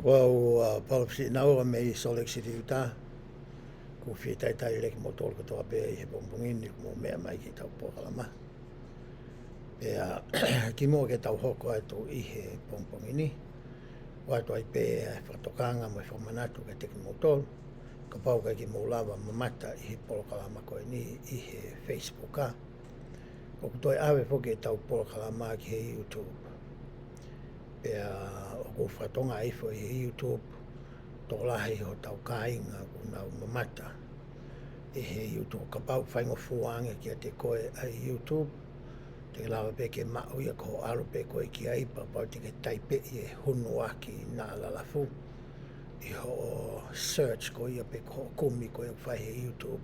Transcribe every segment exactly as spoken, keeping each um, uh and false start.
Ko au, ʻa, Palopisi Naua mei Salt Lake City, Utah. ʻOku ou fie talitali lelei kimoutolu kotoa pē ʻi he pongipongi ni, ʻoku mou meʻa mai ki heʻetau polokalama. Pea kimuʻa ke tau hoko atu ʻi he pongipongi ni, ʻoatu ai pē ʻa e fakatokanga mo e fakamanatu kiate kimoutolu, kapau ʻoku ʻikai ke mou lava mamata ʻi he polokalama ko eni ʻi he Facebook, ʻa, ʻoku toe ʻave foki ʻetau polokalama ki he YouTube. Pea ʻoku ou fakatokangaʻi foki ʻi he YouTube, tokolahi hotau kāinga ʻoku nau mamata ʻi he YouTube. Kapau ʻoku faingofua ange kiate koe ʻa e YouTube, te ke lava pē ke maʻu ia ko hoʻo ʻalu pē koe ki ai, pea kapau te ke taipeʻi e Hunuaki Naʻa Lalafu ʻi hoʻo search ko ia pe ko hoʻo kumi ko ia ʻoku fai he YouTube,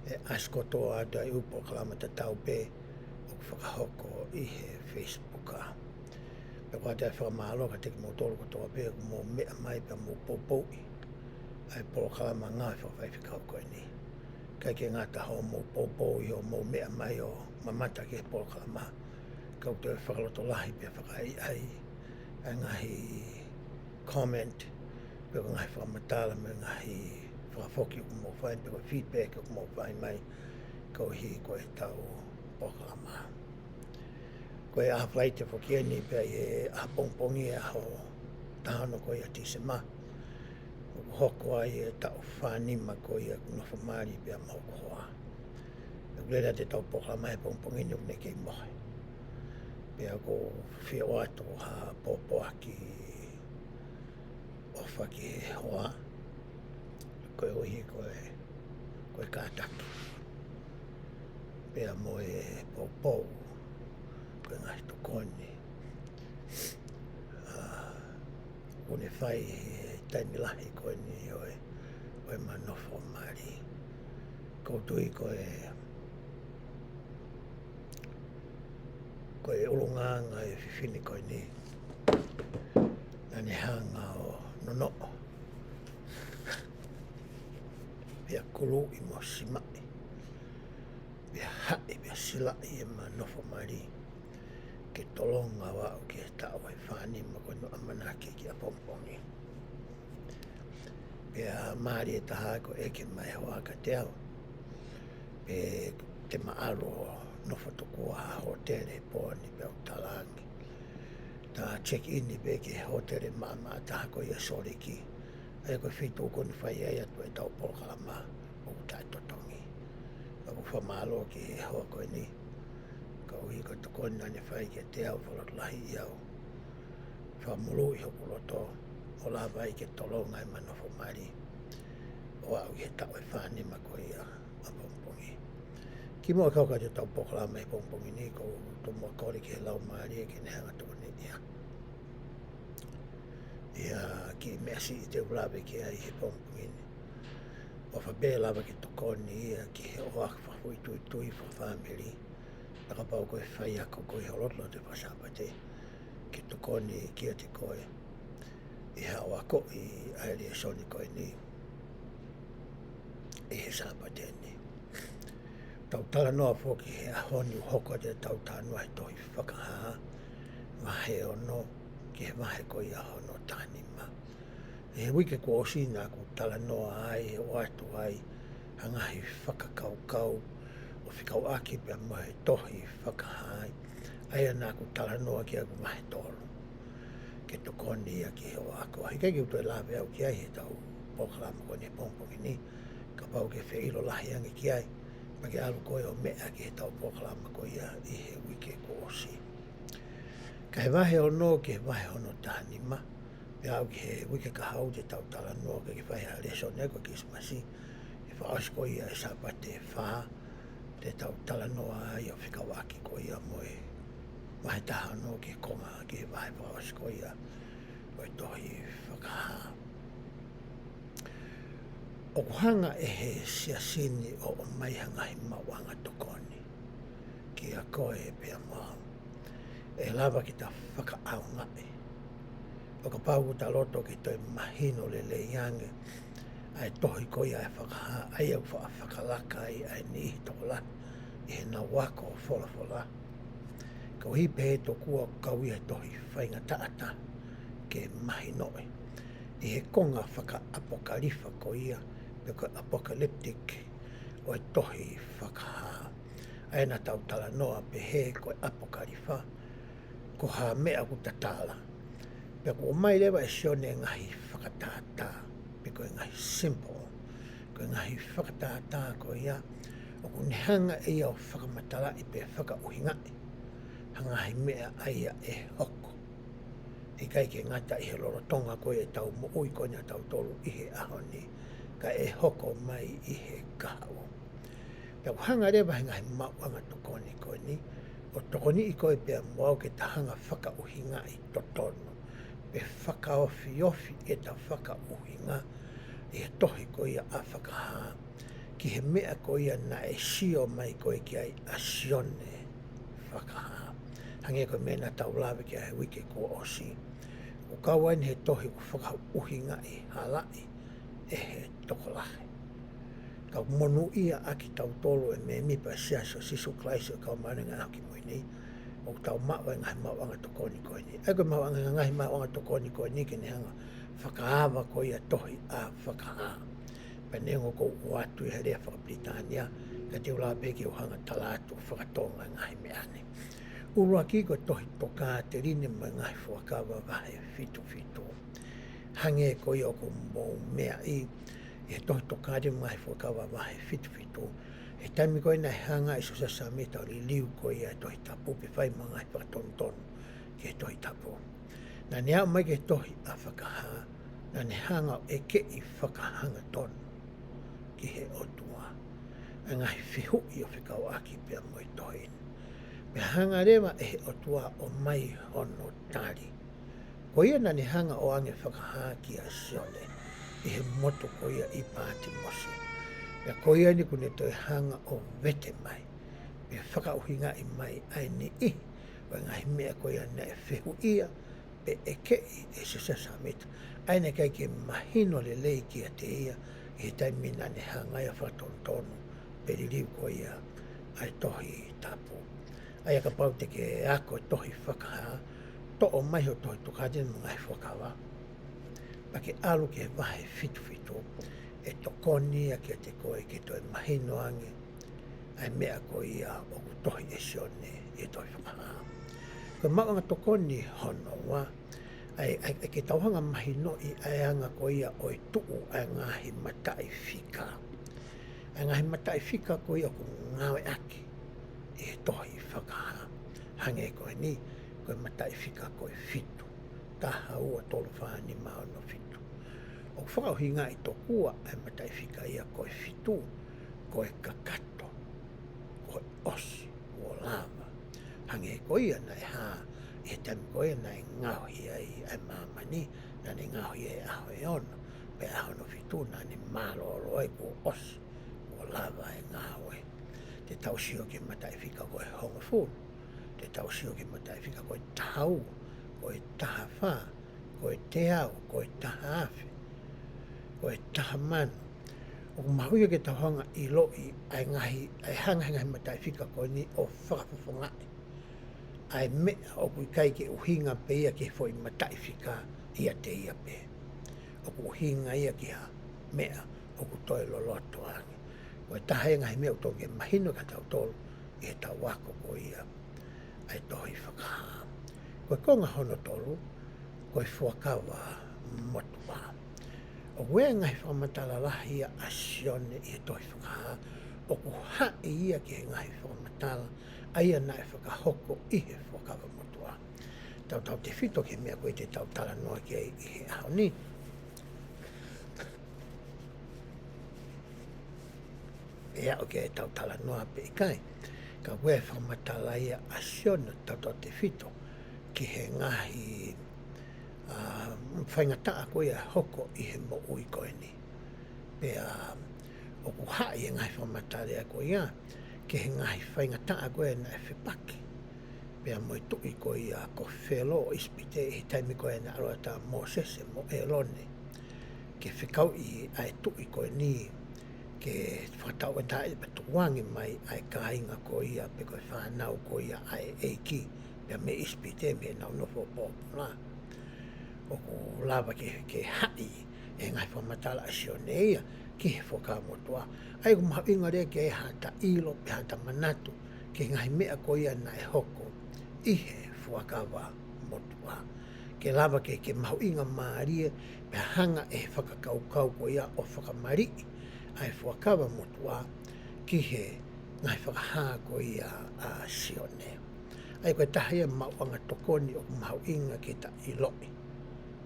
ʻe ʻasi kotoa atu ʻa e ʻū polokalama tatau pē ʻoku fakahoko ʻi he Facebook, ʻa. Pea ʻoku ʻoatu ʻa e fakamālō kiate kimoutolu kotoa pē ʻoku mou meʻa mai pea mou poupouʻi ʻa e polokalama ngāue fakafaifekau ko eni. ʻIkai ke ngata hoʻomou poupou ʻi hoʻomou meʻa mai ʻo mamata ki he polokalama, ka ʻoku toe fakalotolahi pea fakaʻaiʻai ʻa e ngaahi comment, pe ko e ngaahi fakamatala mo e ngaahi fakafoki ʻoku mou fai, pe ko e feedback ʻoku mou fai mai koeʻuhi ko ʻetau polokalama. Ko e ʻaho Falaite foki eni pea ʻi he ʻaho pongipongi ʻaho taha ono ko ia ʻo Tīsema, ʻoku hoko ai e taʻu fā nima ko ia ʻeku nofo mali pea mo hoku hoa. ʻOku lele atu ʻetau polokalama he pongipongi ni ʻoku ne kei mohe. Pea ʻoku ou fie ʻoatu ha pōpoaki ʻofa ki he hoa, koeʻuhi ko e, ko e kātaki. Pea mo e poupou, ko e ngaahi tokoni ʻa, ʻoku ne fai he taimi lahi ko eni ʻo e, ʻo ʻema nofo mali. ʻOku ou tui ko e, ko e ʻulungaanga ʻo e fefine ko eni, naʻa ne hanga ʻo nonoʻo, pea kuluʻi mo simaʻi, pea haʻi, pea silaʻi ʻema nofo mali ke tolonga ʻo aʻu ki he taʻu ʻe fā nima ko eni ʻoku ʻamanaki ki ʻapongipongi. Pea mālie taha ko e ʻeke mai ʻe he hoa kiate au pe te ma ʻalu ʻo nofo tokua ha hōtele he pō ni, pea u talaange, ta check in pē ki he hōtele maʻamaʻa taha ko ia ʻi Sōleki, ʻa ia ko e feituʻu ko eni ʻoku fai ai ʻetau polokalama, ʻoku taʻetotongi. Pea ʻoku ou fakamālō ki he hoa ko eni, koeʻuhi ko e tokoni naʻa ne fai kiate au, fakalotolahiʻi au, fakamolū ʻi hoku loto, ʻo lava ai ke tolonga ʻema nofo mali ʻo aʻu ki he taʻu ʻe fā nima ko ia ʻapongipongi. Kimuʻa ke hoko atu ʻetau polokalama he pongipongi ni, ʻoku ou tomuʻa kole ki he Laumālie ke ne hanga ʻo tokoniʻi au ʻi ha kiʻi meʻa siʻi te u lave ki ai he pongipongi ni. ʻOfa pē lava ke tokoni ia ki he ʻofa fakafoʻituitui, fakafāmili, pea kapau ko e faiako koe ʻi ho lotoloto faka-Sāpate, ke tokoni kiate koe ʻi haʻo akoʻi ʻa e lēsoni ko eni ʻi he Sāpate ni. Tau talanoa foki he ʻaho ni, ʻoku hoko atu ʻetau talanoa he tohi Fakahā, vahe ono, ki he vahe ko ia hono taha nima. ʻI he uike kuo ʻosi naʻa ku talanoa ai, ʻoatu ai ha ngaahi fakakaukau ʻo fekauʻaki pea mo e tohi Fakahā, ʻa ia naʻa ku talanoa ki ai, ko e vahe tolu, ke tokoni ia ki hoʻo ako. He ʻikai ke u toe lave au ki ai heʻetau polokalama ko eni he pongipongi ni, kapau ʻoku ke fie ʻilo lahi ange ki ai, pea ke ʻalu koe ʻo meʻa ki heʻetau polokalama ko ia ʻi he uike kuo ʻosi. Ka he vahe ono ki he vahe hono taha nima, pea aʻu ki he uike kahaʻu te tau talanoa, ʻikai ke fai ha lēsoni ai, ko e Kilisimasi, ʻe fakaʻosi ko ia e Sāpate ʻe fā, te tau talanoa ai ʻo fekauʻaki ko ia mo e vahe taha ono ki he konga, ki he vahe fakaʻosi ko ia ʻo e tohi Fakahā. ʻOku hanga ʻe he Siasi ni ʻo ʻomai ha ngaahi maʻuʻanga tokoni kiate koe pea mo au, ʻe lava ke ta fakaʻaongaʻi ʻo kapau ʻoku ta loto ke toe mahino lelei ange ʻa e tohi ko ia ʻa e Fakahā, ʻa ia ʻoku faʻa fakalaka ai ʻa e niʻihi tokolahi ʻi heʻenau ako folofola. Koeʻuhi pē tokua ʻoku kau ia he tohi faingataʻa taha ke mahinoʻi. ʻi he konga fakaʻapokalifa ko ia, pe ko e apocalyptic ʻo e tohi Fakahā. ʻA ia naʻa tau talanoa pehē ko e ʻapokalifa, ko ha meʻa ʻoku tatala. Pea ʻoku ʻomai leva ʻe Sione e ngaahi fakatātā, pe ko e ngaahi symbol, ko e ngaahi fakatātā ko ia, ʻoku ne hanga ʻe ia ʻo fakamatalaʻi pe fakaʻuhingaʻi ha ngaahi meʻa ʻa ia ʻe hoko. ʻIkai ke ngata ʻi he lolotonga ko ia ʻetau moʻui ko eni ʻa tautolu ʻi he ʻaho ni, ka ʻe hoko mai ʻi he kahaʻu. Pea ʻoku hanga leva he ngaahi maʻuʻanga tokoni ko eni, ʻo tokoniʻi koe pea mo au ke ta hanga fakaʻuhingaʻi totonu, pe fakaofiofi ʻeta fakaʻuhinga ʻi he tohi ko ia ʻa Fakahā, ki he meʻa ko ia naʻe sio mai ko ē ki ai ʻa Sione Fakahā. Hangē ko e meʻa naʻa tau lave ki ai he uike kuo ʻosi. ʻOku kau ai eni he tohi ʻoku fakaʻuhingaʻi halaʻi ʻe he tokolahi. Ka ʻoku monūʻia ʻa kitautolu e mēmipa Siasi ʻo Sīsū Kalaisi ʻo e Kau Māʻoniʻoni ʻi he Ngaahi ʻAho Kimui Ni, ʻoku tau maʻu e ngaahi maʻuʻanga tokoni ko eni. ʻA ia ko e maʻuʻanga, ngaahi maʻuʻanga tokoni ko eni ke ne hanga fakaava ko ia tohi ʻa Fakahā. Pea neongo ʻoku ou ʻoatu ʻi he lea fakapilitānia, ka te u lava pē ke u hanga tala atu fakatonga e ngaahi meʻa ni. ʻUluaki ko e tohi Tokāteline mo e Ngaahi Fuakava vahe fitu fitu. Hangē ko ia ʻoku mou meaʻi, ʻi he tohi Tokāteline mo e Ngaahi Fuakava vahe fitu fitu, he taimi ko ē naʻe hanga ʻe Siosefa Sāmita ʻo liliu ko ia e Tohi Tapu pe fai mo e ngaahi fakatonutonu ki he Tohi Tapu, naʻa ne aʻu mai ki he tohi ʻa Fakahā, naʻa ne hanga ʻo ʻekeʻi fakahangatonu ki he ʻOtua e ngaahi fehuʻi ʻo fekauʻaki pea mo e tohi ni. Pea hanga leva ʻe he ʻOtua ʻo ʻomai hono tali. Ko ia naʻa ne hanga ʻo ʻoange Fakahā kia Sione ʻi he motu ko ia ʻi Pātimosi. Pea ko ia eni kuo ne toe hanga ʻo vete mai, pe fakaʻuhingaʻi mai ʻa e niʻihi ʻo e ngaahi meʻa ko ia naʻe fehuʻia pe ʻekeʻi ʻe Siosefa Sāmita, ʻa ia naʻe ʻikai ke mahino lelei kiate ia ʻi he taimi naʻa ne hanga ai ʻo fakatonutonu pe liliu ko ia ʻa e Tohi Tapu. ʻA ia kapau te ke ako e tohi Fakahā, toʻo mai hoʻo tohi Tokāteline mo e Ngaahi Fuakava, pea ke ʻalu ki he vahe fitu fitu, ʻe tokoni ia kiate koe ke toe mahino ange ʻa e meʻa ko ia ʻoku tohi ʻe Sione ʻi he tohi Fakahā. Ko e maʻuʻanga tokoni hono ua, ʻa e, ʻa e, ʻa e ke tau hanga mahinoʻi ʻa e anga ko ia ʻo e tuʻu ʻa e ngaahi mataʻi fika. ʻA e ngaahi mataʻi fika ko ia ʻoku ngāueʻaki ʻi he tohi Fakahā. Hangē ko eni, ko e mataʻi fika ko e fitu. Taha, ua, tolu, fā, nima, ono, fitu. ʻOku fakaʻuhingaʻi tokua ʻa e mataʻi fika ia ko e fitu, ko e kakato, ko e ʻosi, kuo lava. Hangē ko ia naʻe hā, ʻi he taimi ko ia naʻe ngaohi ai ʻa e māmani, naʻa ne ngaohi ai ʻaho ʻe ono, pea ʻaho hono fitu naʻa ne mālōlō ai kuo ʻosi, kuo lava e ngāue. Te tau sio ki he mataʻi fika ko e hongofulu, te tau sio ki he mataʻi fika ko e taha ua, ko e taha fā, ko e teau, ko e taha afe, ko e taha mano. ʻOku mahuʻinga ke tau hanga ʻiloʻi ʻa e ngaahi, ʻa e hanga he ngaahi mataʻi fika ko eni ʻo fakafofongaʻi ʻa e meʻa ʻoku ʻikai ke ʻuhinga pē ia ki he foʻi mataʻi fika ʻiate ia pē. ʻOku ʻuhinga ia ki ha meʻa ʻoku toe loloto ange. Ko e taha ia e ngaahi meʻa ʻoku totonu ke mahino kia tautolu ʻi heʻetau ako ko ia ʻa e tohi Fakahā. Ko e konga hono tolu, ko e Fuakava Motuʻa. ʻOku ʻi ai e ngaahi fakamatala lahi ia ʻa Sione ʻi he tohi Fakahā, ʻoku haʻi ia ki he ngaahi fakamatala ʻa ia naʻe fakahoko ʻi he Fuakava Motuʻa. Tautautefito ki he meʻa ko ē te tau talanoa ki ai ʻi he ʻaho ni. ʻE aʻu ki ai ʻetau talanoa pe ʻikai. Ka ʻoku ʻi ai e fakamatala ia ʻa Sione tautautefito ki he ngaahi, ā, faingataʻa ko ia ʻe hoko ʻi he moʻui ko eni. Pea ʻoku haʻi e ngaahi fakamatala ko ia ki he ngaahi faingataʻa ko ia naʻe fepaki pea mo e tuʻi ko ia ko Felo ʻo ʻIsipite ʻi he taimi ko ia naʻe ʻalu atu ai ʻa Mōsese mo ʻĒlone ke fekauʻi ʻa e tuʻi ko eni ke fakatauʻatāina pe tukuange mai ʻa e kāinga ko ia pe ko e fānau ko ia ʻa e ʻEiki pea mei ʻIsipite mei heʻenau nofo pōpula. ʻoku lava ke, ke haʻi ʻe he ngaahi fakamatala ʻa Sione ia ki he Fuakava Motuʻa. ʻA ia ʻoku mahuʻinga leva ke ʻi ai haʻata ʻilo, pe haʻata manatu ki he ngaahi meʻa ko ia naʻe hoko ʻi he Fuakava Motuʻa. Ke lava ke, ke mahuʻinga mālie, pea hanga ʻe he fakakaukau ko ia ʻo fakamaliʻi ʻa e Fuakava Motuʻa ki he ngaahi fakahā ko ia ʻa Sione. ʻA ia ko e taha ia e maʻuʻanga tokoni ʻoku mahuʻinga ke ta ʻiloʻi.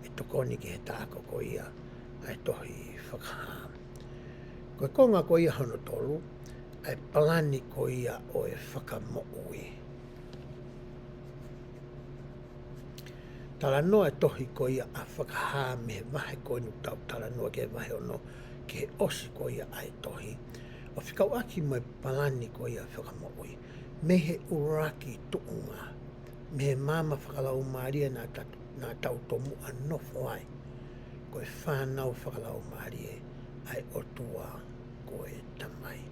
ʻE tokoni ki he taʻako ko ia ʻa e tohi Fakahā. Ko e konga ko ia hono tolu, ʻa e palani ko ia ʻo e fakamoʻui. Talanoa e tohi ko ia ʻa Fakahā mei he vahe ko eni ʻoku tau talanoa ki he vahe ono, ki he ʻosi ko ia ʻa e tohi, ʻo fekauʻaki mo e palani ko ia fakamoʻui. Mei he ʻuluaki tuʻunga, mei he maama fakalaumālie naʻa ta-, naʻa tau tomuʻa nofo ai, ko e fānau fakalaumālie ʻa e ʻOtua ko e Tamai.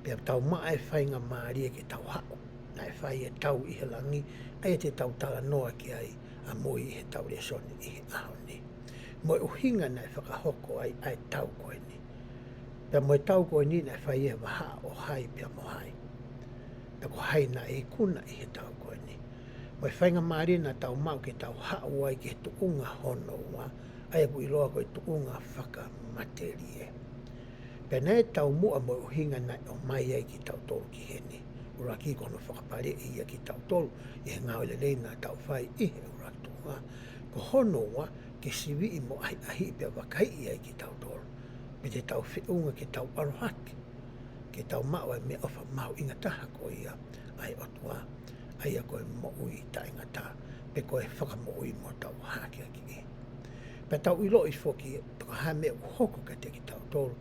Pea tau maʻu e faingamālie ke tau haʻu. Naʻe fai e tau ʻi he langi, ʻa ia te tau talanoa ki ai ʻamui ʻi heʻetau lēsoni ʻi he ʻaho ni. Mo e ʻuhinga naʻe fakahoko ai ʻa e tau ko eni. Pea mo e tau ko eni naʻe fai ʻi he vahaʻa ʻo hai pea mo hai. Pea ko hai naʻe ikuna ʻi he tau ko eni. Mo e faingamālie naʻa tau maʻu ke tau haʻu ai ki he tuʻunga hono ua, ʻa ia ʻoku ʻiloa ko e tuʻunga fakamatelie. Pea naʻe taumuʻa mo e ʻuhinga naʻe ʻomai ai kitautolu ki heni. ʻUluaki ko hono fakapaleʻi ia kitautolu ʻi he ngāue lelei naʻa tau fai ʻi he ʻuluaki tuʻunga. Ko hono ua, ke siviʻi mo ʻahiʻahiʻi pea vakaiʻi ai kitautolu. Pe te tau feʻunga ke tau ʻalu hake, ke tau maʻu e meʻaʻofa mahuʻinga taha ko ia ʻa e ʻOtua, ʻa ia ko e moʻui taʻengata, pe ko e fakamoʻui mo tau hakeakiʻi. Pea tau ʻiloʻi foki, pe ko e hā e meʻa ʻoku hoko kiate kitautolu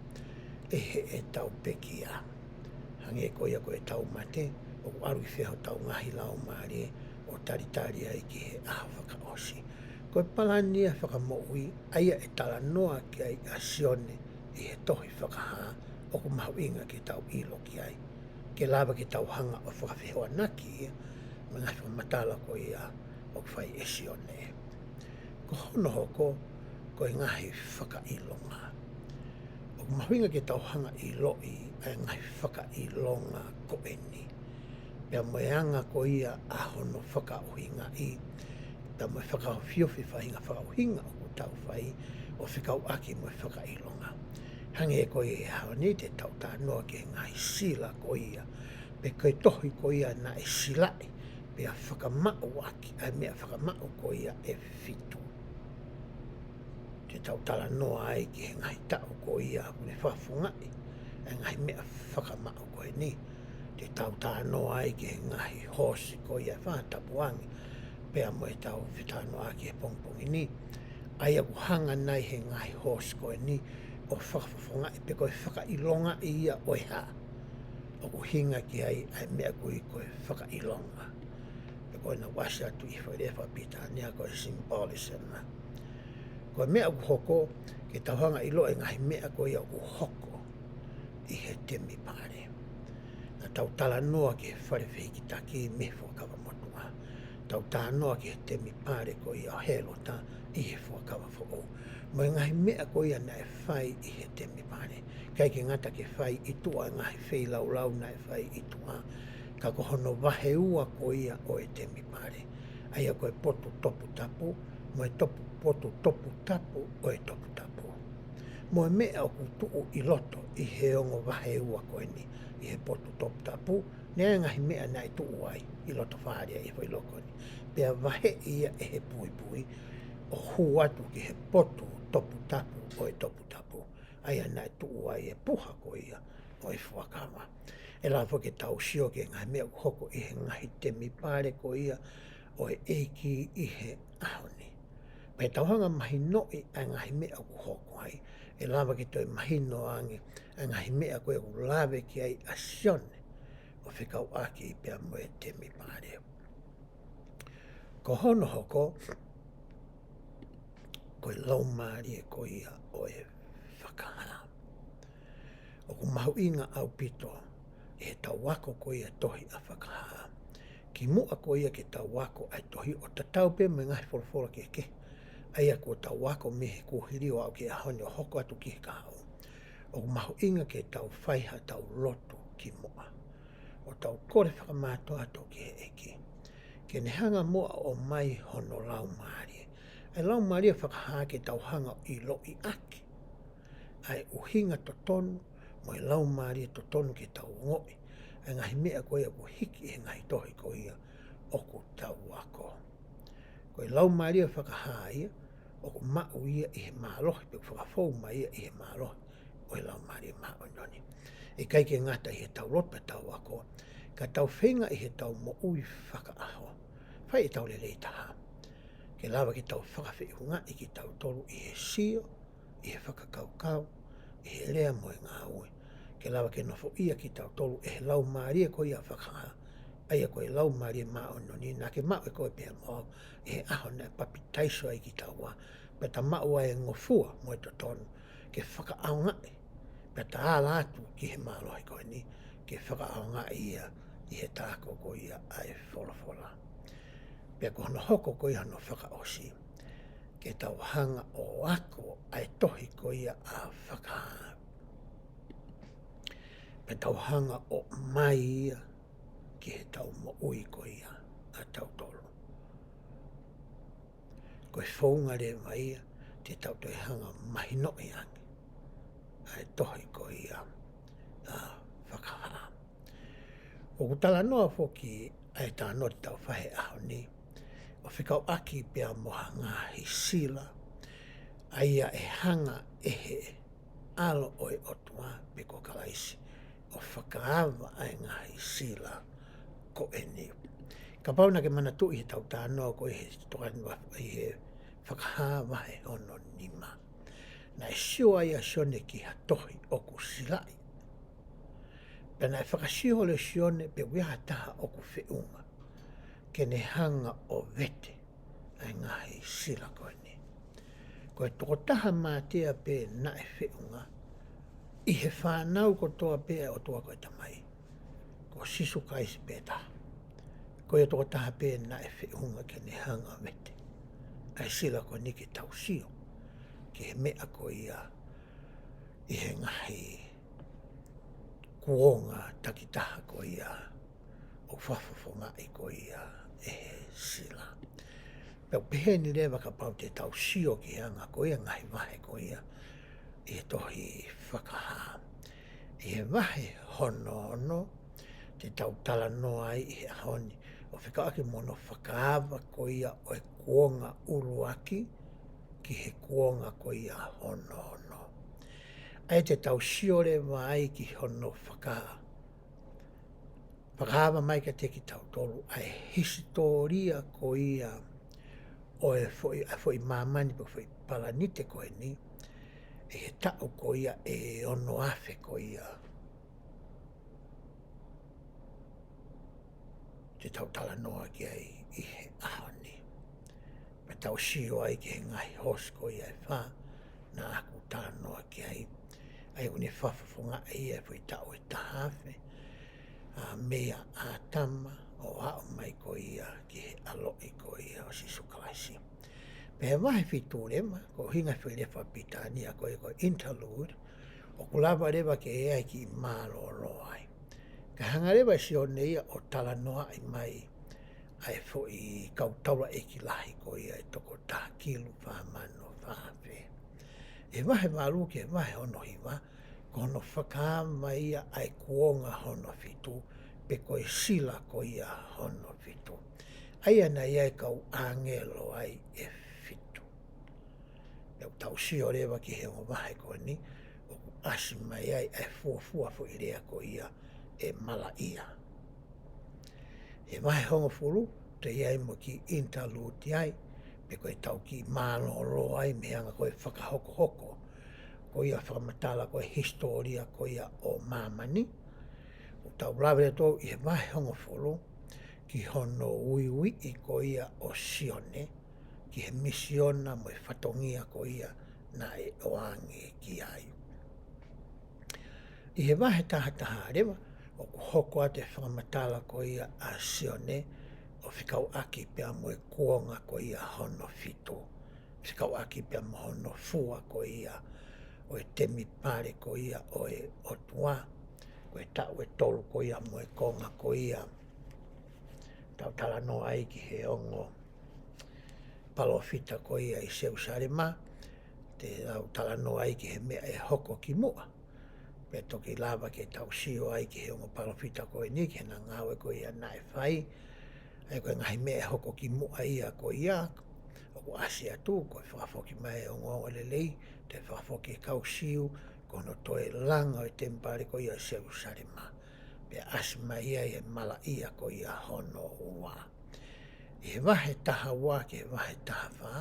ʻi heʻetau pekia. Hangē ko ia ko ʻetau mate, ʻoku ʻalu ki fē hotau ngaahi laumālie ʻo talitali ai ki he ʻaho fakaʻosi. Ko e palani ia fakamoʻui, ʻa ia ʻe talanoa ki ai ʻa Sione ʻi he tohi Fakahā, ʻoku mahuʻinga ke tau ʻilo ki ai. Ke lava ke tau hanga ʻo fakafehoanaki ia mo e ngaahi fakamatala ko ia ʻoku fai ʻe Sione. Ko hono hoko, ko e ngaahi fakaʻilonga. ʻOku mahuʻinga ke tau hanga ʻiloʻi ʻa e ngaahi fakaʻilonga ko eni. Pea mo e anga ko ia ʻa hono fakaʻuhingaʻi, pea mo e fakaofiofi faʻahinga fakaʻuhinga ʻoku tau fai ʻo fekauʻaki mo e fakaʻilonga. Hangē ko ia he ʻaho ni te tau talanoa ki he ngaahi sila ko ia, pe ko e tohi ko ia naʻe silaʻi, pea fakamaʻu ʻaki ʻa e meʻa fakamaʻu ko ia ʻe fitu. Te tau talanoa ai ki he ngaahi taʻu ko ia ʻoku ne fakafofongaʻi ʻa e ngaahi meʻa fakamaʻu ko eni. Te tau talanoa ai ki he ngaahi hoosi ko ia ʻe fā tapu ange, pea mo ʻetau fetalanoaʻaki he pongipongi ni. ʻA ia ʻoku hanga nai he ngaahi hoosi ko eni ʻo fakafofongaʻi pe ko e fakaʻilongaʻi ia ʻo e hā. ʻOku ʻuhinga ki ai ʻa e meʻa ko ia ko e fakaʻilonga. Pe ko ena ʻoku ʻasi atu ʻi he foʻi lea fakapilitānia ko e symbolism. Ko e meʻa ʻoku hoko, ke tau hanga ʻiloʻi e ngaahi meʻa ko ia ʻoku hoko ʻi he temipale. Naʻa tau talanoa ki he fale fehikitaki mei he Fuakava Motuʻa. Tau talanoa ki he temipale ko ia ʻo Hēlota ʻi he Fuakava Foʻou. Mo e ngaahi meʻa ko ia naʻe fai ʻi he temipale. ʻIkai ke ngata ke fai ʻi tuʻa e ngaahi feilaulau naʻe fai ʻi tuʻa. Ka ko hono vahe ua ko ia ʻo e temipale. ʻA ia ko e potu toputapu, mo e topu, potu toputapu ʻo e toputapu. Mo e meʻa ʻoku tuʻu ʻi loto ʻi he ongo vahe ua ko eni, ʻi he potu toputapu, naʻe ʻi ai e ngaahi meʻa naʻe tuʻu ai ʻi loto fale ʻi he foʻi loko ni. Pea vaheʻi ia ʻe he puipui, ʻo hū atu ki he potu toputapu ʻo e toputapu. ʻA ia naʻe tuʻu ai e puha ko ia ʻo e fuakava. ʻE lava foki ke tau sio ki he ngaahi meʻa ʻoku hoko ʻi he ngaahi temipale ko ia ʻo e ʻEiki ʻi he ʻaho ni. Pea tau hanga mahinoʻi ʻa e ngaahi meʻa ʻoku hoko ai, ʻe lava ke toe mahino ange ʻa e ngaahi meʻa ko ia ʻoku lave ki ai ʻa Sione ʻo fekauʻaki pea mo e temipale. Ko hono hoko, ko e laumālie ko ia ʻo e fakahā. ʻOku mahuʻinga ʻaupito ʻi heʻetau ako ko ia tohi ʻa Fakahā. Kimuʻa ko ia ke tau ako ʻa e tohi ʻo tatau pē mo e ngaahi folofola kehekehe ʻA ia kuo tau ako mei he kuohili ʻo aʻu ki he ʻaho ni ʻo hoko atu ki he kahaʻu, ʻoku mahuʻinga ke tau fai haʻatau lotu ki muʻa, ʻo tau kole fakamātoato ki he ʻEiki ke ne hanga muʻa ʻo ʻomai hono Laumālie. ʻA e Laumālie Fakahā ke tau hanga ʻo ʻiloʻi ʻaki ʻa e ʻuhinga totonu mo e laumālie totonu ke tau ongoʻi ʻa e ngaahi meʻa ko ia ʻoku hiki ʻi he ngaahi tohi ko ia ʻoku tau ako. Ko e Laumālie Fakahā ia ʻoku maʻu ia ʻi he mālohi, pe ʻoku fakafou mai ia ʻi he mālohi ʻo e Laumālie Māʻoniʻoni. ʻIkai ke ngata ʻi heʻetau lotu pea tau ako, ka tau feinga ʻi heʻetau moʻui fakaʻaho, fai ʻetau lelei taha ke lava ke tau fakafeʻungaʻi kitautolu ʻi he sio, ʻi he fakakaukau, ʻi he lea mo e ngāue, ke lava ke nofoʻia kitautolu ʻe he Laumālie ko ia Fakahā, ʻa ia ko e Laumālie Māʻoniʻoni naʻa ke maʻu ʻe koe pea mo au ʻi he ʻaho naʻe papitaiso ai kitaua, pea ta maʻu ai e ngofua mo e totonu ke fakaʻaongaʻi, pea ta ala atu ki he mālohi ko eni ke fakaʻaongaʻi ia ʻi heʻeta ako ko ia ʻa e folofola. Pea ko hono hoko ko ia hono fakaʻosi, ke tau hanga ʻo ako ʻa e tohi ko ia ʻa Fakahā, pea tau hanga ʻo ʻomai ia ki heʻetau moʻui ko ia ʻatautolu. Ko e founga leva ia te tau toe hanga ʻo mahinoʻi ange ʻa e tohi ko ia ʻa Fakahā. ʻOku talanoa foki ʻa e talanoa te tau fai he ʻaho ni ʻo fekauʻaki pea mo ha ngaahi sila ʻa ia ʻe hanga ʻe he ʻAlo ʻo e ʻOtua pe ko Kalaisi ʻo fakaava ʻa e ngaahi sila ko eni. Kapau naʻa ke manatuʻi heʻetau talanoa ko ē he tokani ʻi he Fakahā vahe hono nima, naʻe sio ai ʻa Sione ki ha tohi ʻoku silaʻi. Pea naʻe fakasio leva ʻe Sione pe ʻoku ʻi ai ha taha ʻoku feʻunga ke ne hanga ʻo vete ʻa e ngaahi sila ko eni. Ko e tokotaha mātea pē naʻe feʻunga ʻi he fānau kotoa pē ʻa e ʻOtua ko e Tamai, ko Sīsū Kalaisi pē taha. Ko ia tokotaha pē naʻe feʻunga ke ne hanga ʻo vete ʻa e sila ko eni ke tau sio ki he meʻa ko ia ʻi he ngaahi kuonga takitaha ko ia ʻoku fakafofongaʻi ko ia ʻe he sila. Pea ʻoku pehē ni leva kapau te tau sio ki he anga ko ia ngaahi vahe ko ia ʻi he tohi Fakahā. ʻI he vahe hono ono te tau talanoa ai ʻi he ʻaho ni ʻo fekauʻaki mo hono fakaava ko ia ʻo e kuonga ʻuluaki ki he kuonga ko ia hono ono. ʻA ia te tau sio leva ai ki hono faka-, fakaava mai kiate kitautolu ʻa e hisitōlia ko ia ʻo e foʻi, ʻa e foʻi māmani pe foʻi palanite ko eni ʻi he taʻu ko ia ʻe ono afe ko ia te tau talanoa ki ai ʻi he ʻaho ni. Pea tau sio ai ki he ngaahi hoosi ko ia ʻe fā naʻa ku talanoa ki ai. ʻA ia ʻoku ne fakafofongaʻi ʻa e foʻi taʻu ʻe taha afe, ʻa, meia ʻĀtama ʻo aʻu mai ko ia ki he ʻaloʻi ko ia ʻo Sīsū Kalaisi. Pea he vahe fitu leva, ko e ʻuhinga foʻi lea fakapilitānia ko ia ko e interlude, ʻoku lava leva ke ʻi ai e kiʻi mālōlō ai. Ka hanga leva ʻe Sione ia ʻo talanoaʻi mai ʻa e foʻi kau taulaʻeiki lahi ko ia ʻe toko taha kilu fā mano fā afe. ʻI he vahe valu ki he vahe hono hiva, ko hono fakaava ia ʻa e kuonga hono fitu, pe ko e sila ko ia hono fitu. ʻA ia naʻe ʻi ai e kau ʻāngelo ai ʻe fitu. Pea ʻoku tau sio leva ki he ongo vahe ko eni, ʻoku ʻasi mai ai ʻa e fuofua foʻi lea ko ia ʻe Malaʻia. He vahe hongofulu, toe ʻi ai mo e kiʻi interlude ai, pe ko ʻetau kiʻi mālōlō ai mei he anga ko e fakahokohoko ko ia fakamatala ko e hisitōlia ko ia ʻo māmani. ʻOku tau lave atu ʻi he vahe hongofulu ki hono uiuiʻi ko ia ʻo Sione ki he misiona mo e fatongia ko ia naʻe ʻoange ki ai. ʻI he vahe taha taha leva, ʻoku hoko atu e fakamatala ko ia ʻa Sione ʻo fekauʻaki pea mo e kuonga ko ia hono fitu. fekauʻaki pea mo hono fua ko ia ʻo e temipale ko ia ʻo e ʻOtua. Ko e taʻu ʻe tolu ko ia mo e konga ko ia tau talanoa ai ki he ongo palōfita ko ia ʻi Selusalema, te tau talanoa ai ki he meʻa ʻe hoko ki muʻa. Pea toki lava ke tau sio ai ki he ongo palōfita ko eni, ki heʻena ngāue ko ia naʻe fai. ʻA ia ko e ngaahi meʻa ʻe hoko ki muʻa ia ko ia, ʻoku ʻasi atu, ko e fakafoki mai e ongoongolelei, toe fakafoki e kau Siu, ko hono toe langa ʻo e temipale ko ia ʻi Selusalema. Pea ʻasi mai ia ʻi he malaʻia ko ia hono ua. ʻI he vahe taha ua ki he vahe taha fā,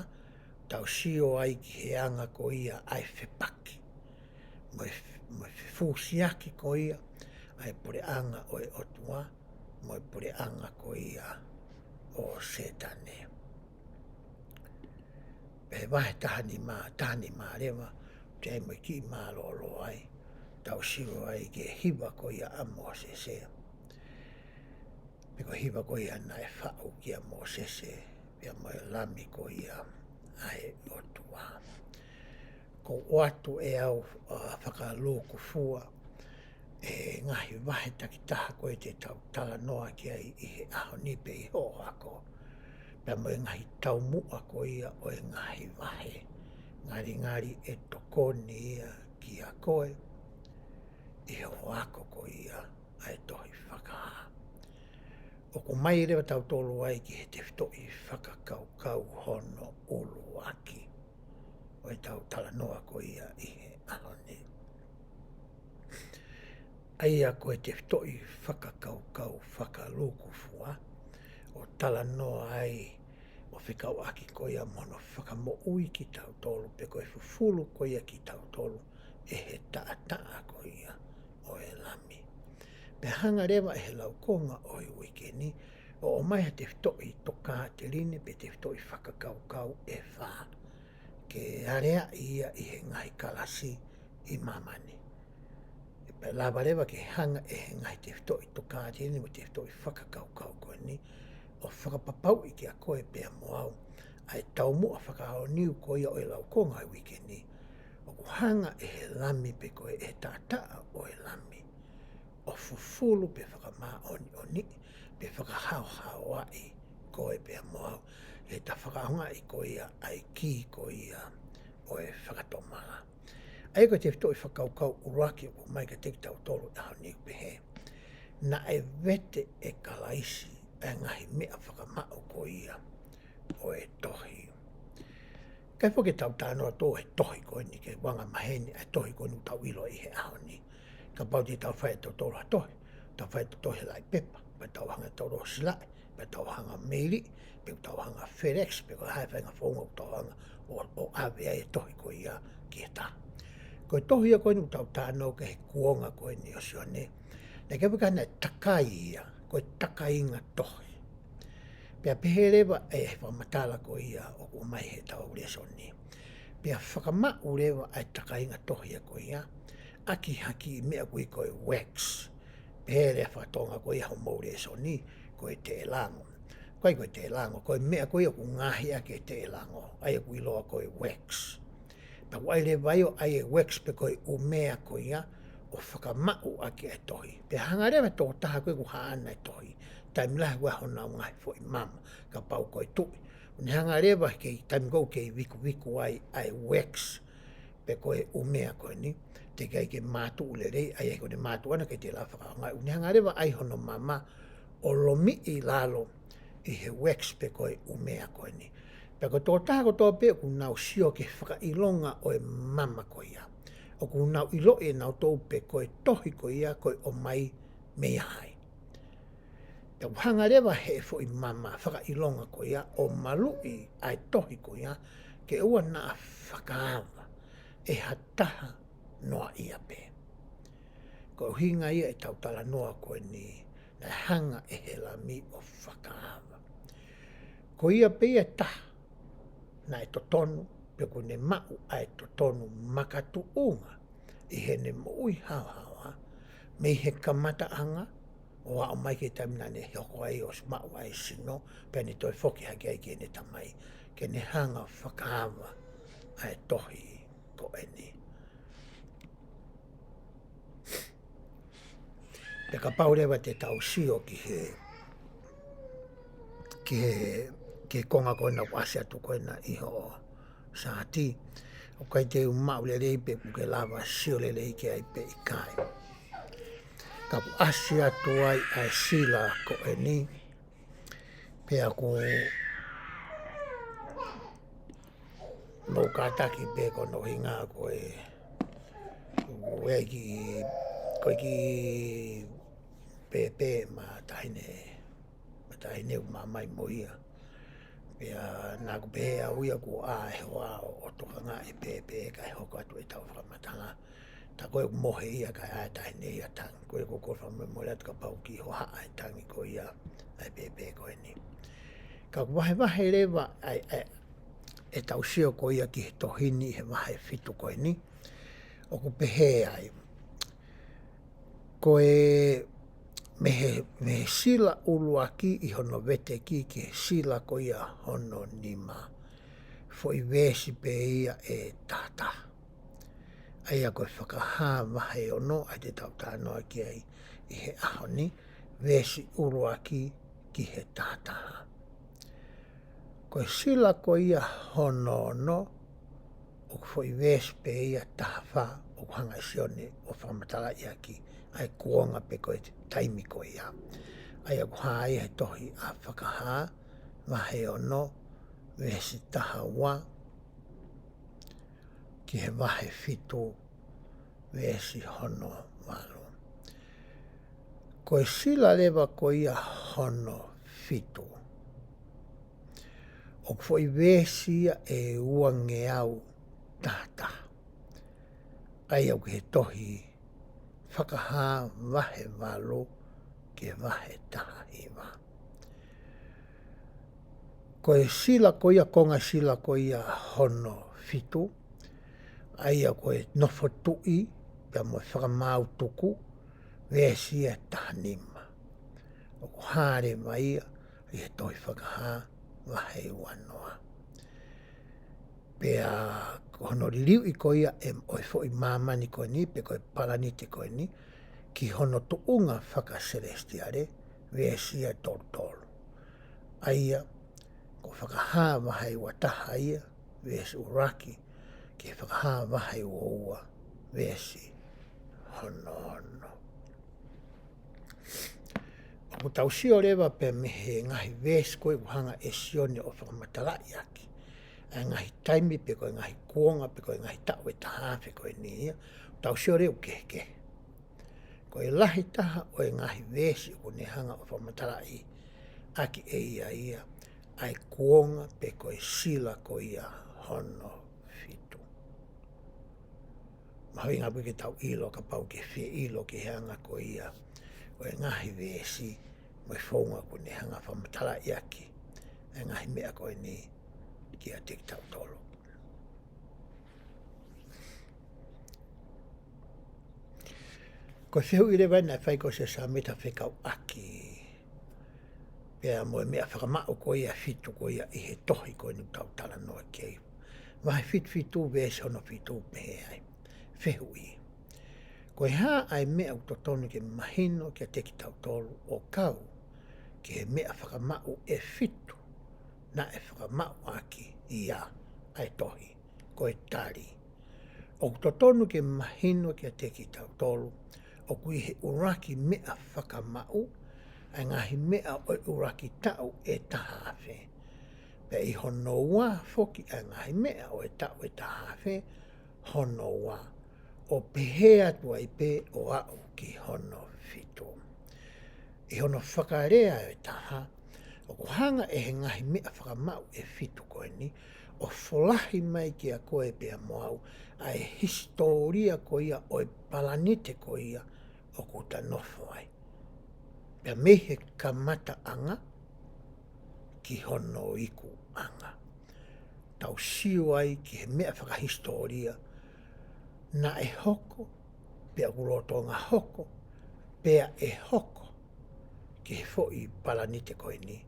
tau sio ai ki he anga ko ia ʻa e fepaki. Mo e, mo e fefusiaki ko ia ʻa e puleʻanga ʻo e ʻOtua, mo e puleʻanga ko ia ʻo Sētane. Pea he vahe taha nima, taha nima leva, te ai mo e kiʻi mālōlō ai, tau sio ai ki he hiva ko ia ʻa Mōsese. Pea ko e hiva ko ia naʻe faʻu kia Mōsese, pea mo e Lami ko ia ʻa e ʻOtua. Ko e ʻoatu ʻe au, ʻa, fakalūkufua e ngaahi vahe takitaha ko ē te tau talanoa ki ai ʻi he ʻaho ni pe ʻi hoʻo ako. Pea mo e ngaahi taumuʻa ko ia ʻo e ngaahi vahe. Ngalingali ʻe tokoni ia kia koe ʻi hoʻo ako ko ia ʻa e tohi Fakahā. ʻOku ʻomai leva tautolu ai ki he tefitoʻi fakakaukau hono ʻuluaki ʻo e tau talanoa ko ia ʻi he ʻaho ni. ʻA ia ko e tefitoʻi fakakaukau fakalūkufua ʻo talanoa ai ʻo fekauʻaki ko ia mo hono fakamoʻui kitautolu pe ko e fufulu ko ia kitautolu ʻe he taʻataʻa ko ia ʻo e Lami. Pea hanga leva ʻe he laukonga ʻo e uike ni ʻo ʻomai ha tefitoʻi tokāteline pe tefitoʻi fakakaukau ʻe fā ke aleaʻi ia ʻi he ngaahi kalasi ʻi māmani. Pea lava leva ke hanga ʻe he ngaahi tefitoʻi tokāteline mo e tefitoʻi fakakaukau ko eni ʻo fakapapauʻi kia koe pea mo au ʻa e taumuʻa fakaʻaonga ko ia ʻo e laukonga ʻo e uike ni. ʻOku hanga ʻe he Lami pe ko e taʻataʻa ʻo e Lami ʻo fufulu pe fakamāʻoniʻoniʻi pe fakahaohaoaʻi koe pea mo au, he ta fakaʻaongaʻi ko ia ʻa e kī ko ia ʻo e fakatomala. ʻA ia ko e tefitoʻi fakakaukau ʻuluaki ʻoku ʻomai kiate kitautolu ʻi he ʻaho ni ʻoku pehē: Naʻe vete ʻe Kalaisi ʻa e ngaahi meʻa fakamaʻu ko ia ʻo e tohi. ʻIkai foki ke tau talanoa atu he tohi ko eni ke anga maheni ʻa e tohi ko eni ʻoku tau ʻilo ʻi he ʻaho ni. Kapau te tau fai ʻe tautolu ha tohi, tau fai ʻe tautolu he laʻi pepa, pea tau hanga ʻe tautolu ʻo silaʻi, pea tau hanga ʻo meili, pe tau hanga ʻo FedEx, pe ko e hā e faʻahinga founga ʻoku tau hanga ʻo, ʻo ʻave ai e tohi ko ia ki he taha. Ko e tohi ia ko eni ʻoku tau talanoa ki he kuonga ko eni ʻo Sione, naʻe ʻikai ke ʻi ai ha takai ia, ko e takainga tohi. Pea pehē leva ʻe he fakamatala ko ia ʻoku ʻomai he tau lēsoni. Pea fakamaʻu leva ʻa e takainga tohi ia ko ia ʻaki ha kiʻi meʻa ʻoku ui ko e wax. Pehē leva faka-Tonga ko ia hoʻomou lēsoni ko e teʻelango. ʻIkai ko e teʻelango, ko e meʻa ko ia ʻoku ngaohi ʻaki e teʻelango, ʻa ia ʻoku ʻiloa ko e wax. Pea ʻoku ʻai leva ʻo ʻai e wax pe ko e ʻumea ko ia ʻo fakamaʻu ʻaki e tohi. Pea hanga leva e tokotaha ko ē ʻoku haʻana e tohi, taimi lahi ʻoku ʻi ai honau ngaahi foʻi mama, kapau ko e tuʻi, ʻo ne hanga leva he taimi ko ē ʻoku kei vikuviku ai ʻa e wax pe ko e ʻumea ko eni, teʻeki ai ke mātuʻu lelei, ʻa ia ko ʻene mātuʻu ʻana ʻikai te lava fakaʻaongaʻi, ʻo ne hanga leva ʻo ʻai hono mama ʻo lomiʻi lalo ʻi he wax pe ko e ʻumea ko eni. Pea ko e tokotaha kotoa pē ʻoku nau sio ki he fakaʻilonga ʻo e mama ko ia, ʻoku nau ʻiloʻi ʻe nautolu pe ko e tohi ko ia ko e ʻomai meia hai. Pea ʻoku hanga leva he foʻi mama fakaʻilonga ko ia ʻo maluʻi ʻa e tohi ko ia ke ʻoua naʻa fakaava ʻe ha taha noaʻia pē. Ko e ʻuhinga ia e tau talanoa ko eni, naʻe hanga ʻe he Lami ʻo fakaava. Ko ia pē ia e taha naʻe totonu, pe ʻoku ne maʻu ʻa e totonu makatuʻunga ʻi heʻene moʻui haohaoa, mei he kamataʻanga ʻo aʻu mai ki he taimi naʻa ne hoko ai ʻo maʻu ai e sino, pea ne toe foki hake ai ki heʻene tamai. ke ne hanga fakaava ʻa e tohi ko eni. Pea kapau leva te tau sio ki he, ki he, ki he konga ko ena ʻoku ʻasi atu ko ena ʻi hoʻo saati, ʻoku ʻikai te u maʻu lelei pe ʻoku ke lava sio lelei ki ai pe ʻikai. Ka ʻoku ʻasi atu ai ʻa e sila ko eni, pea ʻoku mau kātaki pē ko hono ʻuhinga ko e, ko e kiʻi, ko e kiʻi pēpē maʻa taʻahine, maʻa taʻahine ʻoku māmani mo ia. Pea naʻa ku pehē au ia kuo ʻā e hoa ʻo, ʻo tokangaʻi e pēpē kae hoko atu ʻetau fakamatala. Tā ko ē ʻoku mohe ia kae ʻā e taʻahine ia ʻo tangi. Ko ia ʻoku ou fakamolemole atu kapau ʻoku kiʻi hohaʻa e tangi ko ia ʻa e pēpē ko eni. Ka ʻoku vahevahe leva ʻa e, ʻa e, ʻetau sio ko ia ki he tohi ni ʻi he vahe fitu ko eni. ʻOku pehē ai. Ko e mei he, mei he sila ʻuluaki ʻi hono veteki ki he sila ko ia hono nima. Foʻi veesi pē ia ʻe tahataha. ʻA ia ko e Fakahā vahe ono, ʻa ia te tau talanoa ki ai ʻi he ʻaho ni, veesi ʻuluaki ki he tahataha. Ko e sila ko ia hono ono, ʻoku foʻi veesi pē ia tahafā, ʻoku hanga ʻe Sione ʻo fakamatalaʻi ʻaki ʻa e kuonga pe ko e taimi ko ia. ʻA ia ʻoku hā ia he tohi ʻa Fakahā, vahe ono, veesi tahaua, ki he vahe fitu, veesi hono valu. Ko e sila leva ko ia hono fitu, ʻoku foʻi veesi ia ʻe uangeau tahataha. ʻA ia ʻoku ʻi he tohi Fakahā vahe valu ki he vahe tahahiva. Ko e sila ko ia, konga sila ko ia hono fitu, ʻa ia ko e nofo tuʻi, pea mo e fakamaau tuku, veesi ia tahanima. ʻOku hā leva ia ʻi he tohi Fakahā vahe uanoa. Pea ko hono liliuʻi ko ia ʻe, ʻo e foʻi māmani ko eni, pe ko e palanite ko eni, ki hono tuʻunga fakaselesitiale, veesi ia tolutolu. ʻA ia, ko Fakahā vahe uataha ia, veesi ʻuluaki, ki he Fakahā vahe uaua, veesi hono ono. ʻOku tau sio leva pē mei he ngaahi veesi ko ē ʻoku hanga ʻe Sione ʻo fakamatalaʻi ʻaki ʻa e ngaahi taimi pe ko e ngaahi kuonga pe ko e ngaahi taʻu ʻe taha afe ko eni ia, tau sio leva ʻoku kehekehe. Ko e lahi taha ʻo e ngaahi veesi ʻoku ne hanga ʻo fakamatalaʻi ʻaki ʻe ia ia ʻa e kuonga pe ko e sila ko ia hono fitu. Mahuʻinga pē ke tau ʻilo kapau ʻoku ke fie ʻilo ki he anga ko ia ʻo e ngaahi veesi mo e founga ʻoku ne hanga fakamatalaʻi ʻaki ʻa e ngaahi meʻa ko eni kiate kitautolu. Ko e fehuʻi leva naʻe fai ko Siosefa Sāmita fekauʻaki pea mo e meʻa fakamaʻu ko ia ʻe fitu ko ia ʻi he tohi ko eni ʻoku tau talanoa ki ai. Vahe fitu fitu veesi hono fitu pehē ai. Fehuʻi. Ko e hā ʻa e meʻa ʻoku totonu ke mahino kiate kitautolu ʻo kau ki he meʻa fakamaʻu ʻe fitu naʻe fakamaʻu ʻaki ia ʻa e tohi? Ko e tali, ʻoku totonu ke mahino kiate kitautolu ʻoku ʻi he ʻuluaki meʻa fakamaʻu ʻa e ngaahi meʻa ʻo e ʻuluaki taʻu ʻe taha afe. Pea ʻi hono ua foki ʻa e ngaahi meʻa ʻo e taʻu ʻe taha afe, hono ua, ʻo pehē atu ai pē ʻo aʻu ki hono fitu. ʻI hono fakalea ʻe taha, ʻoku hanga ʻe he ngaahi meʻa fakamaʻu ʻe fitu ko eni ʻo folahi mai kiate koe pea mo au ʻa e hisitōlia ko ia ʻo e palanite ko ia ʻoku ta nofo ai. Pea mei he kamataʻanga ki hono ikuʻanga. Tau sio ai ki he meʻa fakahisitōlia naʻe hoko, pea ʻoku lolotonga hoko, pea ʻe hoko ki he foʻi palanite ko eni.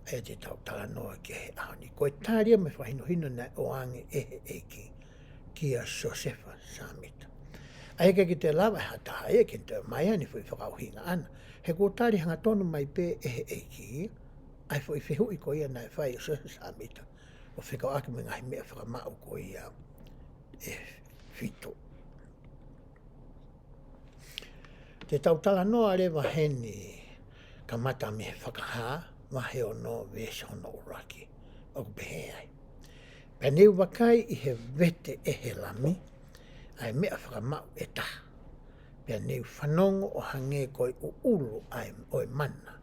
ʻA ia te tau talanoa ki he ʻaho ni. Ko e tali ia mo e fakahinohino naʻe ʻoange ʻe he ʻEiki kia Siosefa Sāmita. ʻA ia ʻikai ke toe lava ʻe ha taha ia ke toe ʻomai ʻene foʻi fakaʻuhinga ʻana. He kuo tali hangatonu mai pē ʻe he ʻEiki ʻa e foʻi fehuʻi ko ia naʻe fai ʻe Siosefa Sāmita ʻo fekauʻaki mo e ngaahi meʻa fakamaʻu ko ia ʻe fitu. Te tau talanoa leva heni kamata mei he Fakahā, vahe ono, veesi hono ʻuluaki, ʻoku pehē ai: Pea ne u vakai ʻi he vete ʻe he Lami ʻa e meʻa fakamaʻu ʻe taha. Pea ne u fanongo ʻo hangē ko e ʻuʻulu ʻa e ʻo e mana,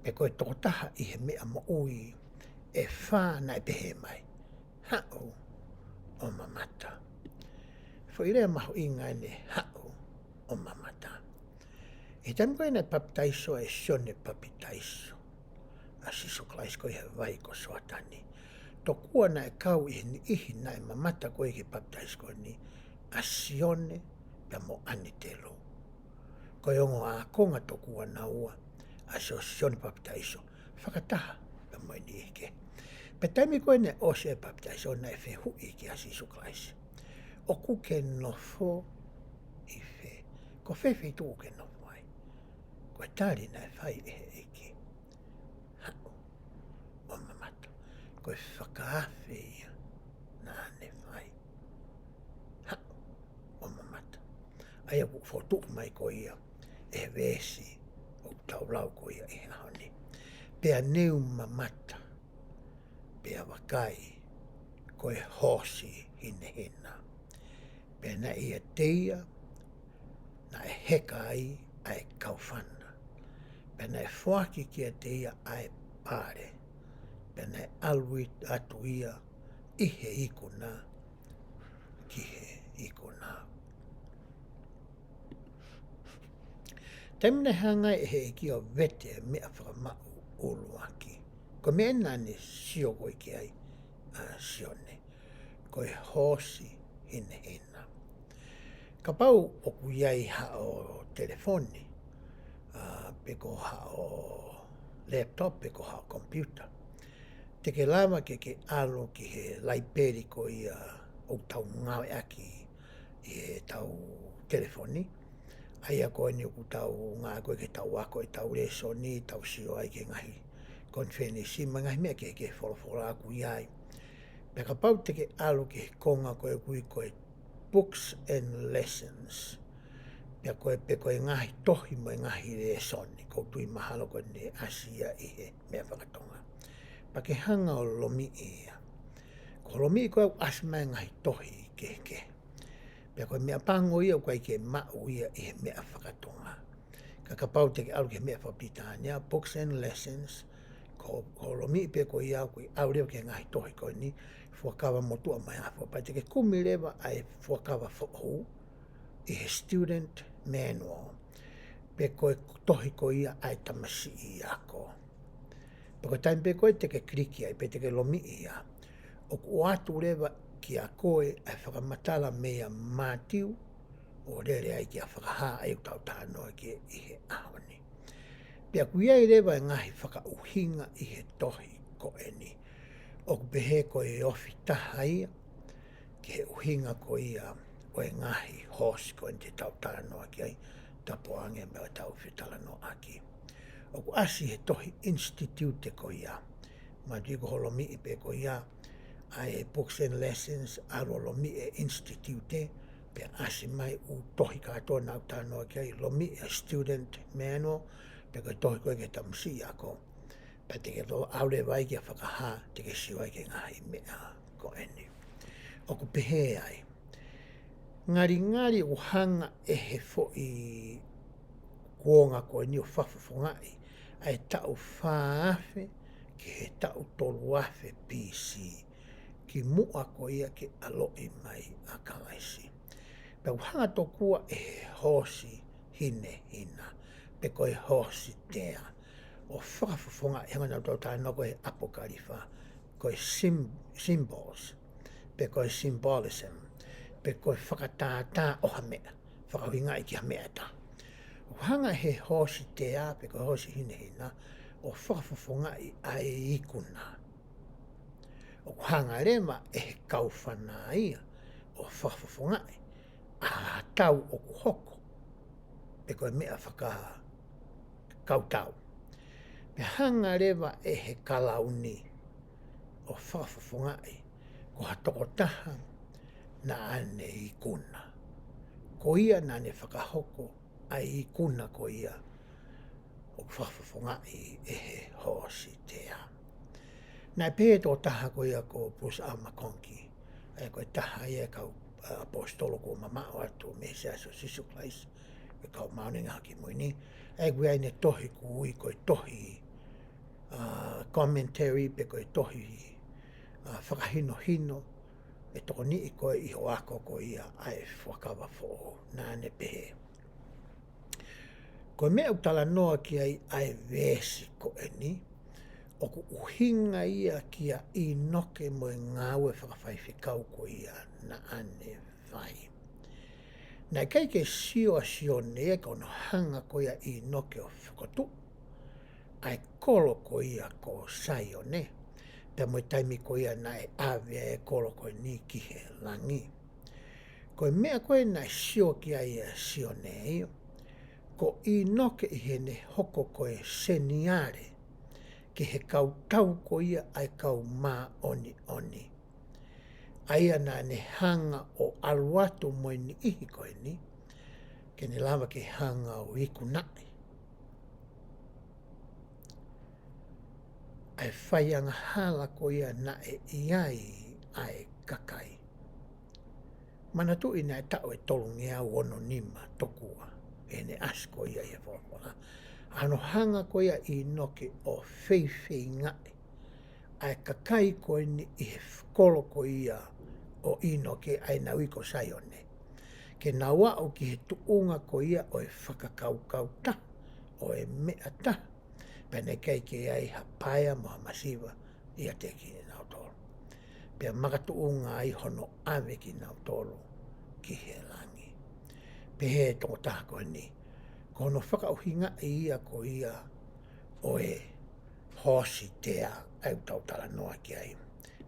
pea ko e tokotaha ʻi he meʻa moʻui ʻe fā naʻe pehē mai: Haʻu ʻo mamata. Foʻi lea mahuʻinga ʻeni, haʻu ʻo mamata. ʻI he taimi ko ē naʻe papitaiso ai ʻe Sione Papitaiso ʻa Sīsū Kalaisi ko ē ʻi he vai ko Soatani, tokua naʻe kau ʻi he niʻihi naʻe mamata ko ē ki he papitaiso ko eni ʻa Sione pea mo ʻAnitelū. Ko e ongo ākonga tokua naua ʻa Sio-, Sione Papitaiso, fakataha pea mo e niʻihi kehe. Pea taimi ko ē naʻe ʻosi e papitaiso naʻe fehuʻi kia Sīsū Kalaisi: ʻOku ke nofo ʻi fē? Ko fē feituʻu ʻoku ke nofo ai? Ko e tali naʻe fai ʻe he ʻEiki: Haʻu ʻo mamata. Ko e fakaafe ia naʻa ne fai: Haʻu ʻo mamata. ʻA ia ʻoku fotu mai ko ia ʻe he veesi ʻoku tau lau ko ia ʻi he ʻaho ni: Pea ne u mamata, pea vakai, ko e hoosi hinehina. Pea naʻe ʻiate ia naʻe heka ai ʻa e kaufana. Pea naʻe foaki kiate ia ʻa e pale. Pea naʻe ʻalu atu ia ʻi he ikuna ki he ikuna. Taimi naʻe hanga ai ʻe he ʻEiki ʻo vete e meʻa fakamaʻu ʻuluaki, ko e meʻa naʻa ne sio ko ē ki ai ʻa Sione, ko e hoosi hinehina. Kapau ʻoku ʻi ai haʻo telefoni, ā, pe ko haʻo laptop, pe ko haʻo computer, te ke lava ke ke ʻalu ki he laipeli ko ia ʻoku tau ngāueʻaki ʻi heʻetau telefoni. ʻA ia ko eni ʻoku tau ngāueʻaki ko ē ke tau ako ʻetau lēsoni, tau sio ai ki he ngaahi konifelenisi mo e ngaahi meʻa kehekehe folofola ʻoku ʻi ai. Pea kapau te ke ʻalu ki he konga ko ē ʻoku ui ko e books and lessons, pea ko e, pe ko e ngaahi tohi mo e ngaahi lēsoni, ʻoku ou tui mahalo ko eni ʻasi ia ʻi he meʻa fakatonga. Pea ke hanga ʻo lomiʻi ia. Ko e lomiʻi ko ē ʻoku ʻasi mai e ngaahi tohi kehekehe. Pea ko e meʻa pango ia ʻoku ʻikai ke maʻu ia ʻi he meʻa fakatonga. Ka kapau te ke ʻalu ki he meʻa fakapilitānia, books and lessons, ko, ko e lomiʻi pē ko ia ʻoku ʻi ai leva ki he ngaahi tohi ko eni, Fuakava Motuʻa mo e Afua. Pea te ke kumi leva ʻa e Fuakava Foʻou ʻi he student manual, pe ko e tohi ko ia ʻa e tamasiʻi ako. Pea ko e taimi pē ko ē te ke kiliki ai, pe te ke lomiʻi ia, ʻoku ʻoatu leva kiate koe ʻa e fakamatala meia Mātiu ʻo lele ai kia Fakahā, ʻa ia ʻoku tau talanoa ki ai ʻi he ʻaho ni. Pea ʻoku ʻi ai leva e ngaahi fakaʻuhinga ʻi he tohi ko eni ʻoku pehē ko e ofi taha ia ki he ʻuhinga ko ia ʻo e ngaahi hoosi ko eni te tau talanoa ki ai, tapu ange mo ʻetau fetalanoaʻaki. ʻOku ʻasi he tohi Institute ko ia. Mahalo ko hoʻo lomiʻi pē ko ia ʻa e books and lessons, ʻalu ʻo lomiʻi e Institute, pea ʻasi mai ʻū tohi kātoa naʻa ku talanoa ki ai, lomiʻi e student manual, pe ko e tohi ko ē ki he tamasiʻi ako. Pea te ke ʻalu leva ai kia Fakahā, te ke sio ai ki he ngaahi meʻa ko eni. ʻOku pehē ai: Ngalingali ʻoku hanga ʻe he foʻi kuonga ko eni ʻo fakafofongaʻi ʻa e taʻu fā afe ki he taʻu tolu afe B C, kimuʻa ko ia ke ʻaloʻi mai ʻa Kalaisi. Pea ʻoku hanga tokua ʻe he hoosi hinehina, pe ko e hoosi tea, ʻo fakafofongaʻi, hangē ko ʻetau talanoa ko ē he ʻApokalifa, ko e sym-, symbols, pe ko e symbolism, pe ko e fakatātā ʻo ha meʻa, fakaʻuhingaʻi ki ha meʻa ʻe taha. ʻOku hanga ʻe he hoosi tea, pe ko e hoosi hinehina, ʻo fakafofongaʻi ʻa e ikuna. ʻOku hanga leva ʻe he kaufana ia ʻo fakafofongaʻi ʻa e tau ʻoku hoko, pe ko e meʻa fakakautau. Pea hanga leva ʻe he kalauni ʻo fakafofongaʻi ko ha tokotaha naʻa ne ikuna. Ko ia naʻa ne fakahoko ʻa e ikuna ko ia ʻoku fakafofongaʻi ʻe he hōsitea. Naʻe pehē ʻe he tokotaha ko ia ko Bruce R. McConkie, ʻa ia ko e taha ia e kau, ʻa, ʻaposetolo kuo mamaʻo atu mei he Siasi ʻo Sīsū Kalaisi ʻo e Kau Māʻoniʻoni ʻi he Ngaahi ʻAho Kimui Ni, ʻa ia ʻoku ʻi ai ʻene tohi ʻoku ui ko e tohi, ʻa, commentary pe ko e tohi, ʻa, fakahinohino ʻe tokoniʻi ko ē ʻi hoʻo ako ko ia ʻa e Fuakava Foʻou. Naʻa ne pehē, ko e meʻa ʻoku talanoa ki ai ʻa e veesi ko eni, ʻoku ʻuhinga ia kia ʻĪnoke mo e ngāue fakafaifekau ko ia naʻa ne fai. Naʻe ʻikai ke sio ʻa Sione ia ki hono hanga ko ia ʻe ʻĪnoke ʻo fokotuʻu ʻa e kolo ko ia ko Saione, pea mo e taimi ko ia naʻe ʻave ʻa e kolo ko eni ki he langi. Ko e meʻa ko ē naʻe sio ki ai ʻa Sione ia, ko ʻĪnoke ʻi heʻene hoko ko e seniale ki he kau tau ko ia ʻa e kau māʻoniʻoni, ʻa ia naʻa ne hanga ʻo ʻalu atu mo e niʻihi ko eni ke ne lava ke hanga ʻo ikunaʻi ʻa e faiangahala ko ia naʻe ʻi ai ʻa e kakai. Manatuʻi naʻe taʻu ʻe tolungeau ono nima tokua ʻene ʻasi ko ia ʻi he folofola, ʻa hono hanga ko ia ʻe ʻĪnoke ʻo feifeingaʻi ʻa e kakai ko eni ʻi he kolo ko ia ʻo ʻĪnoke, ʻa ia naʻe ui ko Saione, ke nau aʻu ki he tuʻunga ko ia ʻo e fakakaukau taha, ʻo e meʻa taha, pea naʻe ʻikai ke ʻi ai ha paea mo ha masiva ʻiate kinautolu. Pea makatuʻunga ai hono ʻave kinautolu ki he langi. Pehē ʻe he tokotaha ko eni, ko hono fakaʻuhingaʻi ia ko ia ʻo e hōsitea ʻa ia ʻoku tau talanoa ki ai.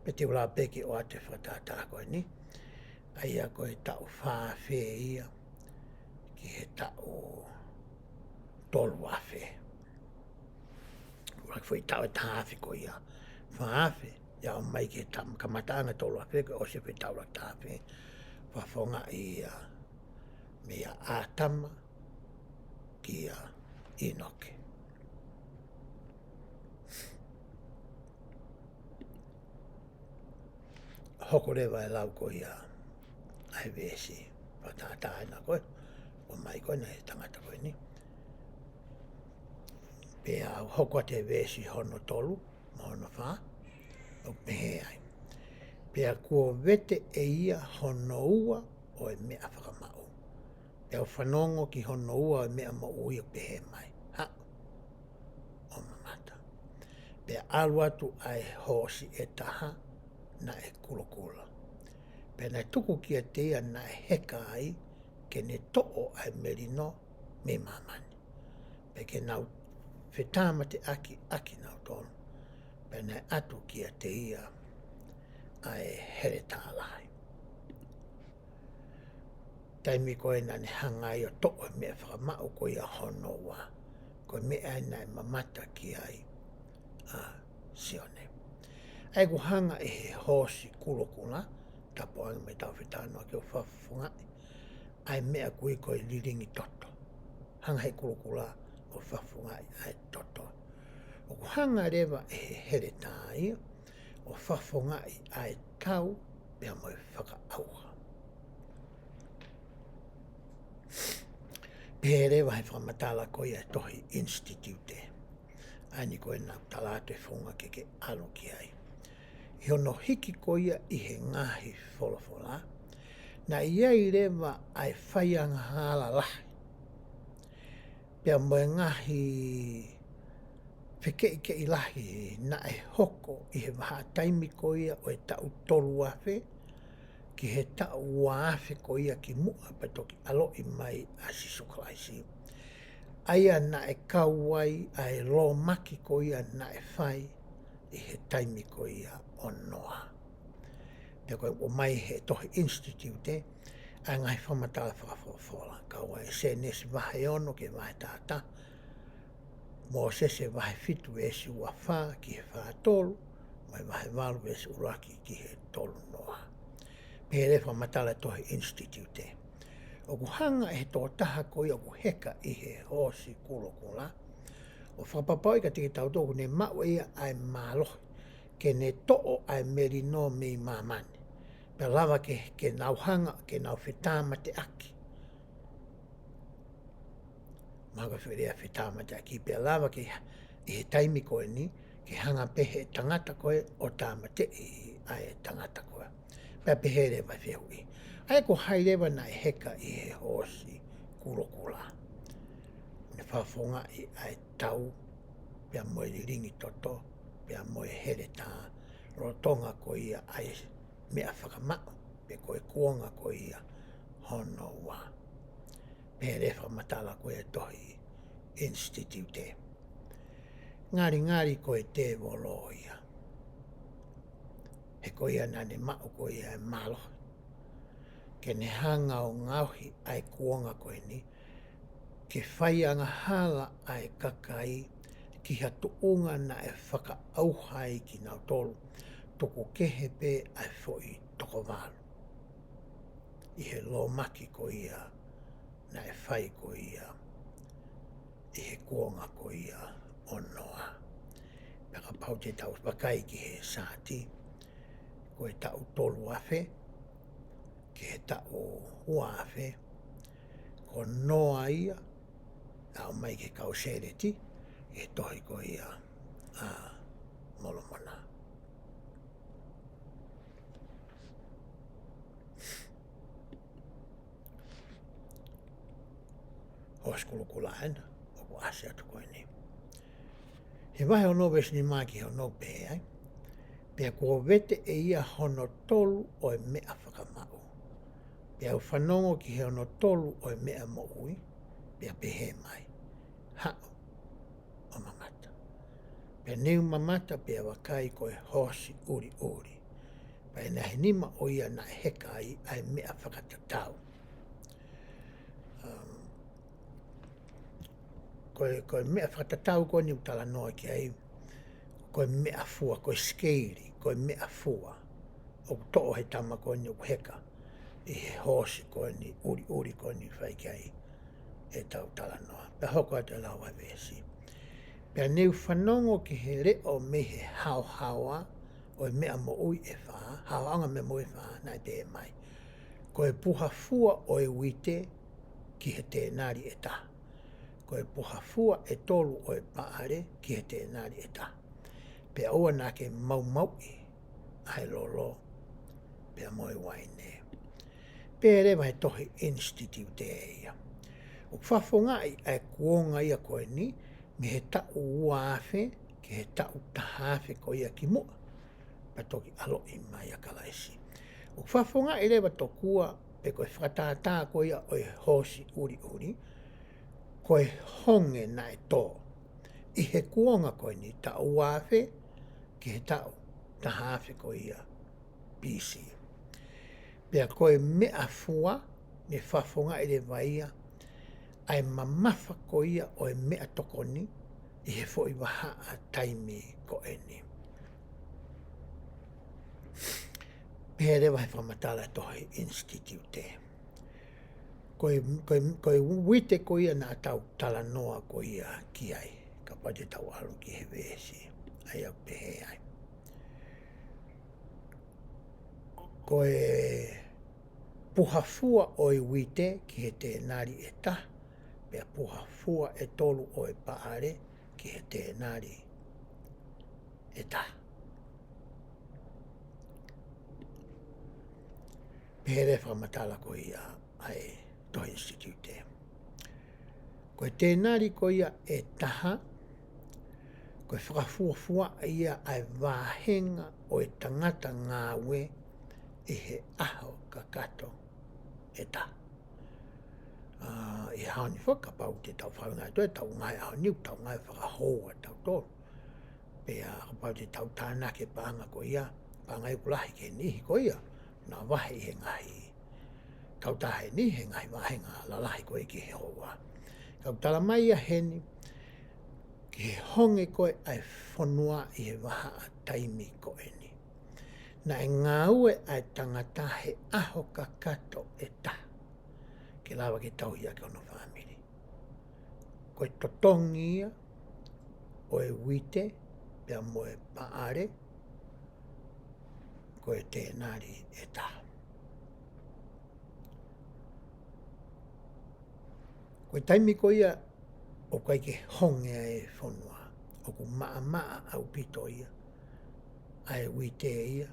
Pea te u lave pē ki he ʻoatu e fakatātā ko eni, ʻa ia ko e taʻu fā afe ia ki he taʻu tolu afe. ʻUluaki foʻi taʻu ʻe taha afe ko ia, fā afe, ia ʻo mai ki he tam-, kamataʻanga tolu afe, ko e ʻosi e foʻi taʻu ʻuluaki taha afe, fakafofongaʻi ia meia ʻĀtama kia ʻĪnoke. Hoko leva e lau ko ia ʻa e veesi fakatātā ena ko ē, ʻomai ko ena ʻe he tangata ko eni. Pea hoko atu e veesi hono tolu mo hono fā, ʻo pehē ai, pea kuo vete ʻe ia hono ua ʻo e meʻa fakamaʻu. Pea u fanongo ki hono ua ʻo e meʻa moʻui ʻo pehē mai, haʻu ʻo mamata. Pea ʻalu atu ʻa e hoosi ʻe taha naʻe kulokula. Pea naʻe tuku kiate ia naʻe heka ai ke ne toʻo ʻa e melino mei māmani, pea ke nau fetāmateʻaki ʻakinautolu. Pea naʻe ʻatu kiate ia ʻa e heletā lahi. Taimi ko ē naʻa ne hanga ai ʻo toʻo e meʻa fakamaʻu ko ia hono ua, ko e meʻa ia naʻe mamata ki ai ʻa Sione. ʻA ia ʻoku hanga ʻe he hoosi kulokula, tapu ange mo ʻetau fetalanoaʻaki, ʻo fakafofongaʻi ʻa e meʻa ʻoku ui ko e lilingi toto. Hanga ʻe he kulokula ʻo fakafofongaʻi ʻa e toto. ʻOku hanga leva ʻe he heletā ia ʻo fakafofongaʻi ʻa e tau pea mo e fakaʻauha. Pehē leva ʻe he fakamatala ko ia ʻa e tohi Institute, ʻa eni ko ē naʻa ku tala atu e founga ke ke ʻalu ki ai. ʻI hono hiki ko ia ʻi he ngaahi folofola, naʻe ʻi ai leva ʻa e faiangahala lahi, pea mo e ngaahi fekeʻikeʻi lahi naʻe hoko ʻi he vahaʻa taimi ko ia ʻo e taʻu tolu afe ki he taʻu ua afe ko ia kimuʻa pea toki ʻaloʻi mai ʻa Sīsū Kalaisi. ʻA ia naʻe kau ai ʻa e lōmaki ko ia naʻe fai ʻi he taimi ko ia ʻo Noa. Pea ko e ʻomai he tohi Institute ʻa e ngaahi fakamatala fakafolofola, kau ai Sēnesi vahe ono ki he vahe taha taha, Mōsese vahe fitu veesi ua fā ki he fā tolu, mo e vahe valu veesi ʻuluaki ki he tolu noa. Pea lea fakamatala tohi Institute, ʻoku hanga ʻe he tokotaha ko ia ʻoku heka ʻi he hoosi kulokula ʻo fakapapauʻi kiate kitautolu ʻoku ne maʻu ʻe ia ʻa e mālohi ke ne toʻo ʻa e melino mei māmani, pea lava ke, ke nau hanga, ke nau fetāmateʻaki. Mahalo ko e foʻi lea fetāmateʻaki, pea lava ke, ʻi he taimi ko eni, ke hanga pē he tangata ko ē ʻo tāmateʻi ʻa e tangata ko ē. Pea pehē leva e fehuʻi, ʻa ia ko hai leva naʻe heka ʻi he hoosi kulokula? Ne fakafofongaʻi ʻa e tau, pea mo e lilingi toto, pea mo e heletā, lolotonga ko ia ʻa e meʻa fakamaʻu, pe ko e kuonga ko ia hono ua. Pea lea fakamatala ko ia tohi Institute, ngalingali ko e tēvolo ia. He ko ia naʻa ne maʻu ko ia e mālohi ke ne hanga ʻo ngaohi ʻa e kuonga ko eni, ke fai angahala ʻa e kakai ki ha tuʻunga naʻe fakaʻauha ai kinautolu, tuku kehe pē ʻa e foʻi toko valu ʻi he lōmaki ko ia naʻe fai ko ia ʻi he kuonga ko ia ʻo Noa. Pea kapau te tau vakai ki he saati, ko e taʻu tolu afe ki he taʻu ua afe, ko Noa ia naʻe ʻomai ki he kau Sēleti ʻi he tohi ko ia ʻa Molomona. Hoosi kulokula ena ʻoku ʻasi atu ko eni. He vahe ono veesi nima ki he ono pehē ai, pea kuo vete ʻe ia hono tolu ʻo e meʻa fakamaʻu. Pea u fanongo ki he hono tolu ʻo e meʻa moʻui, pea pehē mai, haʻu ʻo mamata. Pea ne u mamata pea vakai ko e hoosi ʻuliʻuli, pea ʻi he ngaahi nima ʻo ia naʻe heka ai ʻa e meʻa fakatatau. Um, ko e, ko e meʻa fakatatau ko eni ʻoku talanoa ki ai, ko e meʻa fua, ko e sikeili, ko e meʻa fua ʻoku toʻo he tama ko eni ʻoku heka ʻi he hoosi ko eni ʻuliʻuli ko eni fai ki ai ʻetau talanoa. Pea hoko atu e lau ʻa e veesi. Pea ne u fanongo ki he leʻo mei he haohaoa ʻo e meʻa moʻui ʻe fā, haohaoa meʻa moʻui ʻe fā, naʻe pehē mai, ko e puha fua ʻo e uite ki he tēnali ʻe taha, ko e puha fua ʻe tolu ʻo e paʻale ki he tēnali ʻe taha. Pea ʻoua naʻa ke maumauʻi ʻa e lolo pea mo e uaine. Pea lea vahe tohi Institute ia, ʻoku fakafofongaʻi ʻa e kuonga ia ko eni mei he taʻu ua afe ki he taʻu taha afe ko ia kimuʻa pea toki ʻaloʻi mai ʻa Kalaisi. ʻOku fakafofongaʻi leva tokua, pe ko e fakatātā ko ia ʻo e hoosi ʻuliʻuli, ko e honge naʻe tō ʻi he kuonga ko eni taʻu ua afe ki he taʻu taha afe ko ia B C. Pea ko e meʻa fua, ne fakafofongaʻi leva ia ʻa e mamafa ko ia ʻo e meʻatokoni ʻi he foʻi vahaʻa taimi ko eni. Pehē leva he fakamatala tohi Institute, ko e, ko e, ko e uite ko ia naʻa tau talanoa ko ia ki ai, kapau te tau ʻalu ki he veesi, ʻa ia ʻoku pehē ai, ko e puha fua ʻo e uite ki he tēnali ʻe taha, pea puha fua ʻe tolu ʻo e paʻale ki he tēnali ʻe taha. Pehē leva fakamatala ko ia ʻa e tohi Institute, ko e tēnali ko ia ʻe taha, ko e fakafuafua ia ʻa e vāhenga ʻo e tangata ngāue ʻi he ʻaho kakato ʻe taha. ʻA, ʻi he ʻaho ni foki, kapau te tau feinga atu ʻe tau ngaahi ʻaho ni, tau ngaahi fakahoua tautolu. Pea kapau te tau tānaki e paʻanga ko ia, paʻanga ʻoku lahi ki he niʻihi ko ia, naʻa vahe ʻi he ngaahi kautaha ni, he ngaahi vāhenga lalahi ko ē ki he houa. Kau tala mai ia heni, ki he honge ko ē ʻa e fonua ʻi he vahaʻa taimi ko eni. Naʻe ngāue ʻa e tangata he ʻaho kakato ʻe taha, ke lava ke tauhi ʻaki hono fāmili. Ko e totongi ia ʻo e uite, pea mo e paʻale, ko e tēnali ʻe taha. Ko e taimi ko ia ʻoku ʻikai ke honge ai e fonua, ʻoku maʻamaʻa ʻaupito ia, ʻa e uite ia,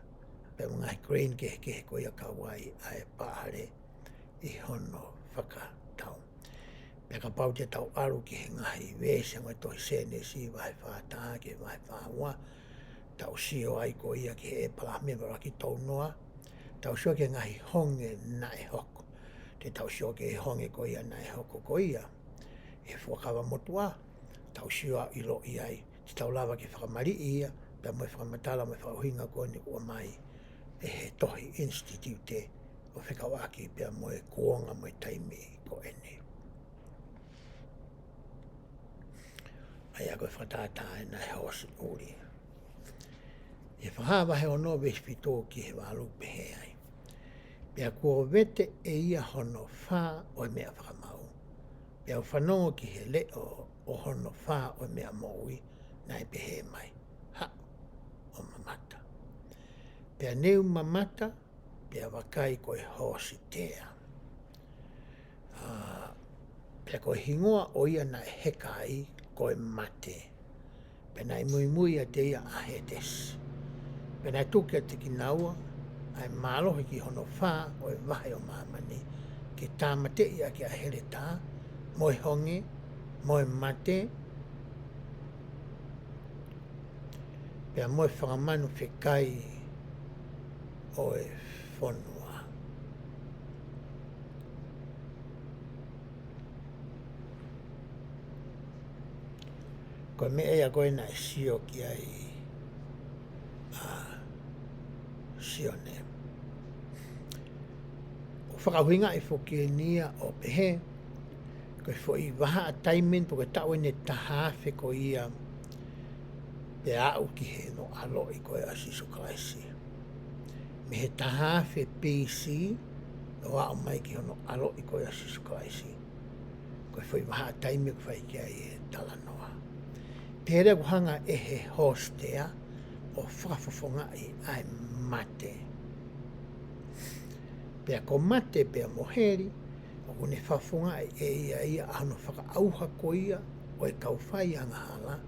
pea mo e ngaahi grain kehekehe ko ia kau ai ʻa e paʻale ʻi hono fakatau. Pea kapau te tau ʻalu ki he ngaahi veesi ʻa e tohi Sēnesi vahe fā taha ki he vahe fā ua, tau sio ai ko ia ki he ʻĒpalahame vahe ʻuluaki tounoa, tau sio ki he ngaahi honge naʻe hoko. Te tau sio ki he honge ko ia naʻe hoko ko ia he Fuakava Motuʻa, tau sio ʻo ʻiloʻi ai, te tau lava ke fakamaliʻi ia, pea mo e fakamatala mo e fakaʻuhinga ko eni ʻoku ʻomai ʻe he tohi Institute ʻo fekauʻaki pea mo e kuonga mo e taimi ko eni. ʻA ia ko e fakatātā ena ʻa e hoosi ʻuli. ʻI he Fakahā vahe ono veesi fitu ki he valu pehē ai. Pea kuo vete ʻe ia hono fā ʻo e meʻa fakamau. Pea u fanongo ki he leʻo ʻo hono fā ʻo e meʻa moʻui, naʻe pehē mai, haʻu ʻo mamata. Pea ne u mamata, pea vakai ko e hoosi tea. ʻA, pea ko e hingoa ʻo ia naʻe heka ai ko e mate. Pea naʻe muimui ʻiate ia ʻa Hētesi. Pea naʻe tuku kiate kinaua ʻa e mālohi ki hono fā ʻo e vahe ʻo māmani, ke tāmateʻi ʻaki ʻa e heletā, mo e honge, mo e mate, pea mo e fakamanu fekai ʻo e fonua. Ko e meʻa ia ko ē naʻe sio ki ai ʻa Sione. ʻOku fakaʻuhingaʻi foki eni ia ʻo pehē, ko e foʻi vahaʻa taimi eni pe ko e taʻu eni ʻe taha afe ko ia pea aʻu ki hono ʻaloʻi ko ē ʻa Sīsū Kalaisi. Mei he taha afe B C ʻo aʻu mai ki hono ʻaloʻi ko ē ʻa Sīsū Kalaisi. Ko e foʻi vahaʻa taimi ʻoku fai ki ai e talanoa. Pea leva ʻoku hanga ʻe he hoosi tea ʻo fakafofongaʻi ʻa e mate. Pea ko mate pea mo heli, ʻoku ne fakafofongaʻi ʻe ia ia ʻa hono fakaʻauha ko ia ʻo e kau fai angahala,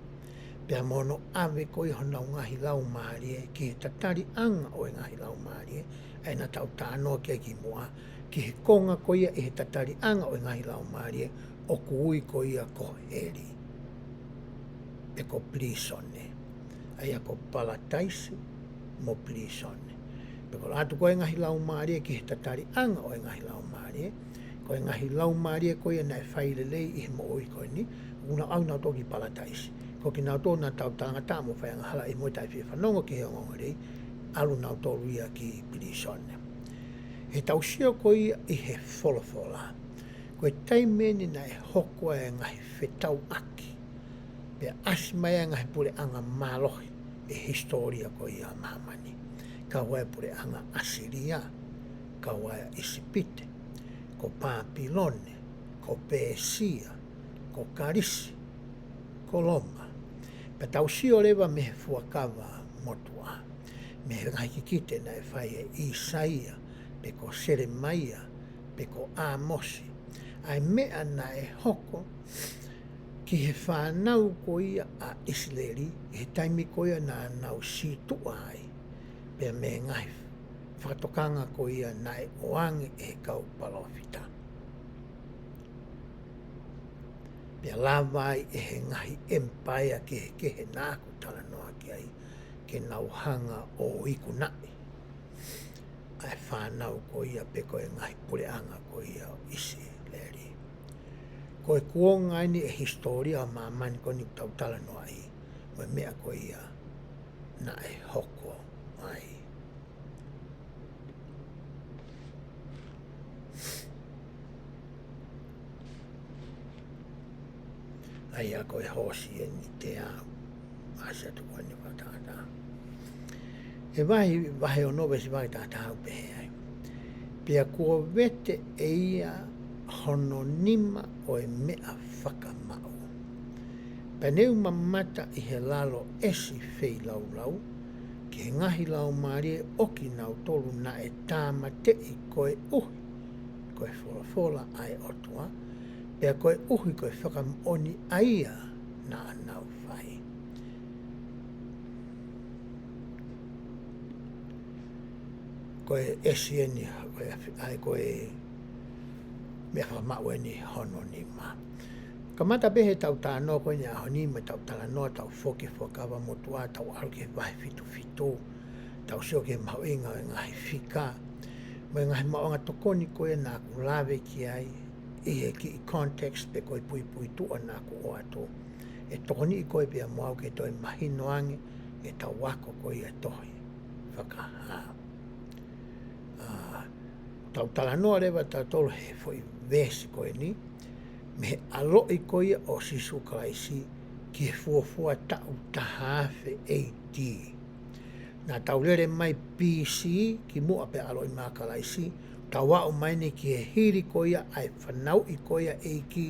pea mo hono ʻave ko ia honau ngaahi laumālie ki he tataliʻanga ʻo e ngaahi laumālie, ʻa ia naʻa tau talanoa ki ai kimuʻa, ki he konga ko ia ʻi he tataliʻanga ʻo e ngaahi laumālie, ʻoku ui ko ia ko heli. Pe ko pilīsone. ʻA ia ko palataisi mo pilīsone. Pe ko e ʻatu ko ē ngaahi laumālie ki he tataliʻanga ʻo e ngaahi laumālie, ko e ngaahi laumālie ko ia naʻe fai lelei ʻi he moʻui ko eni, ʻoku nau ʻalu nautolu ki palataisi. Ko kinautolu naʻa tau talangataʻa mo fai angahala ʻi he moʻui taʻe fie fanongo ki he ongoongolelei, ʻalu nautolu ia ki pilīsone. He tau sio ko ia ʻi he folofola, ko e taimi eni naʻe hoko ai e ngaahi fetauʻaki, pea ʻasi mai ai e ngaahi puleʻanga mālohi ʻi he hisitōlia ko ia ʻa māmani. Kau ai e puleʻanga ʻAsilia, kau ai ʻa ʻIsipite, ko Pāpilone, ko Pēsia, ko Kalisi, ko Loma. Pea tau sio leva mei he Fuakava Motuʻa, mei he ngaahi kikite naʻe fai ʻe ʻĪsaia, pe ko Selemaia, pe ko ʻĀmosi, ʻa e meʻa naʻe hoko ki he fānau ko ia ʻa ʻIsileli, ʻi he taimi ko ia naʻa nau sītuʻa ai, pea mei he ngaahi fakatokanga ko ia naʻe ʻoange ʻe he kau palōfita. Pea lava ai ʻe he ngaahi ʻemipaea kehekehe naʻa ku talanoa ki ai, ke nau hanga ʻo ikunaʻi ʻa e fānau ko ia pe ko e ngaahi puleʻanga ko ia ʻo ʻIsileli. Ko e kuonga eni e hisitōlia ʻo māmani ko eni ʻoku tau talanoaʻi, mo e meʻa ko ia naʻe hoko ai. ʻA ia ko e hoosi eni te au ʻasi atu ko eni fakatātā. ʻI he vahe, vahe ono veesi vahe taha taha ʻoku pehē ai. Pea kuo vete ʻe ia hono nima ʻo e meʻa fakamaʻu. Pea ne u mamata ʻi he lalo ʻesi feilaulau, ki he ngaahi laumālie ʻo kinautolu naʻe tāmateʻi koeʻuhi ko e folofola ʻa e ʻOtua, pea koeʻuhi ko e fakamoʻoni ʻa ia naʻa nau fai. Ko e ʻesi eni, ko e, ʻa ia ko e meʻa fakamaʻu eni hono nima. Kamata pē heʻetau talanoa ko eni ʻaho ni mo ʻetau talanoa, tau foki he Fuakava Motuʻa, tau ʻalu ki he vahe fitu fitu, tau sio ki he mahuʻinga ʻo e ngaahi fika, mo e ngaahi maʻuʻanga tokoni ko ia naʻa ku lave ki ai, ʻi he kiʻi context pe ko e puipuituʻa naʻa ku ʻoatu. ʻE tokoniʻi koe pea mo au ke toe mahino ange ʻetau ako ko ia tohi Fakahā. ʻA, tau talanoa leva tautolu he foʻi veesi ko eni, mei he ʻaloʻi ko ia ʻo Sīsū Kalaisi ki he fuofua taʻu taha afe A D. Naʻa tau lele mai B C ki muʻa pea ʻaloʻi mai ʻa Kalaisi, tau aʻu mai eni ki he hili ko ia ʻa e fanauʻi ko ia ʻa e ʻEiki,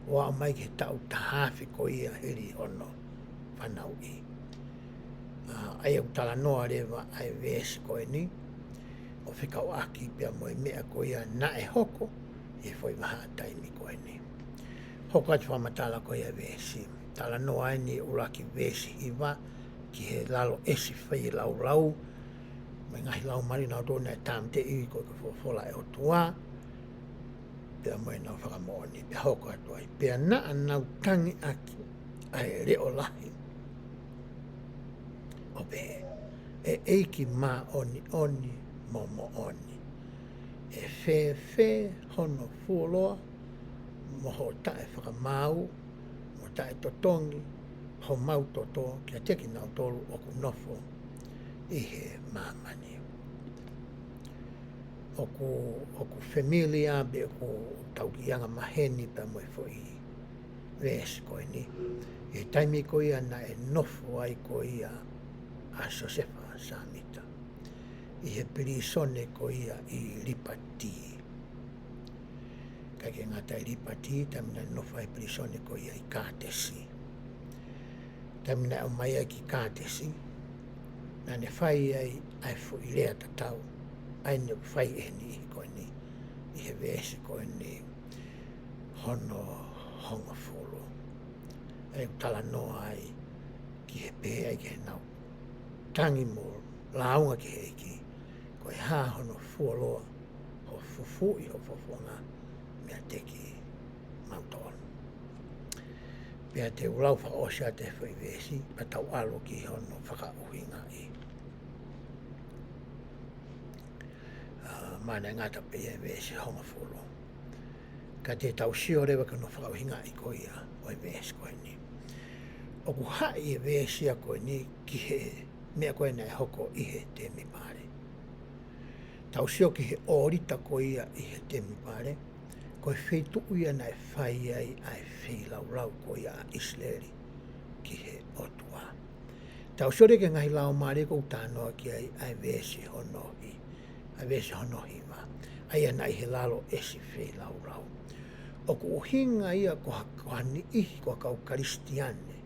ʻo aʻu mai ki he taʻu taha afe ko ia hili hono fanauʻi. ʻA, ʻa ia ʻoku talanoa leva ʻa e veesi ko eni, ʻo fekauʻaki pea mo e meʻa ko ia naʻe hoko ʻi he foʻi vahaʻa taimi ko eni. Hoko atu fakamatala ko ia veesi. Talanoa eni ʻuluaki veesi hiva, ki he lalo ʻesi feilaulau, mo e ngaahi laumālie nautolu naʻe tāmateʻi koeʻuhi ko e folofola ʻa e ʻOtua, pea mo ʻenau fakamoʻoni, pea hoko atu ai. Pea naʻa nau tangi ʻaki ʻa e leʻo lahi, ʻo pehē, ʻE ʻEiki māʻoniʻoni mo moʻoni, ʻe fēfē hono fuoloa mo hoʻo taʻefakamaau, mo taʻetotongi homau toto kiate kinautolu ʻoku nofo ʻi he māmani. ʻOku, ʻoku familiar pe ʻoku tau kiʻi anga maheni pea mo e foʻi veesi ko eni. ʻI he taimi ko ia naʻe nofo ai ko ia ʻa Siosefa Sāmita ʻi he pilīsone ko ia ʻi Lipatī. ʻIkai ke ngata ʻi Lipatī, taimi naʻa ne nofo ai pilīsone ko ia ʻi Kātesi. Taimi naʻe ʻomai ai ki Kātesi, naʻa ne fai ai ʻa e foʻi lea tatau, ʻa ia naʻe fai ʻe he niʻihi ko eni, ʻi he veesi ko eni hono hongofulu. ʻA ia ʻoku talanoa ai ki he pehē ai ki heʻenau tangi mo lāunga ki he ʻEiki, ko e hā hono fuoloa hoʻo fufū ʻi ho fofonga meiate kimautolu. Pea te u lau fakaʻosi atu e foʻi veesi, pea tau ʻalu ki hono fakaʻuhingaʻi. ʻA, mana ngata pē ia e veesi hongofulu. Ka te tau sio leva ki hono fakaʻuhingaʻi ko ia ʻo e veesi ko eni. ʻOku haʻi e veesi ia ko eni ki he meʻa ko ē naʻe hoko ʻi he temipale. Tau sio ki he ʻōlita ko ia ʻi he temipale, ko e feituʻu ia naʻe fai ai ʻa e feilaulau ko ia ʻa ʻIsileli ki he ʻOtua. Tau sio leva ki he ngaahi laumālie ʻoku talanoa ki ai ʻa e veesi hono hi-, ʻa e veesi hono hiva. ʻA ia naʻe ʻi he lalo ʻesi feilaulau. ʻOku ʻuhinga ia ko ha, ko ha niʻihi ko ha kau Kalisitiane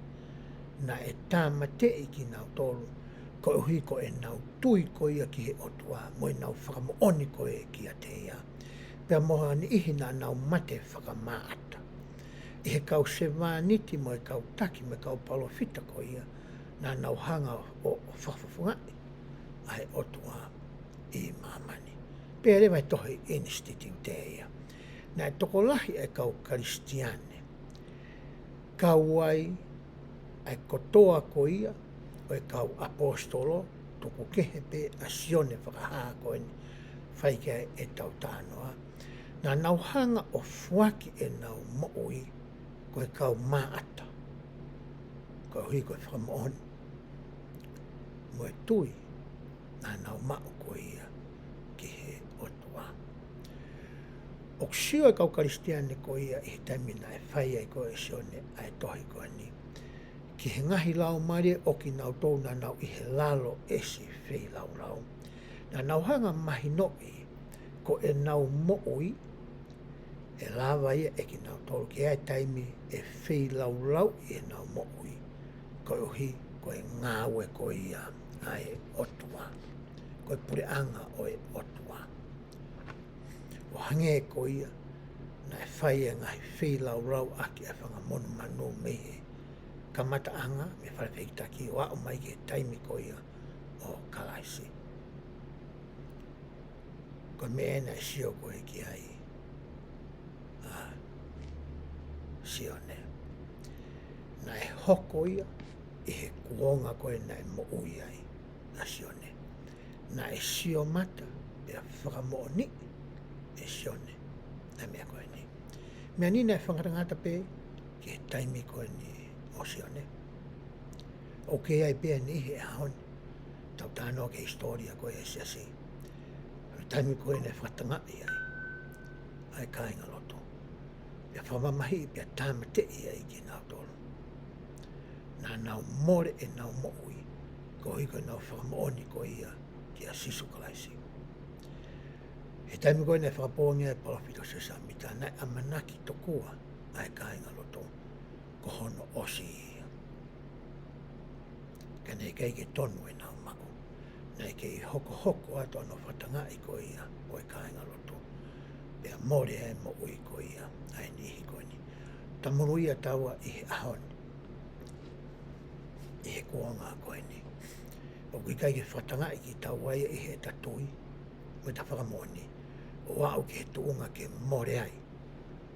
naʻe tāmateʻi kinautolu, koeʻuhi ko ʻenau tui ko ia ki he ʻOtua, mo ʻenau fakamoʻoni ko ē kiate ia. Pea mo ha niʻihi naʻa nau mate fakamaʻata. ʻI he kau sevāniti mo e kau taki mo e kau palōfita ko ia, naʻa nau hanga ʻo, ʻo fakafofongaʻi ʻa e ʻOtua ʻi māmani. Pea leva e tohi Institute ia. Naʻe tokolahi e kau Kalisitiane kau ai ʻa e kotoa ko ia ʻo e kau ʻaposetolo, tuku kehe pē ʻa Sione Fakahā ko eni fai ki ai ʻetau talanoa. Naʻa nau hanga ʻo foaki ʻenau moʻui ko e kau māʻata, koeʻuhi ko e fakamoʻoni mo e tui naʻa nau maʻu ko ia ki he ʻOtua. ʻOku sio e kau Kalisitiane ko ia ʻi he taimi naʻe fai ai ko ē ʻe Sione ʻa e tohi ko eni ki he ngaahi laumālie ʻo kinautolu naʻa nau ʻi he lalo ʻesi feilaulau. Naʻa nau hanga mahinoʻi ko ʻenau moʻui ʻe lava ia ʻe kinautolu ke ʻi ai e taimi ʻe feilaulau ʻi heʻenau moʻui, koeʻuhi ko e ngāue ko ia ʻa e ʻOtua, ko e puleʻanga ʻo e ʻOtua. ʻO hangē ko ia naʻe fai e ngaahi feilaulau ʻaki ʻa e fanga monumanu mei he kamataʻanga, mei he fale fehikitaki ʻo aʻu mai ki he taimi ko ia ʻo Kalaisi. Ko e meʻa ē naʻe sio ko ē ki ai ʻa Sione. Naʻe hoko ia ʻi he kuonga ko ē naʻe moʻui ai ʻa Sione. Naʻe sio mata pea fakamoʻoniʻi ʻe Sione ʻa e meʻa ko eni. Meʻa ni naʻe fakangatangata pē ki he taimi ko eni ʻo Sione. ʻOku ʻi ai pē ʻa e niʻihi he ʻaho ni, tau talanoa ki he hisitōlia ko ē ʻa e siasi, ʻa e taimi ko ē naʻe fakatangaʻi ai ʻa e kāingalotu, pea fakamamahiʻi pea tāmateʻi ai kinautolu. Naʻa nau mole ʻenau moʻui koeʻuhi ko ʻenau fakamoʻoni ko ia kia Sīsū Kalaisi. He taimi ko ē naʻe fakapoongi ai e palōfita ko Siosefa Sāmita, naʻe ʻamanaki tokua ʻa e kāingalotu ko hono ʻosi ia. Ka naʻe ʻikai ke tonu ʻenau maʻu. Naʻe kei hokohoko atu hono fakatangaʻi ko ia ʻo e kāingalotu, pea mole ai e moʻui ko ia ʻa e niʻihi ko eni. Talamai ia ʻe taua ʻi he ʻaho ni, ʻi he kuonga ko eni, ʻoku ʻikai ke fakatangaʻi kitaua ia ʻi heʻeta tui mo ʻeta fakamoʻoni ʻo aʻu ki he tuʻunga ke mole ai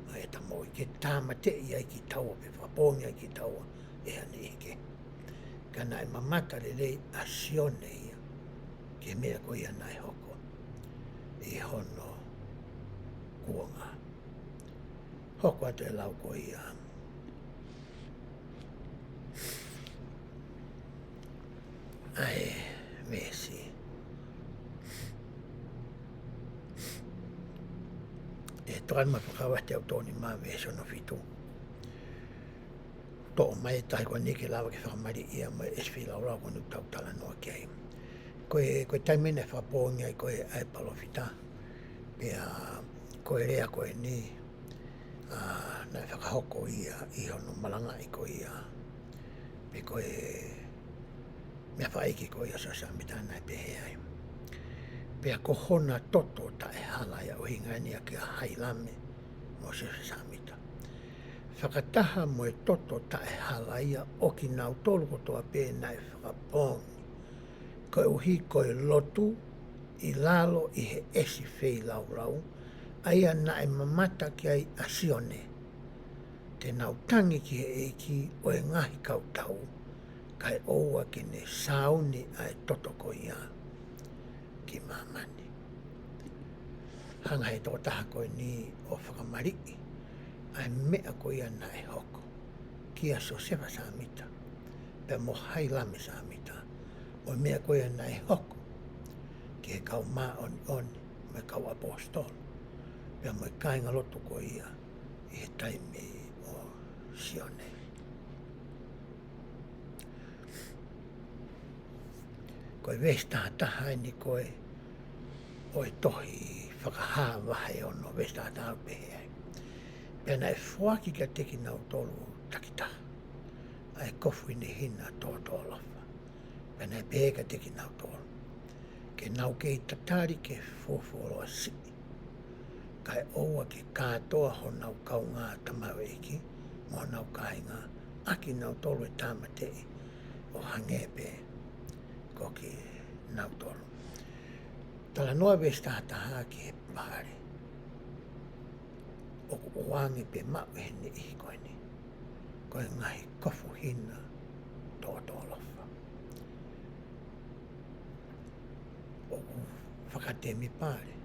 ʻa ʻeta moʻui, ke tāmateʻi ai kitaua pe fakapoongi ai kitaua ʻe ha niʻihi kehe. Ka naʻe mamata lelei ʻa Sione ia ki he meʻa ko ia naʻe hoko ʻi hono kuonga. Hoko atu e lau ko ia ʻa e veesi. ʻE Tokāteline mo e Fuakava, teau tolu nima, veesi hono fitu. Toʻo mai e tahi ko eni ke lava ke fakamaliʻi ia mo e ʻesi feilaulau ko eni ʻoku tau talanoa ki ai. Ko e, ko e taimi naʻe fakapoongi ai ko ē ʻa e palōfita, pea ko e lea ko eni, ʻa, naʻe fakahoko ia ʻi hono malangaʻi ko ia, pe ko e meʻa fakaʻeiki ko ia ʻo Siosefa Sāmita, naʻe pehē ai: Pea ko hona toto taʻehala ia, ʻuhinga eni ia kia Hailame mo Siosefa Sāmita, fakataha mo e toto taʻehala ia ʻo kinautolu kotoa pē naʻe fakapoongi, koeʻuhi ko e lotu ʻi lalo ʻi he ʻesi feilaulau, ʻa ia naʻe mamata ki ai ʻa Sione, te nau tangi ki he ʻEiki ʻo e ngaahi kautau, kae ʻoua ke ne sāuni ʻa e toto ko ia ki māmani. Hanga he tokotaha ko eni ʻo fakamaliʻi ʻa e meʻa ko ia naʻe hoko kia Siosefa Sāmita pea mo Hailame Sāmita, mo e meʻa ko ia naʻe hoko ki he kau māʻoniʻoni mo e kau ʻaposetolo, pea mo e kāingalotu ko ia ʻi he taimi ʻo Sione. Ko e veesi taha taha eni ko ē ʻo e tohi Fakahā vahe ono, veesi taha taha, ʻoku pehē ai: Pea naʻe foaki kiate kinautolu takitaha ʻa e kofu hinehina tōtōlofa. Pea naʻe pehē kiate kinautolu, ke nau kei tatali ke fuofuoloa siʻi, kae ʻoua ke kātoa honau kaungā tamaioʻeiki mo honau kāinga ʻa kinautolu ʻe tāmateʻi, ʻo hangē pē ko kinautolu. Talanoa veesi taha taha ki he pale ʻoku ʻoange pe maʻu ʻe he niʻihi ko eni, ko e ngaahi kofu hina tōtōlofa. ʻOku fakatemipale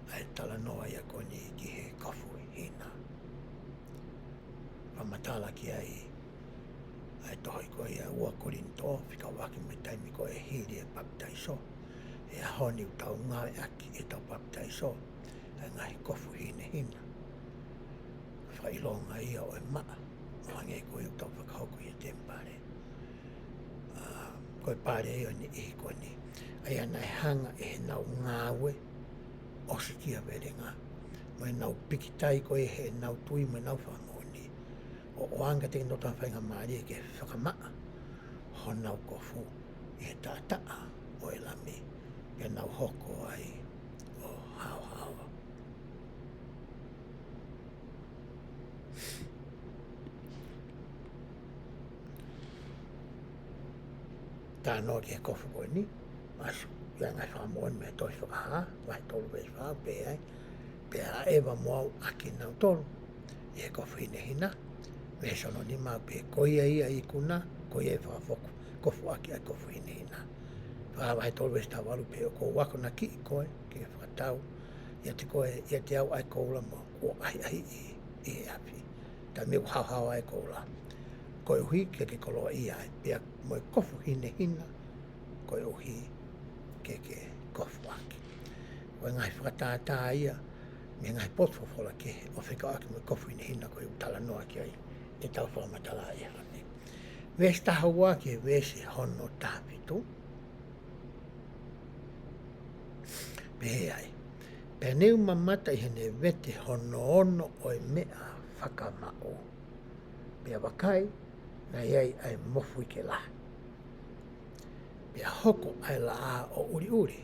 ʻa e talanoa ia ko eni ki he kofu hina. Fakamatala ki ai ʻa e tohi ko ia ua Kolinitō, fekauʻaki mo e taimi ko ē hili e papitaiso. He ʻaho ni ʻoku tau ngāueʻaki ʻi heʻetau papitaiso ʻa e ngaahi kofu hinehina. Fakaʻilonga ia ʻo e maʻa, ʻo hangē ko ia ʻoku tau fakahoko ʻi he temipale. ʻA, ko e pale ia ʻo e niʻihi ko eni. ʻA ia naʻe hanga ʻe heʻenau ngāue, ʻosikiavelenga, mo ʻenau pikitai ko ē heʻenau tui mo ʻenau fakamoʻoni, ʻo ʻoange kiate kinautolu ha faingamālie ke fakamaʻa honau kofu ʻi he taʻataʻa ʻo e Lami, pea nau hoko ai ʻo haohaoa. Talanoa ki he kofu ko eni, ʻoku ʻi ai e ngaahi fakamoʻoni mei he tohi Fakahā, vahe tolu veesi fā, pehē ai, pea ʻaʻeva mo au ʻa kinautolu ʻi he kofu hinehina, veesi hono nima, pea ko ia ia ʻa e ikuna, ko ia ʻe fakafoki, kofuʻaki ʻa e kofu hinehina. Fakahā vahe tolu veesi taha valu, pea ʻoku ou akonakiʻi koe ke fakatau ʻiate koe, ʻiate au ʻa e koula mo kuo ʻahiʻahiʻi ʻi he ʻafi. Taimi ʻoku haohaoa e koula, koeʻuhi ke ke koloaʻia ai, pea mo e kofu hinehina, koeʻuhi ke ke kofuʻaki. Ko e ngaahi fakatātā ia mei he ngaahi potu folofola kehe ʻo fekauʻaki mo e kofu hinehina ko ē ʻoku talanoa ki ai ʻetau fakamatala ʻi he ʻaho ni. Veesi taha ua ki he veesi hono taha fitu. Pehē ai, pea ne u mamata ʻi heʻene vete hono ono ʻo e meʻa fakamaʻu, pea vakai, naʻe ʻi ai ʻa e mofuike lahi. Pea hoko ʻa e laʻā ʻo ʻuliʻuli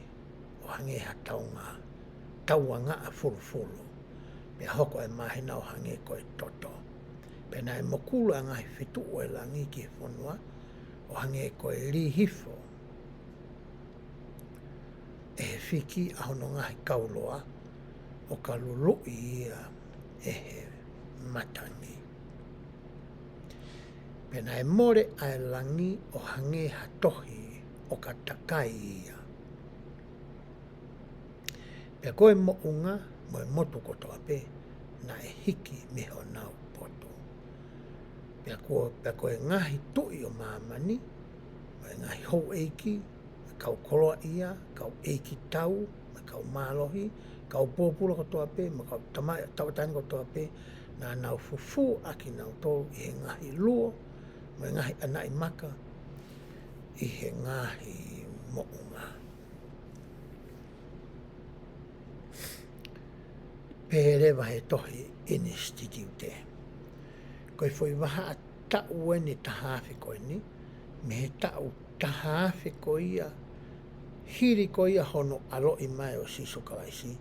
ʻo hangē ha taunga, tauangaʻa fulufulu. Pea hoko ʻa e māhina ʻo hangē ko e toto. Pea naʻe mokulu ʻa e ngaahi fetuʻu ʻo e langi ki he fonua ʻo hangē ko e lī hifo ʻe he fiki ʻa hono ngaahi kauloa, ʻo ka luluʻi ia ʻe he matangi. Pea naʻe mole ʻa e langi ʻo hangē ha tohi ʻo ka takai ia. Pea ko e moʻunga mo e motu kotoa pē naʻe hiki mei honau poto. Pea ko, pea ko e ngaahi tuʻi ʻo māmani, mo e ngaahi houʻeiki, kau koloaʻia, kau ʻeikitau, mo e kau mālohi, kau pōpula kotoa pē, mo e kau tama-, tauʻatāina kotoa pē, naʻa nau fufū ʻa kinautolu ʻi he ngaahi luo, mo e ngaahi ʻanaʻi maka, ʻi he ngaahi moʻunga. Pehē leva he tohi ʻInisititiute, ko e foʻi vahaʻa taʻu eni taha afe ko eni, mei he taʻu taha afe ko ia, hili ko ia hono ʻaloʻi mai ʻo Sīsū Kalaisi,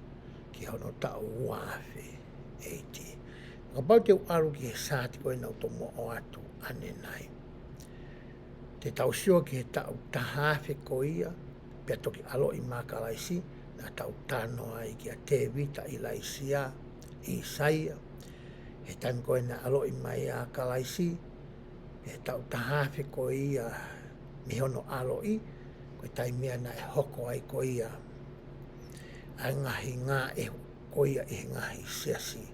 ki hono taʻu ua afe A D. Kapau te u ʻalu ki he saati ko ena ʻoku tomuʻa ʻoatu ʻanenai. Te tau sio ki he taʻu taha afe ko ia, pea toki ʻaloʻi mai ʻa Kalaisi, naʻa tau talanoa ai kia Tēvita, ʻIlaisiā, ʻIsaia. He taimi ko ē naʻe ʻaloʻi mai ai ʻa Kalaisi, he taʻu taha afe ko ia mei hono ʻaloʻi, ko e taimi ia naʻe hoko ai ko ia ʻa e ngaahi ngāue ko ia ʻi he ngaahi siasi.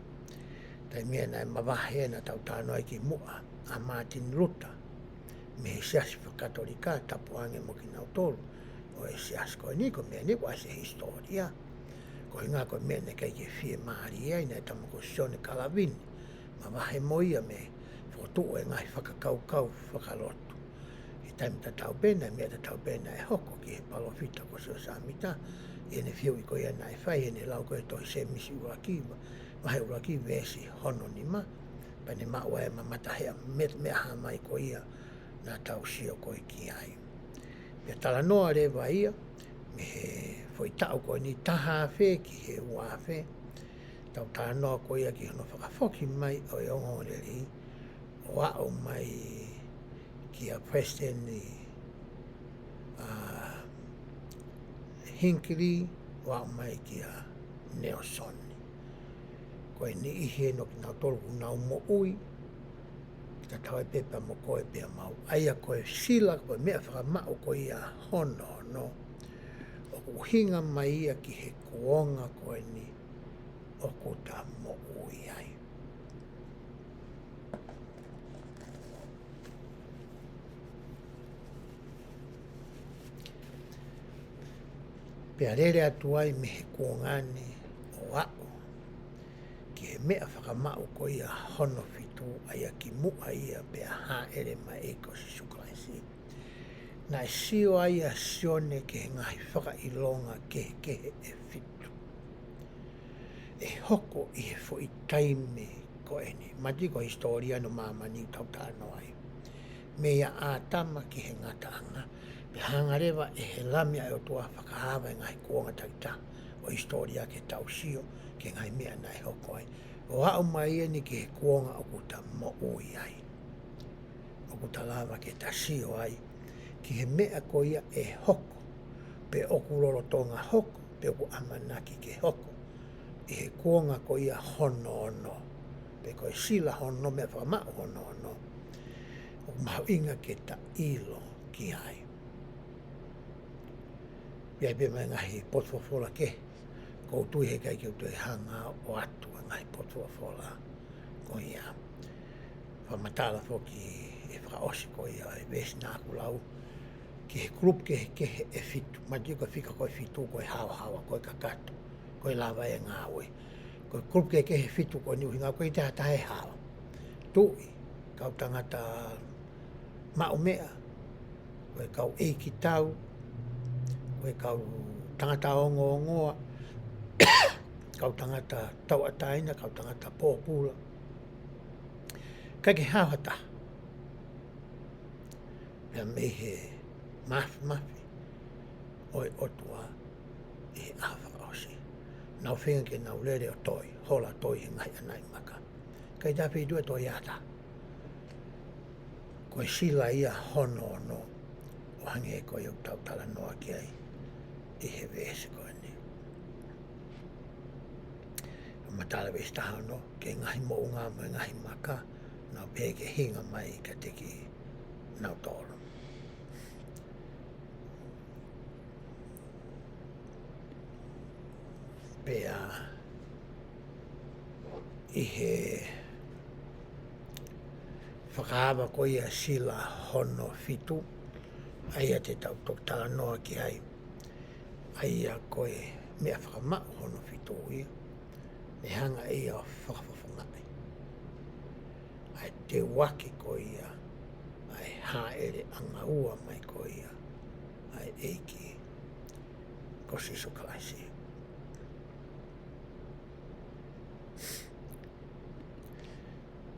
Taimi ia naʻe mavahe, naʻa tau talanoa ai kimuʻa, ʻa Martin Luther, mei he siasi fakakatolika, tapu ange mo kinautolu ʻo e siasi. Ko eni, ko e meʻa ni ʻoku ʻasi he hisitōlia. Ko e ʻuhinga ko e meʻa naʻe ʻikai ke fiemālie ai, naʻe tama ko Sione Kalavini, mavahe mo ia mei he fokotuʻu e ngaahi fakakaukau fakalotu. He taimi tatau pē, naʻe meʻa tatau pē naʻe hoko ki he palōfita ko Siosefa Sāmita, ʻi heʻene fehuʻi ko ia naʻe fai, heʻene lau ko ē tohi Sēmisi ʻuluaki, vahe ʻuluaki veesi hono nima, pea ne maʻu ai e mamata he meʻa, meʻa hā mai ko ia naʻa tau sio ko ē ki ai. Pea talanoa leva ia, mei he foʻi taʻu ko eni taha afe ki he ua afe, tau talanoa ko ia ki hono fakafoki mai ʻo e ongoongolelei, ʻo aʻu mai kia Palesiteni, ʻa, Hinikeli, ʻo aʻu mai kia Nalesoni. Ko e niʻihi eni ʻo kinautolu ʻoku nau moʻui, tatau ai pē pea mo koe pea mo au. ʻA ia ko e sila, ko e meʻa fakamaʻu ko ia hono ono, ʻoku ʻuhinga mai ia ki he kuonga ko eni ʻoku ta moʻui ai. Pea lele atu ai mei he kuonga ni ʻo aʻu ki he meʻa fakamaʻu ko ia hono fitu, ʻa ia ki muʻa ia pea hāʻele mai ko Sīsū Kalaisi. Naʻe sio ai ʻa Sione ki he ngaahi fakaʻilonga kehekehe ʻe fitu ʻe hoko ʻi he foʻi taimi ko eni. Mātiu ko e hisitōlia ʻo māmani ʻoku tau talanoa ai. Meia ʻĀtama ki he ngataʻanga, pea hanga leva ʻe he Lami ʻa e ʻOtua ʻo fakaava e ngaahi kuonga takitaha ʻo e hisitōlia ke tau sio ki he ngaahi meʻa naʻe hoko ai, ʻo aʻu mai eni ki he kuonga ʻoku ta moʻui ai. ʻOku ta lava ke ta sio ai ki he meʻa ko ia ʻe hoko, pe ʻoku lolotonga hoko, pe ʻoku ʻamanaki ke hoko ʻi he kuonga ko ia hono ono, pe ko e sila hono ono, meʻa fakamaʻu hono ono, ʻoku mahuʻinga ke ta ʻilo ki ai. ʻI ai pē mo e ngaahi potu folofola kehe, ʻoku ou tui heʻikai ke u toe hanga ʻo ʻoatu ʻa e ngaahi potu folofola ko ia. Fakamatala foki ʻe fakaʻosi ko ia ʻa e veesi naʻa ku lau ki he kulupu kehekehe ʻe fitu. Mātiu ko e fika ko e fitu, ko e haohaoa, ko e kakato, ko e lava e ngāue. Ko e kulupu kehekehe ʻe fitu ko eni, ʻuhinga ko e taha taha ʻe haohaoa. Tuʻi, kau tangata maʻu meʻa, ko e kau ʻeikitau, ko e kau tangata ongoongoa, kau tangata tauʻatāina, kau tangata pōpula. ʻIkai ke haohaoa ha taha. Pea mei he māfimafi ʻo e ʻOtua ʻi he ʻaho fakaʻosi, nau feinga ke nau lele ʻo toi, hola ʻo toi he ngaahi ʻanaʻi maka. ʻIkai toe feituʻu ʻe toe ʻi ai ha taha. Ko e sila ia hono ono, ʻo hangē ko ia ʻoku tau talanoa ki ai ʻi he veesi ko eni. Matala veesi taha ono, ki he ngaahi moʻunga mo e ngaahi maka, nau pehē ke hinga mai kiate kinautolu. Pea ʻi he fakaava ko ia sila hono fitu, ʻa ia te tau toki talanoa ki ai, ʻa ia ko e meʻa fakamaʻu hono fitu ia, ʻe hanga ʻe ia ʻo fakafofongaʻi ʻa e teuaki ko ia ʻa e hāʻele ʻanga ua mai ko ia ʻa e ʻEiki ko Sīsū Kalaisi.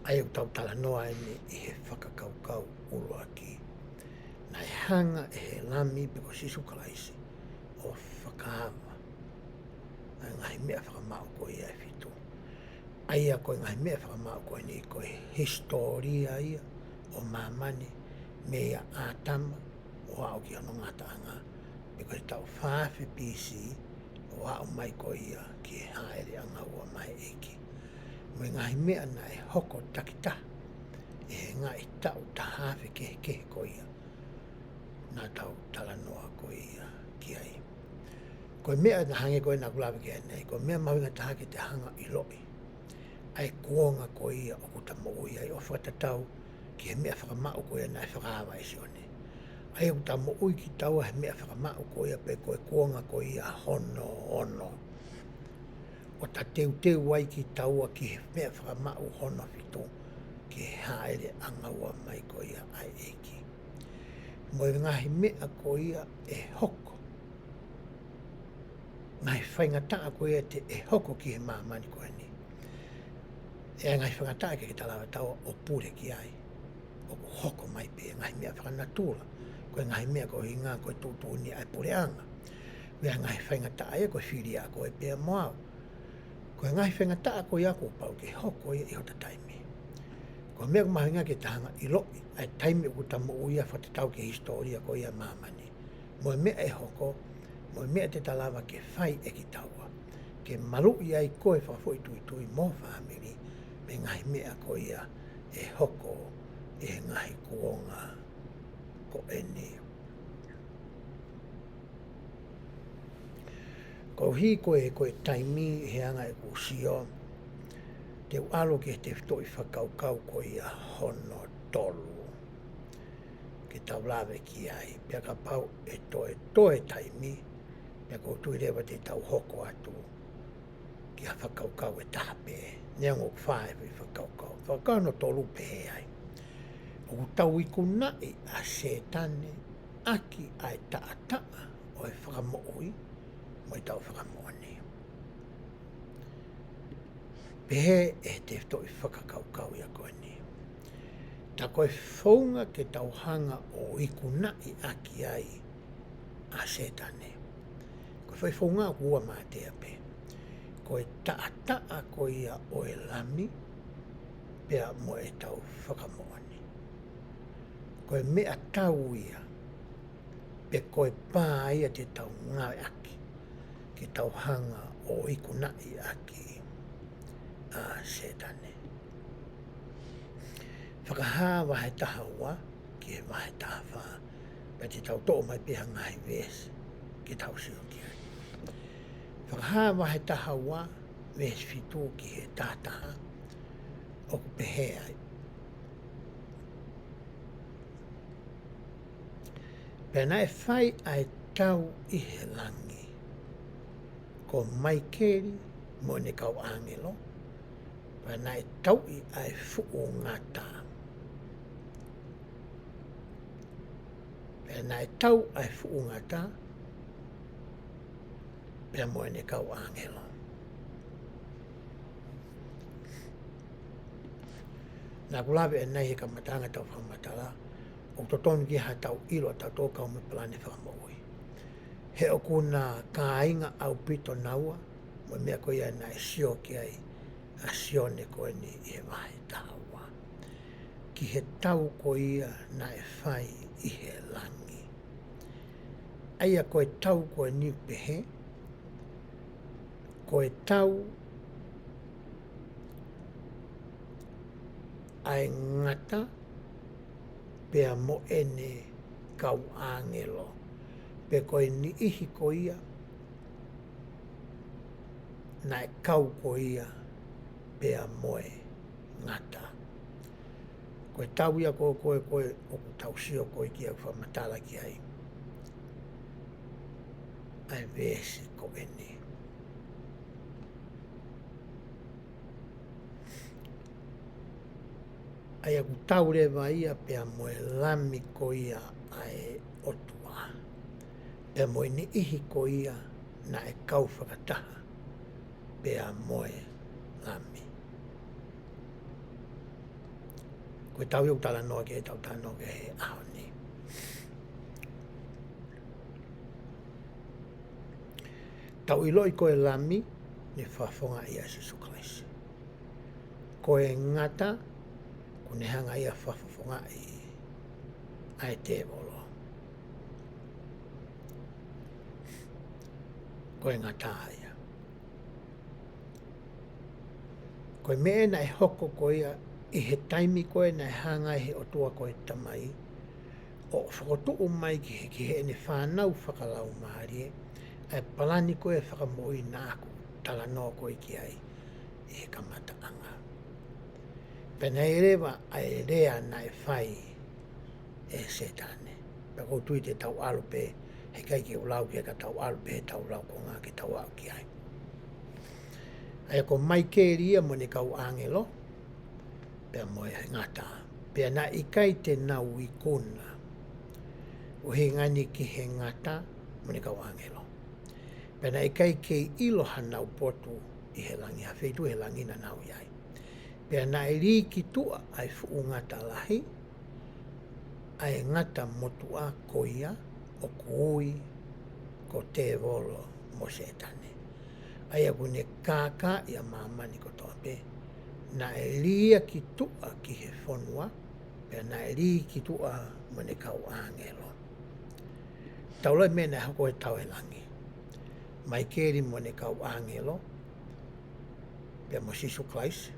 ʻA ia ʻoku tau talanoa eni ʻi he fakakaukau ʻuluaki. Naʻe hanga ʻe he Lami pe ko Sīsū Kalaisi ʻo fakaava ʻa e ngaahi meʻa fakamaʻu ko ia ʻe fitu. ʻA ia ko e ngaahi meʻa fakamaʻu ko eni ko e hisitōlia ia ʻo māmani, meia ʻĀtama ʻo aʻu ki hono ngataʻanga, pe ko e taʻu fā afe B C, ʻo aʻu mai ko ia ki he hāʻele ʻanga ua mai ʻEiki. Mo e ngaahi meʻa naʻe hoko takitaha ʻi he ngaahi taʻu taha afe kehekehe ko ia naʻa tau talanoa ko ia ki ai. Ko e meʻa naʻe hangē ko ē naʻa ku lave ki ai ʻanenai, ko e meʻa mahuʻinga taha ke te hanga ʻiloʻi ʻa e kuonga ko ia ʻoku ta moʻui ai, ʻo fakatatau ki he meʻa fakamaʻu ko ia naʻe fakaava ʻe Sione. ʻA ia ʻoku ta moʻui kitaua he meʻa fakamaʻu ko ia pe ko e kuonga ko ia hono ono, ʻo ta teuteu ai kitaua ki he meʻa fakamaʻu hono fitu, ki he hāʻele ʻanga ua mai ko ia ʻa e ʻEiki. Mo e ngaahi meʻa ko ia ʻe hoko, ngaahi faingataʻa ko ia te ʻe hoko ki he māmani ko eni. ʻE ngaahi faingataʻa ke ke talava taua ʻo pule ki ai, ʻoku hoko mai pē ngaahi meʻa fakanatula. Ko e ngaahi meʻa ko e ʻuhinga ko e tuʻutuʻuni ʻa e puleʻanga. Mo e ngaahi faingataʻa ia ko e fili ʻa koe pea mo au. Ko e ngaahi faingataʻa ko ia kuo pau ke hoko ia ʻi hota taimi. Ko e meʻa ʻoku mahuʻinga ke ta hanga ʻiloʻi ʻa e taimi ʻoku ta moʻui ai fakatatau ki he hisitōlia ko ia māmani, mo e meʻa ʻe hoko, mo e meʻa te ta lava ke fai ʻe kitaua ke maluʻi ai koe fakafoʻituitui mo ho fāmili mei he ngaahi meʻa ko ia ʻe hoko ʻi he ngaahi kuonga ko eni. Koeʻuhi ko e, ko e taimi he anga ʻeku sio, te u ʻalu ki he tefitoʻi fakakaukau ko ia hono tolu. Ke tau lave ki ai, pea kapau ʻe toe, toe taimi, pea ʻoku ou tui leva te tau hoko atu ki ha fakakaukau ʻe taha pē. Neongo ʻoku fā e foʻi fakakaukau. Fakakaukau hono tolu pehē ai. ʻOku tau ikunaʻi ʻa Sētane ʻaki ʻa e taʻataʻa ʻo e fakamoʻui mo ʻetau fakamoʻoni. Pehē ʻe he tefitoʻi fakakaukau ia ko eni. Tā ko e founga ke tau hanga ʻo ikunaʻi ʻaki ai ʻa Sētane. Ko e foʻi founga ʻoku ua mātea pē. Ko e taʻataʻa ko ia ʻo e Lami, pea mo ʻetau fakamoʻoni. Ko e meʻatau ia, pe ko e pā ia te tau ngāueʻaki, ke tau hanga ʻo ikunaʻi ʻaki ʻa Sētane. Fakahā vahe taha ua ki he vahe taha fā, pea te tau toʻo mai pē ha ngaahi veesi ke tau sio ki ai. Fakahā vahe taha ua, veesi fitu ki he taha taha, ʻoku pehē ai. Pea naʻe fai ʻa e tau ʻi he langi, ko Maikeli mo ʻene kau ʻāngelo, pea naʻe tauʻi ʻa e fuʻu ngata. Pea naʻe tau ʻa e fuʻu ngata, pea mo ʻene kau ʻāngelo. Naʻa ku lave ʻanenai he kamataʻanga ʻetau fakamatala, ʻoku totonu ke ʻi ai haʻatau ʻilo ʻa tautolu kau mei he palani fakamoʻui. He ʻoku na kāinga ʻaupito naua, mo e meʻa ko ia naʻe sio ki ai ʻa Sione ko eni ʻi he vahe taha ua. Ki he tau ko ia naʻe fai ʻi he langi. ʻA ia ko e tau ko eni pehē, ko e tau ʻa e ngata pea mo ʻene kau ʻāngelo. Pe ko e niʻihi ko ia naʻe kau ko ia pea mo e ngata. Ko e tau ia ko, ko, ko ē ʻoku tau sio ko ē ki ai ʻoku fakamatala ki ai ʻa e veesi ko eni. ʻA ia ʻoku tau leva ia pea mo e Lami ko ia ʻa e ʻOtua. Pea mo e niʻihi ko ia naʻe kau fakataha pea mo e Lami. Ko e tau ia ʻoku talanoa ki ai ʻetau talanoa ki he ʻaho ni. Tau ʻiloʻi ko e Lami naʻe fakafofongaʻi ʻa Sīsū Kalaisi. Ko e ngata, kuo ne hanga ia ʻo fakafofongaʻi ʻa e tēvolo. Ko e ngata ia. Ko e meʻa naʻe hoko ko ia ʻi he taimi ko ē naʻe hanga ʻe he ʻOtua ko e Tamai ʻo fokotuʻu mai ki he, ki heʻene fānau fakalaumālie, ʻa e palani ko ē fakamoʻui naʻa ku talanoa ko ē ki ai ʻi he kamataʻanga. Pea naʻe leva ʻa e lea naʻe fai ʻe Sētane. Pea ʻoku ou tui te tau ʻalu pē, heʻikai ke u lau ki ai ka tau ʻalu pē, tau lau ko ngā ke tau aʻu ki ai. ʻA ia ko Maikeli ia mo ʻene kau ʻāngelo, pea mo e ngata. Pea naʻe ʻikai te nau ikuna. ʻUhinga ni ki he ngata mo ʻene kau ʻāngelo. Pea naʻe ʻikai kei ʻilo hanau potu ʻi he langi, ha feituʻu he langi naʻa nau ʻi ai. Pea naʻe lī ki tuʻa ʻa e fuʻu ngata lahi, ʻa e ngata motuʻa ko ia ʻoku ui ko tēvolo mo Sētane. ʻA ia ʻoku ne kākaaʻi ʻa māmani kotoa pē, naʻe lī ia ki tuʻa ki he fonua, pea naʻe lī ki tuʻa mo ʻene kau ʻāngelo. Tau lau e meʻa naʻe hoko he tau ʻi langi. Maikeli mo ʻene kau ʻāngelo, pea mo Sīsū Kalaisi,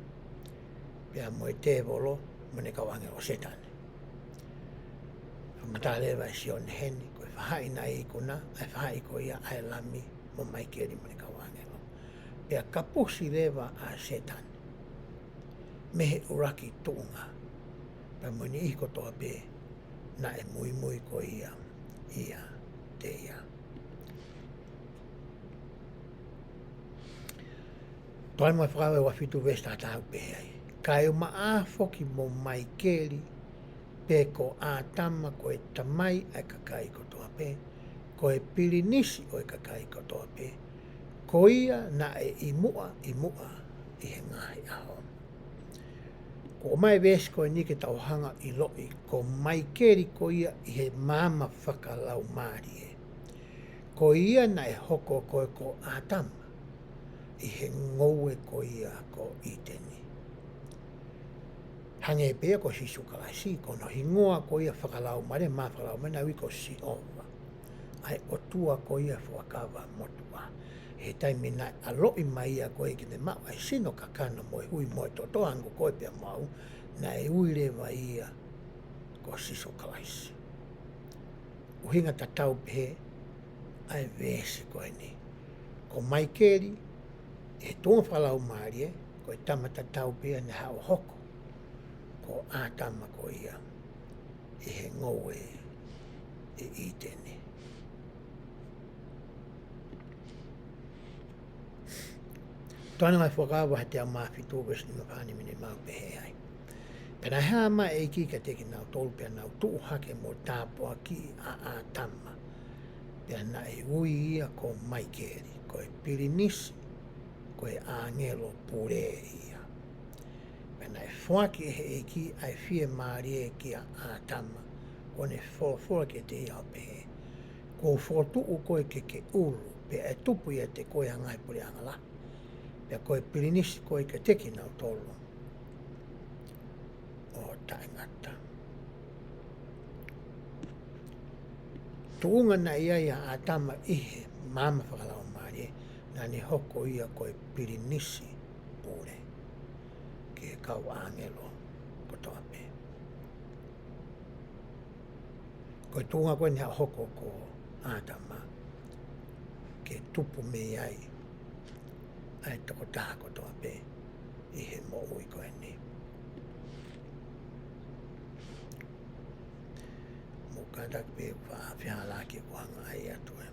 pea mo e tēvolo mo ʻene kau ʻāngelo, ʻo Sētane. Fakamatala leva ʻe Sione heni, ko e faʻahi naʻe ikuna, ʻa e faʻahi ko ia ʻa e Lami, mo Maikeli mo ʻene kau ʻāngelo. Pea kapusi leva ʻa Sētane mei he ʻuluaki tuʻunga, pea mo e niʻihi kotoa pē naʻe muimui ko ia ʻiate ia. Tokāteline mo e Fuakava ua fitu veesi taha taha ʻoku pehē ai: Kae ʻumaʻā foki mo Maikeli, pe ko ʻĀtama ko e tamai ʻa e kakai kotoa pē, ko e pilinisi ʻo e kakai kotoa pē, ko ia naʻe ʻi muʻa ʻi muʻa ʻi he ngaahi ʻaho. Kuo ʻomai e veesi ko eni ke tau hanga ʻo ʻiloʻi ko Maikeli ko ia ʻi he maama fakalaumālie, ko ia naʻe hoko ko e ko ʻĀtama ʻi he ngoue ko ia ko ʻĪteni. Hangē pē ia ko Sīsū Kalaisi, ko hono hingoa ko ia fakalaumālie, maama fakalaumālie, naʻe ui ko Sihova, ʻa e ʻOtua ko ia Fuakava Motuʻa. He taimi naʻe ʻaloʻi mai ia ko ē ke ne maʻu ʻa e sino kakano mo e hui mo e toto, hangē ko koe pea mo au, naʻe ui leva ia ko Sīsū Kalaisi. ʻUhinga tatau pē ʻa e veesi ko eni. Ko Maikeli, ʻi he tuʻunga fakalaumālie, ko e tama tatau pē ia naʻe haʻu ʻo hoko ko ʻĀtama ko ia ʻi he ngoue ʻi ʻĪteni. Tokāteline mo e Fuakava vahe teau mā fitu veesi nima fā nima nima ʻoku pehē ai: Pea naʻe hā mai e ʻEiki kiate kinautolu, pea nau tuʻu hake mo tāpuakiʻi ʻa ʻĀtama, pea naʻe ui ia ko Maikeli, ko e pilinisi, ko e ʻāngelo pule ia. Pea naʻe foaki ʻe he ʻEiki ʻa e fiemālie kia ʻĀtama, ʻo ne folofola kiate ia ʻo pehē: Kuo u fokotuʻu koe ke ke ʻulu, pea ʻe tupu ʻiate koe ha ngaahi puleʻanga lahi, pea ko e pilinisi koe kiate kinautolu ʻo taʻengata. Tuʻunga naʻe ʻi ai ʻa ʻĀtama ʻi he maama fakalaumālie, naʻa ne hoko ia ko e pilinisi pule ki he kau ʻāngelo kotoa pē. Ko e tuʻunga ko eni naʻe hoko ko ʻĀtama, ke tupu mei ai ʻa e tokotaha kotoa pē ʻi he moʻui ko eni. Mou kātaki pē ʻoku faʻa fehālaaki ʻoku hanga ʻai atu e.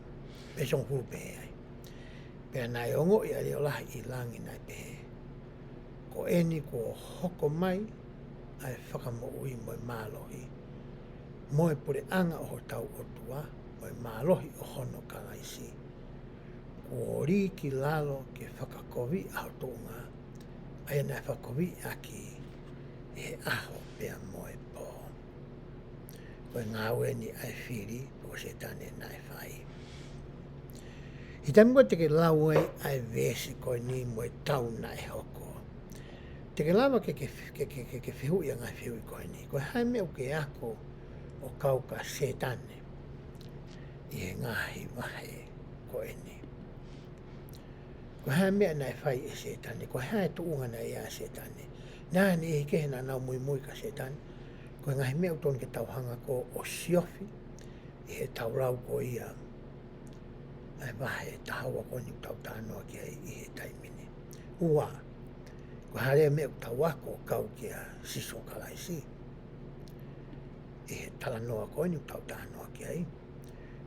Veesi hongofulu pehē ai: Pea naʻe ongoʻi ʻa e leʻo lahi ʻi langi naʻe pehē: Ko eni kuo hoko mai ʻa e fakamoʻui mo e mālohi, mo e puleʻanga ʻo hotau ʻOtua, mo e mālohi ʻo hono Kalaisi. Kuo lī ki lalo ke fakakoviʻi ʻa ho tuʻunga, ʻa ia naʻe fakakoviʻi ʻaki ʻi he ʻaho pea mo e pō. Ko e ngāue eni ʻa e fili, ko Sētane naʻe fai. ʻI he taimi ko ē te ke lau ai ʻa e veesi ko eni mo e tau naʻe hoko, te ke lava ke, ke, ke, ke, ke, ke fehuʻi ʻa e ngaahi fehuʻi ko eni. Ko e hā e meʻa ʻoku ke ako ʻo kau kia Sētane ʻi he ngaahi vahe ko eni? Ko e hā e meʻa naʻe fai ʻe Sētane? Ko e hā e tuʻunga naʻe ʻi ai ʻa Sētane? Naʻa ne ʻi he kehe naʻa nau muimui kia Sētane. Ko e ngaahi meʻa ʻoku totonu ke tau hanga ko ē ʻo siofi ʻi heʻetau lau ko ia ʻa e vahe taha ua ko eni ʻoku tau talanoa ki ai ʻi he taimi ni. Ua, ko e hā leva e meʻa ʻoku tau ako ʻo kau kia Sīsū Kalaisi ʻi he talanoa ko eni ʻoku tau talanoa ki ai?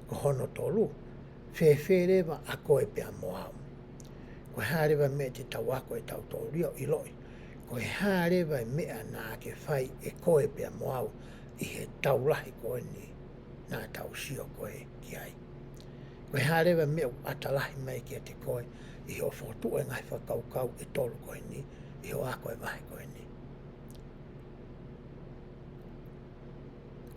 Ko hono tolu, fēfē leva ʻa koe pea mo au? Ko e hā leva e meʻa te tau ako ʻe tautolu ia ʻo ʻiloʻi ko e hā leva e meʻa naʻa ke fai ʻe koe pea mo au ʻi he tau lahi ko eni naʻa tau sio ko ē ki ai? Ko e hā leva e meʻa ʻoku ʻata lahi mai kiate koe ʻi hoʻo fokotuʻu e ngaahi fakakaukau ʻe tolu ko eni ʻi hoʻo ako e vahe ko eni?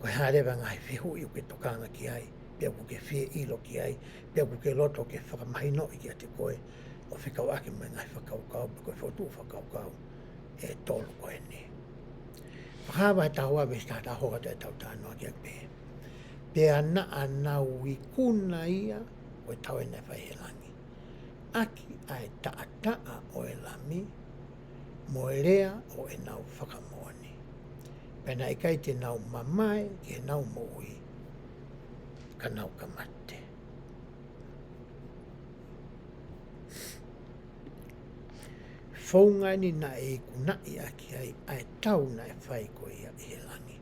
Ko e hā leva e ngaahi fehuʻi ʻoku ke tokanga ki ai, pe ʻoku ke fie ʻilo ki ai, pe ʻoku ke loto ke fakamahinoʻi kiate koe ʻo fekauʻaki mo e ngaahi fakakaukau, pe ko e fokotuʻu fakakaukau ʻe tolu ko eni? Fuakava vahe taha ua veesi taha taha, hoko atu ʻetau talanoa ki ai, pehē: Pea naʻa nau ikuna ia, ko e tau ē naʻe fai he langi, ʻaki ʻa e taʻataʻa ʻo e Lami, mo e lea ʻo ʻenau fakamoʻoni. Pea naʻe ʻikai te nau mamae ki heʻenau moʻui, ka nau ka mate. founga eni naʻe ikunaʻi ʻaki ai ʻa e tau naʻe fai ko ia ʻi he langi.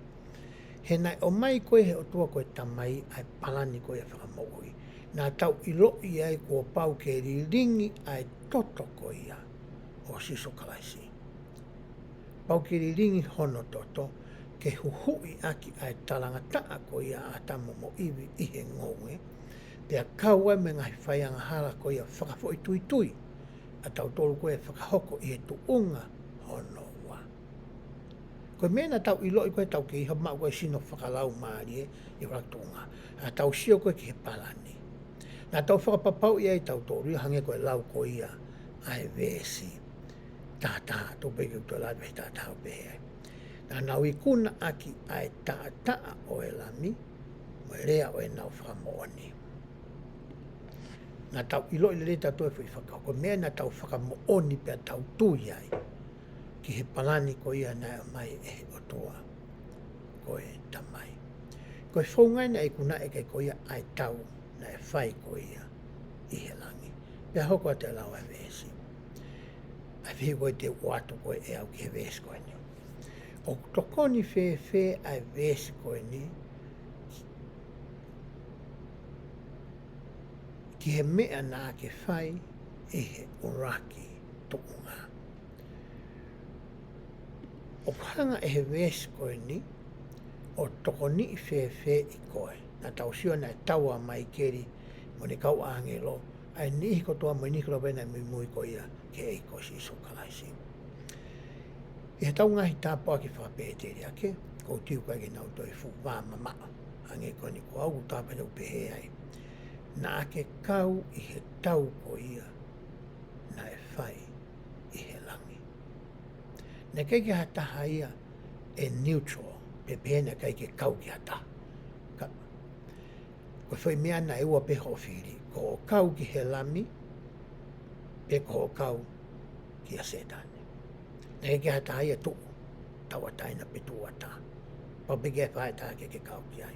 He naʻe ʻomai ko ia he ʻOtua ko e Tamai ʻa e palani ko ia fakamoʻui. Naʻa tau ʻiloʻi ai kuo pau ke lilingi ʻa e toto ko ia ʻo Sīsū Kalaisi. Pau ke lilingi hono toto, ke huhuʻi ʻaki ʻa e talangataʻa ko ia ʻa ʻĀtama mo ʻIvi ʻi he ngoue, pea kau ai mo e ngaahi faiangahala ko ia fakafoʻituitui ʻa tautolu ko ia ʻe fakahoko ʻi he tuʻunga hono ua. Ko e meʻa naʻa tau ʻiloʻi ko ē tau kei haʻu maʻu ko e sino fakalaumālie ʻi he ʻuluaki tuʻunga. ʻA tau sio ko ē ki he palani. Naʻa tau fakapapauʻi ai tautolu ia hangē ko e lau ko ia ʻa e veesi taha taha, tau pehē ke u toe lau e veesi taha taha ʻo pehē ai. Naʻa nau ikunaʻi ʻa e taʻataʻa ʻo e Lami, mo e lea ʻo ʻenau fakamoʻoni. Naʻa tau ʻiloʻi lelei tautolu e foʻi fakahoko, meʻa naʻa tau fakamoʻoni pea tau tui ai ki he palani ko ia naʻe ʻomai ʻe he ʻOtua ko e Tamai. Ko e founga naʻe ikunaʻi ʻaki ko ia ʻa e tau naʻe fai ko ia ʻi he langi. Pea hoko atu e lau ʻa e veesi. ʻA e fehuʻi ko ē te u ʻoatu ko ē ʻe au ki he veesi ko eni. ʻOku tokoni fēfē ʻa e veesi ko eni ki he meʻa naʻa ke fai ʻi he ʻuluaki tuʻunga? ʻOku hanga ʻe he veesi ko eni ʻo tokoniʻi fēfēʻi koe. Naʻa tau sio naʻe tau ʻa Maikeli mo ʻene kau ʻāngelo, ʻa e niʻihi kotoa mo e niʻihi kotoa pē naʻe muimui ko ia ki he ʻEiki ko Sīsū Kalaisi. ʻI heʻetau ngaahi tāpuaki fakapēteliake, ʻoku ou tui ʻoku ʻikai ke nau toe fuʻu vā mamaʻo. Hangē ko eni ko au ʻoku tāpani ʻoku pehē ai, naʻa ke kau ʻi he tau ko ia naʻe fai ʻi he langi. Naʻe ʻikai ke ha taha ia ʻe neutral, pe pehē naʻe ʻikai ke kau ki ha taha. Ka, ko e foʻi meʻa naʻe ua pē hoʻo fili, ko hoʻo kau ki he Lami, pe ko hoʻo kau kia Sētane. Naʻe ʻikai ke ha taha ia tuʻu tauʻatāina pe tuʻu ʻatā. Pau pē ke fai taha ke ke kau ki ai.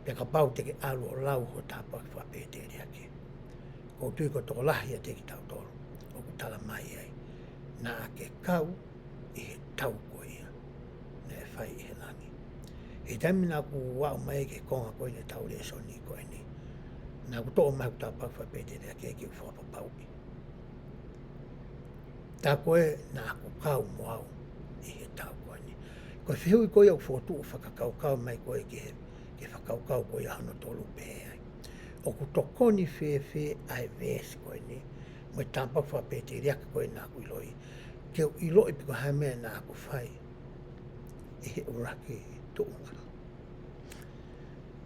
Pea kapau te ke ʻalu ʻo lau hoʻo tāpuaki fakapēteliake, ʻoku ou tui ko e tokolahi ʻiate kitautolu ʻoku tala mai ai, naʻa ke kau ʻi he tau ko ia naʻe fai ʻi he langi. ʻI he taimi naʻa ku aʻu mai ki he konga ko eni ʻetau lēsoni ko eni, naʻa ku toʻo mai hoku tāpuaki fakapēteliake ke u fakapapauʻi. Tā ko ē naʻa ku kau mo au ʻi he tau ko eni. Ko e fehuʻi ko ia ʻoku fokotuʻu fakakaukau mai ko ē ki he, ki he fakakaukau ko ia hono tolu pehē ai, ʻoku tokoni fēfē ʻa e veesi ko eni mo e tāpuaki fakapēteliake ko ē naʻa ku ʻiloʻi, ke u ʻiloʻi pe ko e hā e meʻa naʻa ku fai ʻi he ʻuluaki tuʻunga?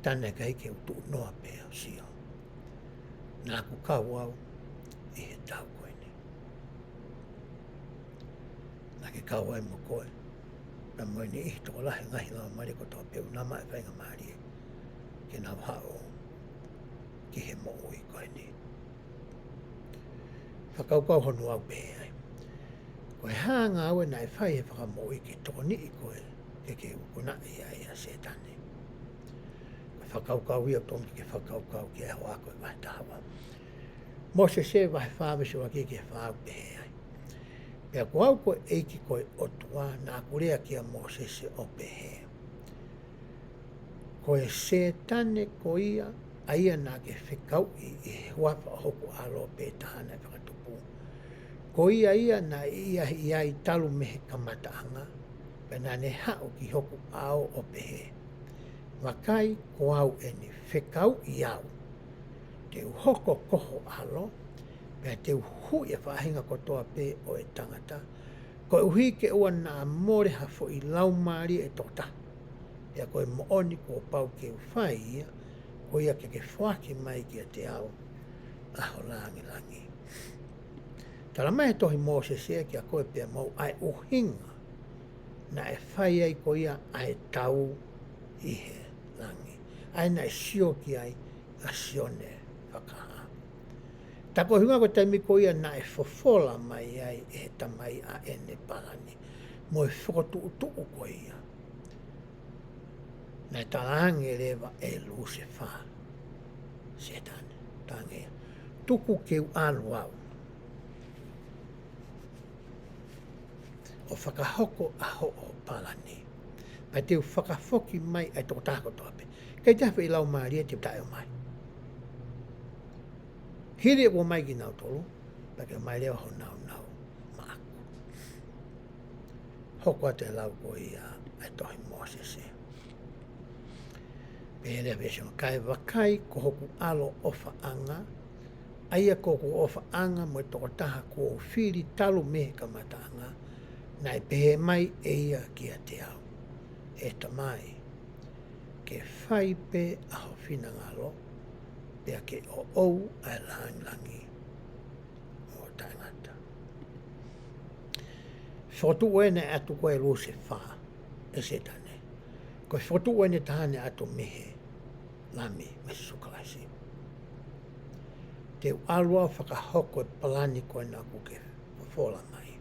Tā naʻe ʻikai ke u tuʻunoa pē ʻo sio. Naʻa ku kau au ʻi he tau ko eni. Naʻa ke kau ai mo koe, pea mo e niʻihi tokolahi ngaahi laumālie kotoa pē ʻoku nau maʻu e faingamālie ke nau haʻu ki he moʻui ko eni. Fakakaukau hono ua ʻoku pehē ai, ko e hā e ngāue naʻe fai ʻe he Fakamoʻui ke tokoniʻi koe ke ke ikunaʻi ai ʻa Sētane? Ko e fakakaukau ia ʻoku totonu ke ke fakakaukau ki ai he hoʻatā ko e vahe taha ua. Mōsese vahe fā veesi ʻuluaki ki he fā ʻoku pehē ai, pea ko au ko e ʻEiki ko e ʻOtua naʻa ku lea kia Mōsese ʻo pehē, ko e Sētane ko ia, ʻa ia naʻa ke fekauʻi ʻi he huafa ʻo hoku ʻAlo pē Taha naʻe Fakatupu, ko ia ia naʻe ʻi ai, ʻi ai talu mei he kamataʻanga, pea naʻa ne haʻu ki hoku ʻao ʻo pehē, vakai, ko au eni, fekauʻi au, te u hoko ko ho ʻAlo, pea te u huhuʻi ʻa e faʻahinga kotoa pē ʻo e tangata, koeʻuhi ke ʻoua naʻa mole ha foʻi laumālie ʻe toko taha. Pea ko e moʻoni kuo pau ke u fai ia, ko ia ke ke foaki mai kiate au ʻa ho langilangi. Tala mai he tohi Mōsese kia koe pea mo au ʻa e ʻuhinga naʻe fai ai ko ia ʻa e tau ʻi he langi, ʻa ia naʻe sio ki ai ʻa Sione Fakahā. Tā ko e ʻuhinga ko e taimi ko ia naʻe fofola mai ai ʻe he Tamai ʻa ʻene palani mo e fokotuʻutuʻu ko ia, naʻe talaange leva ʻe Lusefā, Sētane, talaange ia, tuku ke u ʻalu au. ʻo fakahoko ʻa hoʻo palani. Pea te u fakafoki mai ʻa e tokotaha kotoa pē. ʻIkai toe ʻi ai ha foʻi laumālie te u taʻeʻaomai. Hili ʻeku ʻomai kinautolu, pea ke ʻomai leva ho nāunau maʻaku. Hoko atu e lau ko ia ʻa e tohi Mōsese. Pehē leva e veesi, kae vakai ko hoku ʻAlo ʻofaʻanga, ʻa ia ko hoku ʻofaʻanga mo e tokotaha kuo u fili talu mei he kamataʻanga, naʻe pehē mai ʻe ia kiate au, ʻE Tamai, ke fai pē ʻa ho finangalo, pea ke ʻoʻou ʻa e lāngilangi mo taʻengata. Fokotuʻu ʻeni ʻe ʻatu ko ē ʻe Lusefā, ʻe Sētane. Ko e fokotuʻu ʻeni ʻe taha ʻeni ʻe ʻatu mei he Lami, mei Sīsū Kalaisi. Te u ʻalu au ʻo fakahoko e palani ko ena ʻoku ke fofola mai.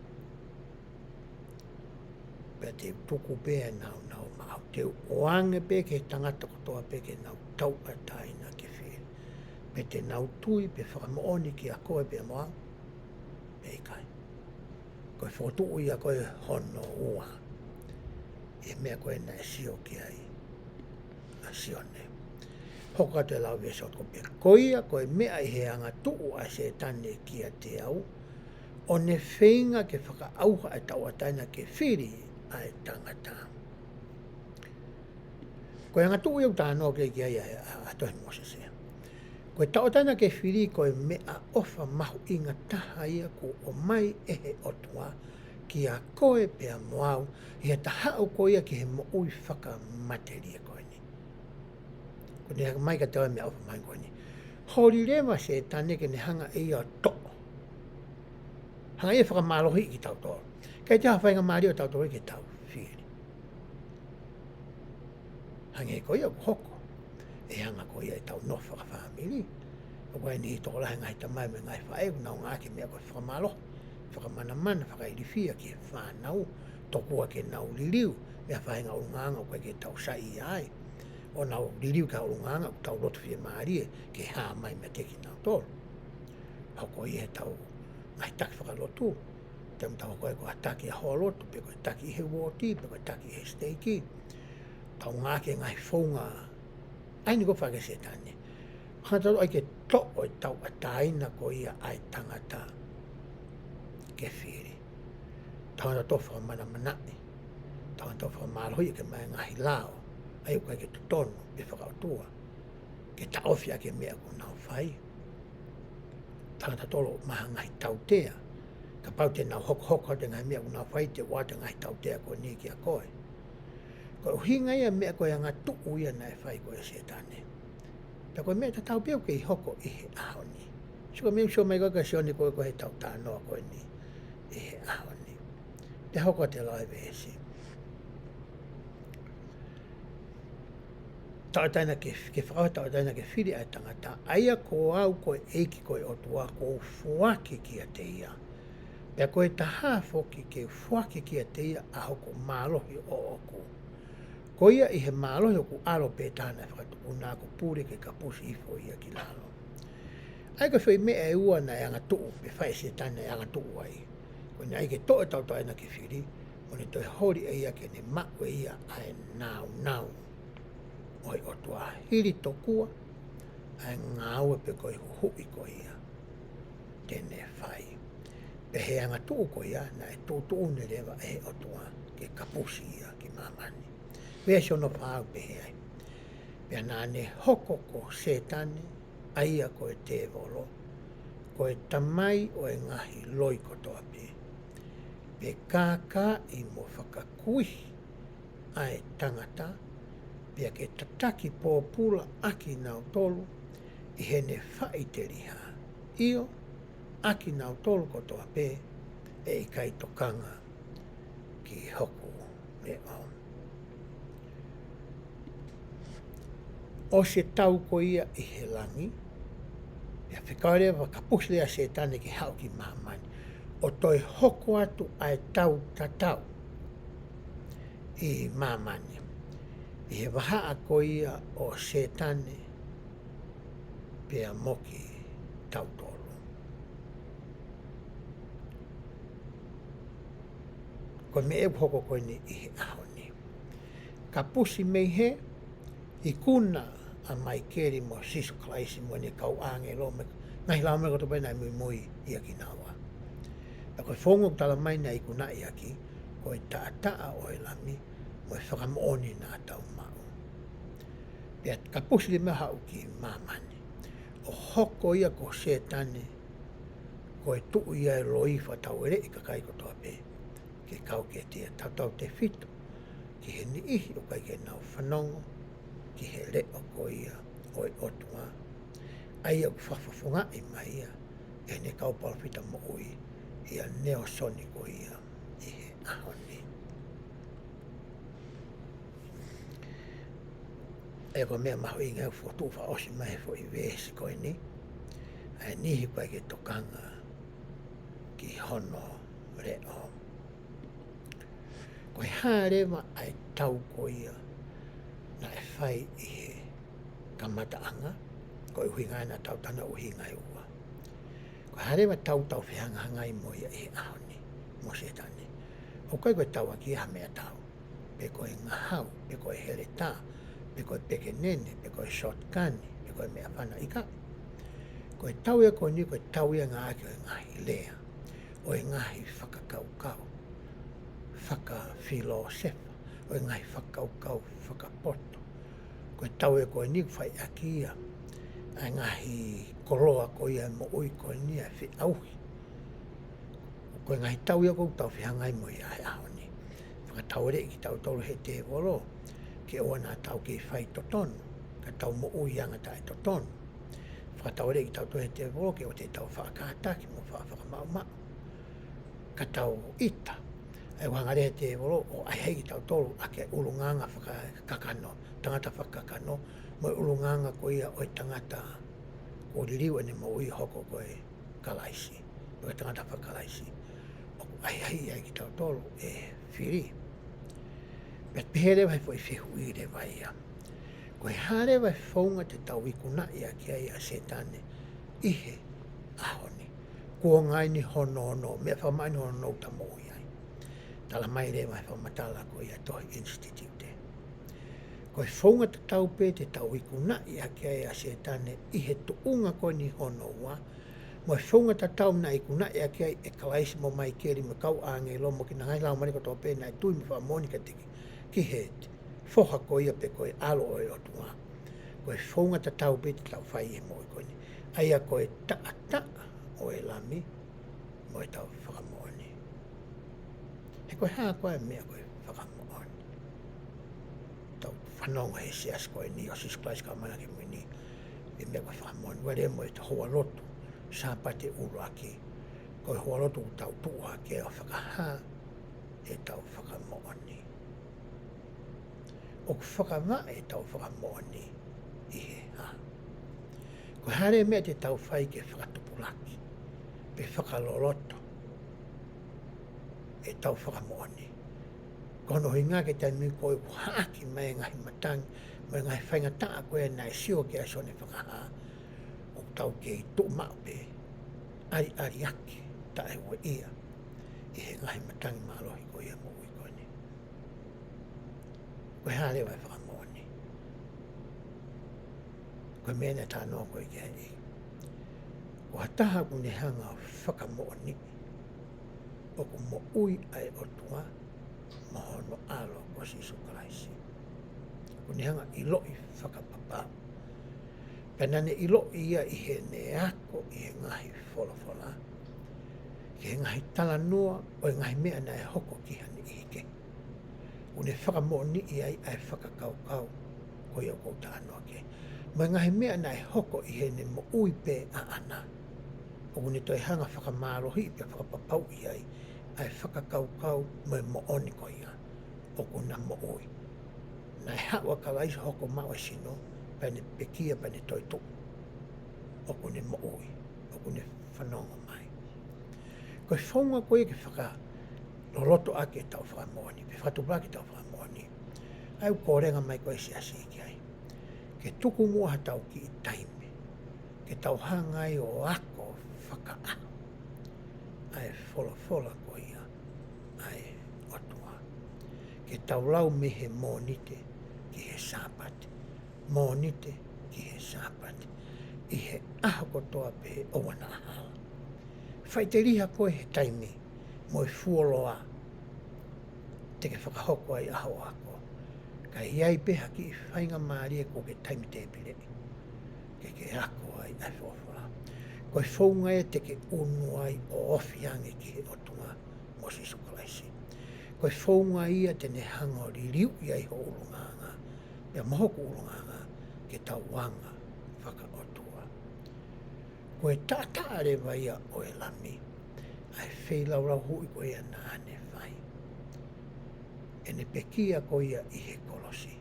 Pea te u tuku pē ʻa e nāunau maʻau. Te u ʻoange pē ki he tangata kotoa pē ke nau tauʻatāina ke fili. Pe te nau tui pe fakamoʻoni kiate koe pea mo au, pe ʻikai. Ko e fokotuʻu ia ko ē hono ua ʻi he meʻa ko ē naʻe sio ki ai ʻa Sione. Hoko atu e lau veesi hono toko pē. Ko ia ko e meʻa ʻi he angatuʻu ʻa Sētane kiate au, ʻo ne feinga ke fakaʻauha ʻa e tauʻatāina ke fili ʻa e tangata. Ko e angatuʻu ia ʻoku talanoa ki ai ʻa, ʻa, ʻa e tohi Mōsese. Ko e tauʻatāina ke fili ko e meʻaʻofa mahuʻinga taha ia kuo ʻomai ʻe he ʻOtua kiate koe pea mo au, ʻi he tahaʻu ko ia ki he moʻui fakamatelie ko eni. Ko eni ʻoku ʻomai kiate koe e meʻaʻofa mahuʻinga ko eni. Holi leva Sētane ke ne hanga ʻe ia ʻo toʻo. Hanga ʻe ia ʻo fakamālohiʻi kitautolu. ʻIkai toe ʻi ai ha faingamālie ʻo tautolu ke tau fili. Hangē ko ia ʻoku hoko. ʻE hanga ko ia ʻetau nofo fakafāmili. ʻOku ʻi ai e niʻihi tokolahi e ngaahi tamai mo e ngaahi faʻē ʻoku nau ngāueʻaki e meʻa ko e fakamālohi, fakamanamana, fakailifia ki he fānau, tokua ke nau liliu mei ha faʻahinga ʻulungaanga ʻoku ʻikai ke tau saiʻia ai. ʻO nau liliu ki ha ʻulungaanga ʻoku tau loto fiemālie ke hā mai meiate kinautolu. Hoko ia heʻetau ngaahi taki fakalotu. Te tau hoko ai ko ha taki ʻa hoʻo lotu, pe ko e taki ʻi he uooti, pe ko e taki ʻi he siteiki. Tau ngāueʻaki e ngaahi founga ʻa eni ʻoku fai ʻe Sētane. Hanga tautolu ai ke toʻo e tauʻatāina ko ia ʻa e tangata ke fili. Tau hanga tautolu ʻo fakamanamanaʻi. Tau hanga tautolu ʻo fakamālohiʻi ke maʻu e ngaahi lao ʻa ia ʻoku ʻikai ke totonu pe fakaʻotua. Ke taʻofi ʻaki e meʻa ʻoku nau fai. Tau hanga tautolu ʻo maʻu ha ngaahi tautea. Kapau te nau hokohoko atu e ngaahi meʻa ʻoku nau fai, te u ʻoatu e ngaahi tautea ko eni kiate koe. Ko e ʻuhinga ia e meʻa ko e angatuʻu ia naʻe fai ko ē ʻe Sētane. Pea ko e meʻa tatau pē ʻoku kei hoko ʻi he ʻaho ni. Sio mai, sio mai ko ē kia Sione ko ē ko ē heʻetau talanoa ko eni ʻi he ʻaho ni. Pea hoko atu e lau ʻa e veesi. Tauʻatāina ke, ke fakaʻauha e tauʻatāina ke fili ʻa e tangata, ʻa ia ko au ko e ʻEiki ko e ʻOtua kuo u foaki kiate ia. Pea ko e taha foki ke u foaki kiate ia ʻa hoku mālohi ʻoʻoku. Ko ia ʻi he mālohi ʻoku ʻAlo pē taha naʻe fakatupu naʻa ku pule ke kapusi hifo ia ki lalo. ʻA ia ko e foʻi meʻa ʻe ua naʻe angatuʻu, pe fai ʻe Sētane naʻe angatuʻu ai. Ko ʻene ʻai ke toʻo e tauʻatāina ke fili, mo ʻene toe holi ʻe ia ke ne maʻu ʻe ia ʻa e nāunau ʻo e ʻOtua, hili tokua ʻa e ngāue pe ko e huhuʻi ko ia te ne fai. Pea ʻi he angatuʻu ko ia, naʻe tuʻutuʻuni leva ʻe he ʻOtua ke kapusi ia ki māmani. Veesi hono fā ʻoku pehē ai. Pea naʻa ne hoko ko Sētane, ʻa ia ko e tēvolo, ko e tamai ʻo e ngaahi loi kotoa pē, pe kākaaʻi mo fakakuihi ʻa e tangata, pea ke tataki pōpula ʻakinautolu ʻi heʻene faʻiteliha, ʻio, ʻakinautolu kotoa pē ʻe ʻikai tokanga ki hoku leʻo. ʻOsi e tau ko ia ʻi he langi, pea fekau leva, kapusi leva ʻa Sētane ke haʻu ki māmani, ʻo toe hoko atu ʻa e tau tatau ʻi māmani, ʻi he vahaʻa ko ia ʻo Sētane pea mo kitautolu. Ko e meʻa ʻoku hoko ko eni ʻi he ʻaho ni. Kapusi mei he ikuna ʻa Maikeli mo Sīsū Kalaisi mo ʻene kau ʻāngelo mo e ngaahi laumālie kotoa pē naʻe muimui ʻia kinaua. Pea ko e founga ʻoku tala mai naʻe ikunaʻi ʻaki, ko e taʻataʻa ʻo e Lami mo e fakamoʻoni naʻa tau maʻu. Pea kapusi leva haʻu ki māmani, ʻo hoko ia ko Sētane, ko e tuʻi ia ʻo e loi fakataueleʻi kakai kotoa pē, ke kau kiate ia, tautautefito ki he niʻihi ʻoku ʻikai ke nau fanongo ki he leʻo ko ia ʻo e ʻOtua, ʻa ia ʻoku fakafofongaʻi mai ia ʻe heʻene kau palōfita moʻui, ʻia Nalesoni ko ia ʻi he ʻaho ni. ʻA ia ko e meʻa mahuʻinga ʻoku fokotuʻu fakaʻosi mai he foʻi veesi ko eni, ʻa e niʻihi ʻoku ʻikai ke tokanga ki hono leʻo. Ko e hā leva ʻa e tau ko ia naʻe fai ʻi he kamataʻanga, ko e ʻuhinga naʻa tau tana ʻuhinga ʻe ua. Ko e hā leva ʻa e tau ʻoku tau fehangahangai mo ia ʻi he ʻaho ni, mo Sētane. ʻOku ʻikai ko e tau ʻaki ha meʻatau, pe ko e ngahau, pe ko e heletā, pe ko e pekenene, pe ko e shotgun, pe ko e meʻafana, ʻikai. Ko e tau ia ko eni, ko e tau ia ʻoku ngāueʻaki ʻo e ngaahi lea, ʻo e ngaahi fakakaukau fakafilōsefa, ʻo e ngaahi fakakaukau fakapoto. Ko e tau ia ko eni ʻoku fai ʻaki ia ʻa e ngaahi koloa ko ia ʻo e moʻui ko eni, ʻa e feʻauhi. Ko e ngaahi tau ia ʻoku tau fehangahangai mo ia he ʻaho ni. Fakataueleʻi kitautolu ʻe he tēvolo ke ʻoua naʻa tau kei faitotonu, ka tau moʻui anga taʻetotonu. Fakataueleʻi kitautolu ʻe he tēvolo ke ʻoua te tau faʻa kātaki mo faʻa fakamaʻumaʻu, ka tau ʻita. ʻA ia ʻoku hanga leva ʻe he tēvolo ʻo ʻahiʻahiʻi kitautolu ʻaki e ʻulungaanga fakakakano, tangata fakakakano, mo e ʻulungaanga ko ia ʻo e tangata kuo liliu ʻene moʻui ʻo hoko ko e Kalaisi, ko e tangata faka-Kalaisi. ʻOku ʻahiʻahiʻi ai kitautolu ʻe he fili. Pea pehē leva ʻe he foʻi fehuʻi leva ia, ko e hā leva e founga te tau ikunaʻi ʻaki ai ʻa Sētane ʻi he ʻaho ni? Kuonga eni hono ono, meʻa fakamamaʻa eni hono ono ʻoku tau moʻui ai. Tala mai leva ʻe he fakamatala ko ia ʻa e tohi Institute, ko e founga tatau pē te tau ikunaʻi ʻaki ai ʻa Sētane ʻi he tuʻunga ko eni hono ua, mo e founga tatau naʻe ikunaʻi ʻaki ai ʻe Kalaisi mo Maikeli mo e kau ʻāngelo mo kinautolu ngaahi laumālie kotoa pē naʻe tui mo fakamoʻoni kiate ia, ki he Foha ko ia pe ko e ʻAlo ʻo e ʻOtua. Ko e founga tatau pē te tau fai ʻi he moʻui ko eni, ʻa ia ko e taʻataʻa ʻo e Lami mo ʻetau fakamoʻoni. He ko e hā koā e meʻa ko e fakamoʻoni? Tau fanongo he siasi ko eni ʻo Sīsū Kalaisi Kau Māʻoniʻoni Kimui Ni, e meʻa ko e fakamoʻoni. Uele mo e houalotu Sāpate ʻuluaki, ko e houalotu ʻoku tau tuʻu hake ʻo fakahā ʻetau fakamoʻoni. ʻOku fakavaʻe ʻetau fakamoʻoni ʻi he hā? Ko e hā leva e meʻa te tau fai ke fakatupulaki pe fakaloloto ʻetau fakamoʻoni? Ko hono ʻuhinga ki he taimi ko ē ʻoku haʻaki mai e ngaahi matangi mo e ngaahi faingataʻa ko ē naʻe sio ki ai Sione Fakahā, ʻoku tau kei tuʻu maʻu pē, ʻaliʻaliaki, taʻeueʻia ʻi he ngaahi matangi mālohi ko ia ʻo e moʻui ko eni. Ko e hā leva e fakamoʻoni? Ko e meʻa naʻe talanoa ko ē ki ai, ko ha taha ʻoku ne hanga ʻo fakamoʻoniʻi ʻoku moʻui ʻa e ʻOtua mo hono ʻAlo ko Sīsū Kalaisi. ʻOku ne hanga ʻo ʻiloʻi fakapapau. Pea naʻa ne ʻiloʻi ia ʻi heʻene ako ʻi he ngaahi folofola, ki he ngaahi talanoa ʻo e ngaahi meʻa naʻe hoko ki ha niʻihi kehe. ʻOku ne fakamoʻoniʻi ai ʻa e fakakaukau ko ia ʻoku ou talanoa ki ai, mo e ngaahi meʻa naʻe hoko ʻi heʻene moʻui pē ʻaʻana. ʻOku ne toe hanga ʻo fakamālohiʻi pea fakapapauʻi ai ʻa e fakakaukau mo e moʻoni ko ia, ʻoku na moʻui. Naʻe haʻu ʻa Kalaisi ʻo hoko maʻu e sino, pea ne pekia, pea ne toetuʻu. ʻOku ne moʻui, ʻoku ne fanongo mai. Ko e founga ko ia ke fakaloloto ʻaki ʻetau fakamoʻoni, pe fakatupulaki ʻetau fakamoʻoni, ʻa ia ʻoku kole mai ko ē e siasi ki ai, ke tuku muʻa haʻatau kiʻi taimi ke tau hanga ai ʻo ako fakaʻaho ʻa e folofola ko ia ʻa e ʻOtua. Tau lau mei he Mōnite ki he Sāpate, Mōnite ki he Sāpate, ʻi he ʻaho kotoa pē ʻoua naʻa hala. Faʻiteliha koe he taimi mo e fuoloa te ke fakahoko ai ʻa hoʻo ako. Ka ʻi ai pē ha kiʻi faingamālie kuo ke taimitepileʻi ke ke ako ai ʻa e folofola. Ko e founga ia te ke unu ai ʻo ofi ange ki he ʻOtua mo Sīsū Kalaisi. Ko e founga ia te ne hanga ʻo liliuʻi ai ho ʻulungaanga, pea mo hoku ʻulungaanga, ke tau anga fakaʻotua. Ko e taʻataʻa leva ia ʻo e Lami, ʻa e feilaulau huʻi ko ia naʻa ne fai. ʻEne pekia ko ia ʻi he kolosi,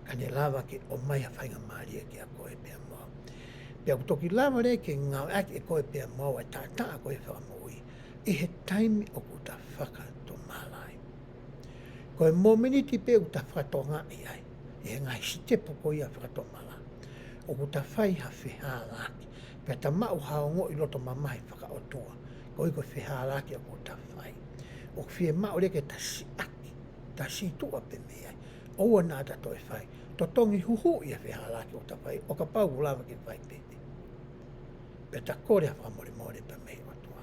ka ne lava ke ʻomai ha faingamālie kiate koe pea mo au. Pea ʻoku toki lava leva ke ngāueʻaki ʻe koe pea mo au ʻa e taʻataʻa ko ia fakamoʻui ʻi he taimi ʻoku ta fakatomala ai. Ko e mōmeniti pē ʻoku ta fakatokangaʻi ai ʻi he ngaahi sitepu ko ia fakatomala, ʻoku ta fai ha fehālaaki, pea ta maʻu ha ongoʻi loto mamahi fakaʻotua koeʻuhi ko e fehālaaki ʻoku ta fai. ʻOku fiemaʻu leva ke ta siʻaki, ta situʻa pē mei ai, ʻoua naʻa ta toe fai. Totongi huhuʻi ʻa e fehālaaki ʻoku ta fai, ʻo kapau ʻoku lava ke fai pehē, pea ta kole ha fakamolemole pē mei he ʻOtua.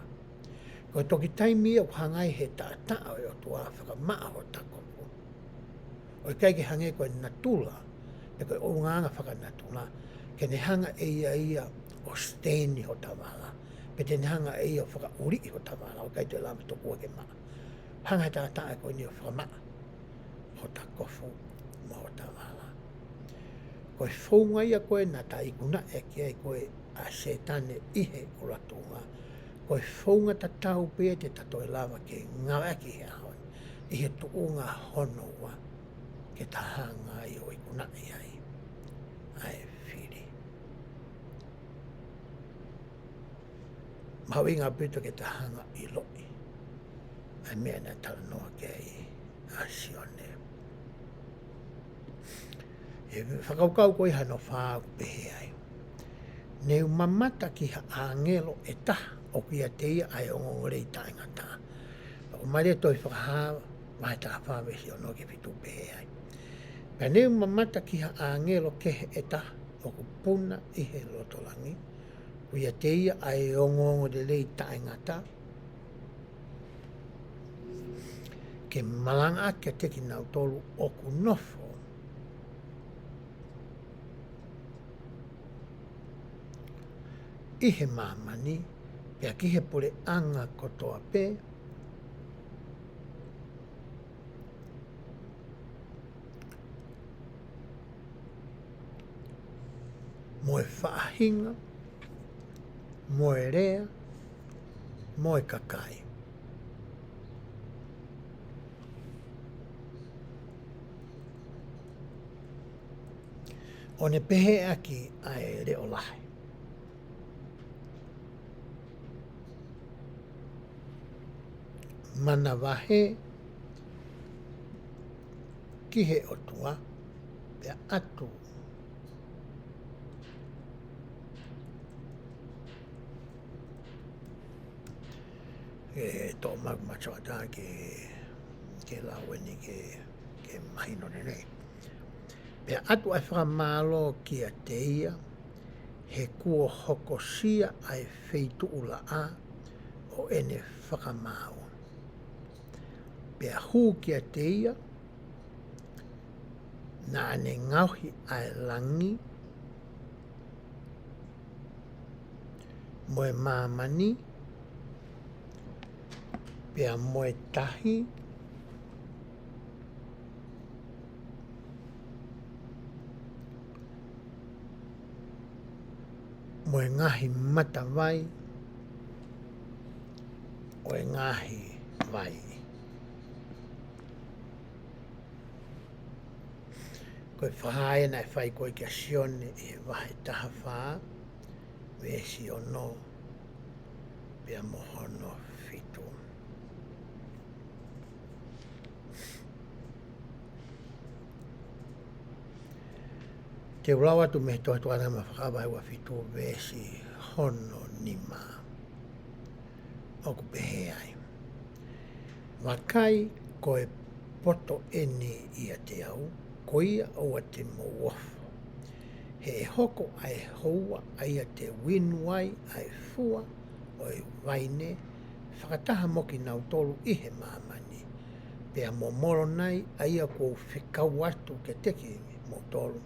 Ko e toki taimi ia ʻoku hanga ai he taʻataʻa ʻo e ʻOtua ʻo fakamaʻa hota kofu, ʻo ʻikai ke hangē ko e natula, pe ko e ʻulungaanga fakanatula, ke ne hanga ʻe ia ia ʻo stain hota vala, pe te ne hanga ʻe ia ʻo fakaʻuliʻi hota vala, ʻo ʻikai toe lava tokua ke maʻa. Hanga he taʻataʻa ko eni ʻo fakamaʻa hota kofu mo hota vala. Ko e founga ia ko ē naʻa ta ikunaʻi ʻaki ai ko ē ʻa Sētane ʻi he ʻulutuʻunga, ko e founga tatau pē ia te ta toe lava ke ngāueʻaki he ʻaho ni, ʻi he tuʻunga hono ua, ke ta hanga ai ʻo ikunaʻi ai ʻa e fili. Mahuʻinga ʻaupito ke ta hanga ʻo ʻiloʻi ʻa e meʻa naʻe talanoa ki ai ʻa Sione. ʻI he fakakaukau ko ia hono fā ʻoku pehē ai: Ne u mamata ki ha ʻāngelo ʻe taha ʻoku ʻiate ia ʻa e ongoongolelei taʻengata. Pea ʻoku mālie, Tohi Fakahā vahe taha fā veesi ono ki he fitu, pehē ai: Pea ne u mamata ki ha ʻāngelo kehe ʻe taha ʻoku puna ʻi he loto langi, ʻoku ʻiate ia ʻa e ongoongolelei taʻengata, ke malangaʻaki kiate kinautolu ʻoku nofo ʻi he māmani, pea ki he puleʻanga kotoa pē, mo e faʻahinga, mo e lea, mo e kakai. ʻO ne pehēʻaki ʻa e leʻo lahi: Manavahē ki he ʻOtua, pea ʻatu. ʻE toʻo mai ʻeku matasioʻata ke, ke lau eni ke, ke mahino lelei. Pea ʻatu ʻa e fakamālō kiate ia, he kuo hokosia ʻa e feituʻulaʻā ʻo ʻene fakamaau. Pea hū kiate ia, naʻa ne ngaohi ʻa e langi mo e māmani, pea mo e tahi, mo e ngaahi matavai ʻo e ngaahi vai. Ko e fakahā ia naʻe fai ko ē kia Sione ʻi he vahe taha fā, veesi ono pea mo hono fitu. Te u lau atu mei he Tohi Tapu Māʻoniʻoni, Fakahā vahe ua fitu, veesi hono nima. ʻOku pehē ai: Vakai, ko e poto ʻeni ʻiate au, ko ia ʻoua te mou ofo. He ʻe hoko ʻa e houa ʻa ia te u inu ai ʻa e fua ʻo e vaine fakataha mo kinautolu ʻi he māmani, pea mo Molonai ʻa ia kuo u fekau atu kiate kimoutolu,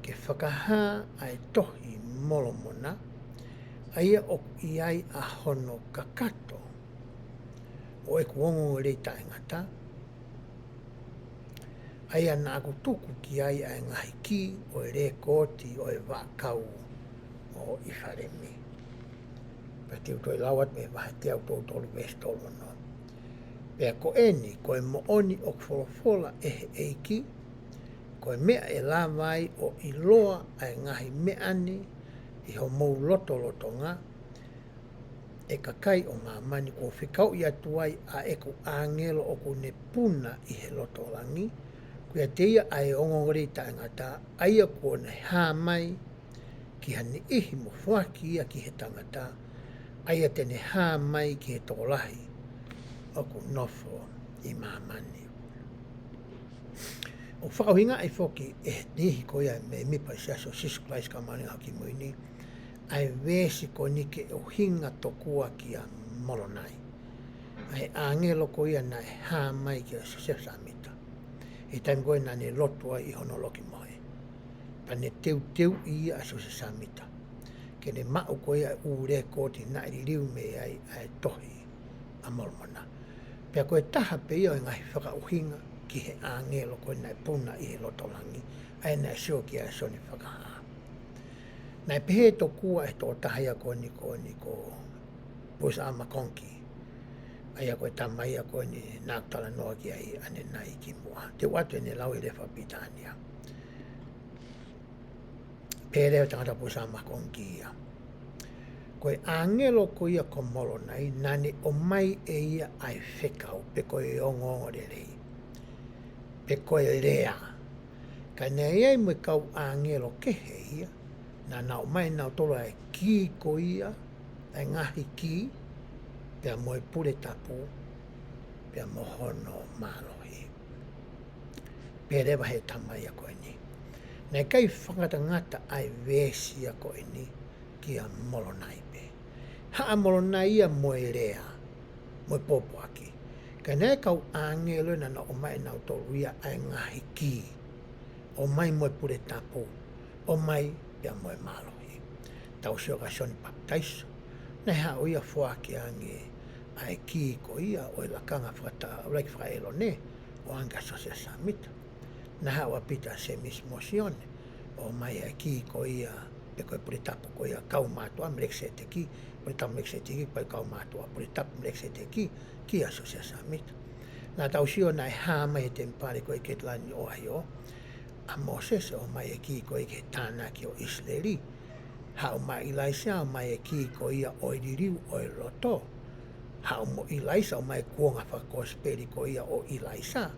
ke fakahā ʻa e tohi Molomona, ʻa ia ʻoku ʻi ai ʻa hono kakato ʻo ʻeku ongoongolelei taʻengata, ʻa ia naʻa ku tuku ki ai ʻa e ngaahi kī ʻo e lekooti ʻo e vaʻakau ʻo ʻIfalemi. Pea te u toe lau atu mei he vahe teau tolu tolu veesi tolu ono. Pea ko eni, ko e moʻoni ʻoku folofola ʻe he ʻEiki, ko e meʻa ʻe lava ai ʻo ʻiloa ʻa e ngaahi meʻa ni ʻi homou lotolotonga, ʻe kakai ʻo māmani, kuo u fekauʻi atu ai ʻa ʻeku ʻāngelo ʻoku ne puna ʻi he loto langi, ko ia ʻiate ia ʻa e ongoongolelei taʻengata, ʻa ia kuo ne hā mai ki ha niʻihi mo foaki ia ki he tangata, ʻa ia te ne hā mai ki he tokolahi ʻoku nofo ʻi māmani. ʻOku fakaʻuhingaʻi foki ʻe he niʻihi ko ia mei he mēmipa ʻo e Siasi ʻo Sīsū Kalaisi ʻo e Kau Māʻoniʻoni ʻi he Ngaahi ʻAho Kimui Ni, ʻa e veesi ko eni ke ʻuhinga tokua kia Molonai, ʻa e ʻāngelo ko ia naʻe hā mai kia Siosefa Sāmita ʻi he taimi ko ē naʻa ne lotu ai ʻi hono loki mohe. Pea ne teuteuʻi ia ʻa Siosefa Sāmita ke ne maʻu ko ia ʻa e ʻū lekooti naʻe liliu mei ai ʻa e tohi ʻa Molomona. Pea ko e taha pē ia ʻo e ngaahi fakaʻuhinga ki he ʻāngelo ko ē naʻe puna ʻi he loto langi, ʻa ia naʻe sio kia Sione Fakahā. Naʻe pehē tokua ʻe he tokotaha ia ko eni, ko eni ko Bruce R. McConkie, ʻa ia ko e tama ia ko eni naʻa ku talanoa ki ai ʻanenai kimuʻa. Te u ʻoatu ʻene lau ʻi he lea fakapilitānia. Pehē leva ʻe he tangata Bruce R. McConkie ia, ko e ʻāngelo ko ia ko Molonai, naʻa ne ʻomai ʻe ia ʻa e fekau, pe ko e ongoongolelei, pe ko e lea. Ka naʻe ʻi ai mo e kau ʻāngelo kehe ia, naʻa nau ʻomai ʻe nautolu ʻa e kī ko ia, ʻa e ngaahi kī, pea mo e pule tapu, pea mo hono mālohi. Pehē leva ʻe he tama ia ko eni, naʻe ʻikai fakangatangata ʻa e veesi ia ko eni kia Molonai pē. Haʻa Molonai ia mo e lea, mo e pōpoaki. Ka naʻe ʻi ai e kau ʻāngelo naʻa nau ʻomai ʻe nautolu ia ʻa e ngaahi kī, ʻomai mo e pule tapu, ʻomai pea mo e mālohi. Tau sio kia Sione Papitaiso, naʻe haʻu ia ʻo foaki ange ʻa e kī ko ia ʻo e lakanga fakata-, ʻuluaki faka-ʻĒlone, ʻo ʻoange kia Siosefa Sāmita. Naʻe haʻu ʻa Pita, Sēmisi mo Sione, ʻo ʻomai ʻa e kī ko ia, pe ko e pule tapu ko ia, kaumātuʻa Melekiseteki, pule tapu Melekiseteki, pe kaumātuʻa pule tapu Melekiseteki, kia Siosefa Sāmita. Naʻa tau sio naʻe hā mai he temipale ko ē ʻi Ketilani, ʻOhaiō, ʻa Mōsese ʻo ʻomai e kī ko ia ki he tānaki ʻo ʻIsileli. Haʻu mo ʻIlaisa ʻo ʻomai e kī ko ia ʻo e liliu ʻo e loto. Haʻu mo ʻIlaisa ʻo ʻomai e kuonga fakakosipeli ko ia ʻo ʻIlaisa.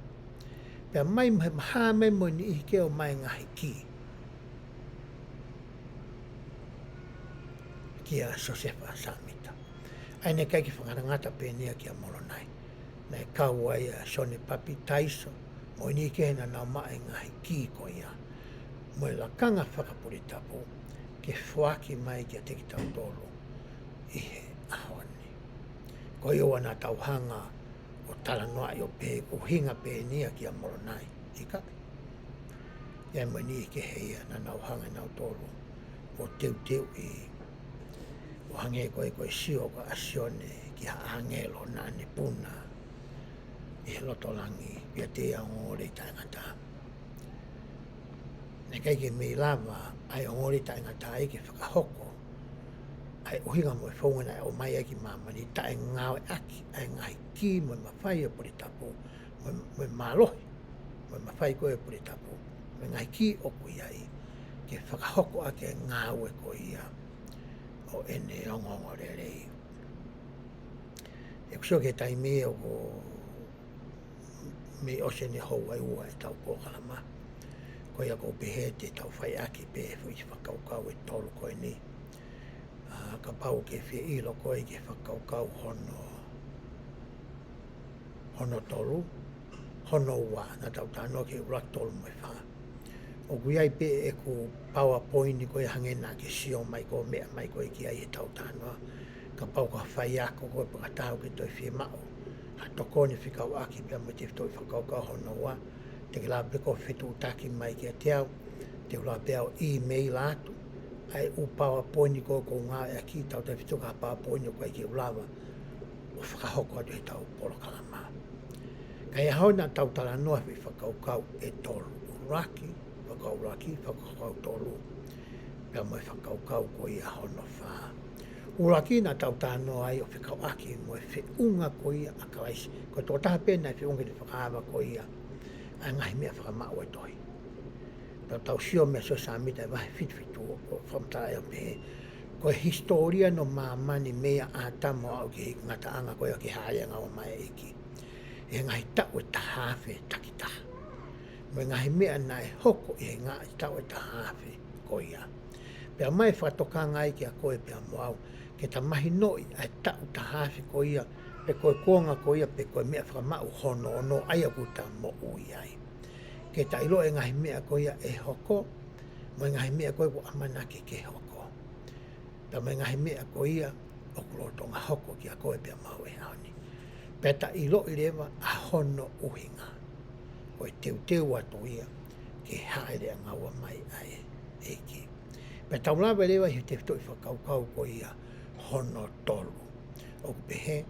Pea mai mo e, hā mai mo e niʻihi kehe ʻo ʻomai e ngaahi kī kia Siosefa Sāmita. ʻA ia naʻe ʻikai ke fakangatangata pē eni ia kia Molonai. Naʻe kau ai ʻa Sione Papitaiso mo e niʻihi kehe naʻa nau maʻu e ngaahi kī ko ia, mo e lakanga fakapule tapu, ke foaki mai kiate kitautolu ʻi he ʻaho ni. Ko ia ʻoua naʻa tau hanga ʻo talanoaʻi ʻo pehē ʻoku ʻuhinga pē eni ia kia Molonai. ʻIkai. ʻI ai mo e niʻihi kehe ia naʻa nau hanga ʻe nautolu ʻo teuteuʻi, ʻo hangē ko e, ko e sio ko ia ʻa Sione ki ha ʻāngelo naʻa ne puna ʻi he loto langi, ʻiate ia ʻa e ongoongolelei taʻengata. Naʻe ʻikai ke mei lava ʻa e ongoongolelei taʻengata ia ke fakahoko ʻa e ʻuhinga mo e founga naʻe ʻomai ai ki māmani, taʻengāueʻaki ʻa e ngaahi kī mo e mafai ʻo e pule tapu, mo e, mo e mālohi, mo e mafai ko ia ʻo e pule tapu, mo e ngaahi kī ʻoku ʻi ai, ke fakahoko ʻaki e ngāue ko ia ʻo ʻene ongoongolelei. ʻOku ou sio ki he taimi ʻoku mei ʻosi ʻene houa ʻe ua ʻetau polokalama. Ko ia ʻoku ou pehē te tau fai ʻaki pē e foʻi fakakaukau ʻe tolu ko eni. ʻA, kapau ʻoku ke fie ʻilo koe ki he fakakaukau hono, hono tolu, hono ua, naʻa tau talanoa ki he ʻuluaki, tolu mo e fā. ʻOku ʻi ai pē ʻeku PowerPoint ko ia hangē naʻa ke sio mai ko e meʻa mai ko ē ki ai heʻetau talanoa. Kapau ko ha faiako koe pea ka tau ke toe fiemaʻu ha tokoni fekauʻaki pea mo e tefitoʻi fakakaukau hono ua, te ke lava pē koe ʻo fetuʻutaki mai kiate au, te u lava pē au ʻo email atu ʻa e ʻū PowerPoint ko ē ʻoku ou ngāueʻaki, tautautefito ki ha PowerPoint ʻoku ʻikai ke u lava ʻo fakahoko atu heʻetau polokalama. Ka ʻi he ʻaho ni naʻa tau talanoa he fakakaukau ʻe tolu: ʻuluaki, fakakaukau ʻuluaki, fakakaukau tolu, pea mo e fakakaukau ko ia hono fā. ʻUluaki, naʻa tau talanoa ai ʻo fekauʻaki mo e feʻunga ko ia ʻa Kalaisi. Ko e tokotaha pē naʻe feʻunga ki he fakaava ko ia ʻa e ngaahi meʻa fakamaʻu ʻo e tohi. Tau tau sio mei he Siosefa Sāmita vahe fitu fitu, ʻo fakamatala ʻo pehē: Ko e hisitōlia ʻo māmani mei a ʻĀtama ʻo aʻu ki he ngataʻanga ko ia ki he Hāʻele ʻAngaua mai ʻa e ʻEiki, ʻi he ngaahi taʻu ʻe taha afe takitaha, mo e ngaahi meʻa naʻe hoko ʻi he ngaahi taʻu ʻe taha afe ko ia. Pea ʻomai e fakatokanga ai kiate koe pea mo au, ke ta mahinoʻi ʻa e taʻu taha afe ko ia, pe ko e kuonga ko ia, pe ko e meʻa fakamaʻu hono ono ʻa ia ʻoku ta moʻui ai. Ke ta ʻilo e ngaahi meʻa ko ia ʻe hoko, mo e ngaahi meʻa ko ia ʻoku ʻamanaki ke hoko, pea mo e ngaahi meʻa ko ia ʻoku lolotonga hoko kiate koe pea mo au he ʻaho ni. Pea ta ʻiloʻi leva ʻa hono ʻuhinga, ko e teuteu atu ia ki he Hāʻele ʻAngaua mai ʻa e ʻEiki. Pea tau lave leva ʻi he tefitoʻi fakakaukau ko ia hono tolu, ʻoku pehē: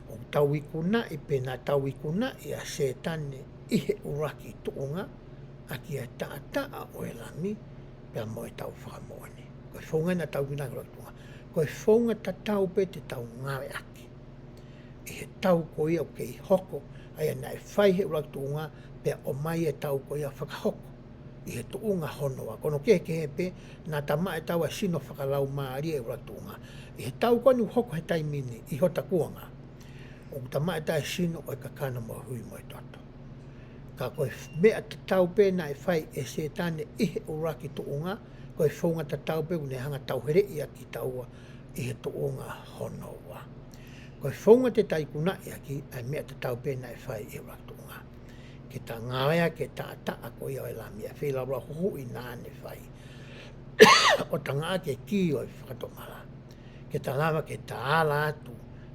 ʻOku tau ikunaʻi, pe naʻa tau ikunaʻi ʻa Sētane ʻi he ʻuluaki tuʻunga, ʻaki ʻa e taʻataʻa ʻo e Lami pea mo ʻetau fakamoʻoni. Ko e founga naʻa tau ikunaʻi he ʻuluaki tuʻunga. Ko e founga tatau pē te tau ngāueʻaki ʻi he tau ko ia ʻoku kei hoko, ʻa ia naʻe fai he ʻuluaki tuʻunga, pea ʻomai e tau ko ia ʻo fakahoko ʻi he tuʻunga hono ua. Ko hono kehekehe pē, naʻa ta maʻu ʻetau ʻa e sino fakalaumālie he ʻuluaki tuʻunga. ʻI he tau ko eni ʻoku hoko he taimi ni ʻi hota kuonga, ʻoku ta maʻu ʻetau ʻa e sino ʻo e kakano mo e hui mo e toto. Ka ko e f-, meʻa tatau pē naʻe fai ʻe Sētane ʻi he ʻuluaki tuʻunga, ko e founga tatau pē ʻoku ne hanga ʻo tauheleʻi ʻaki kitaua ʻi he tuʻunga hono ua. Ko e founga te ta ikunaʻi ʻaki ʻa e meʻa tatau pē naʻe fai ʻi he ʻuluaki tuʻunga, ke ta ngāueʻaki e taʻataʻa ko ia ʻo e Lami, ʻa e feilaulau huhuʻi naʻa ne fai, ʻo ta ngāueʻaki e kī ʻo e fakatomala, ke ta lava ke ta ala atu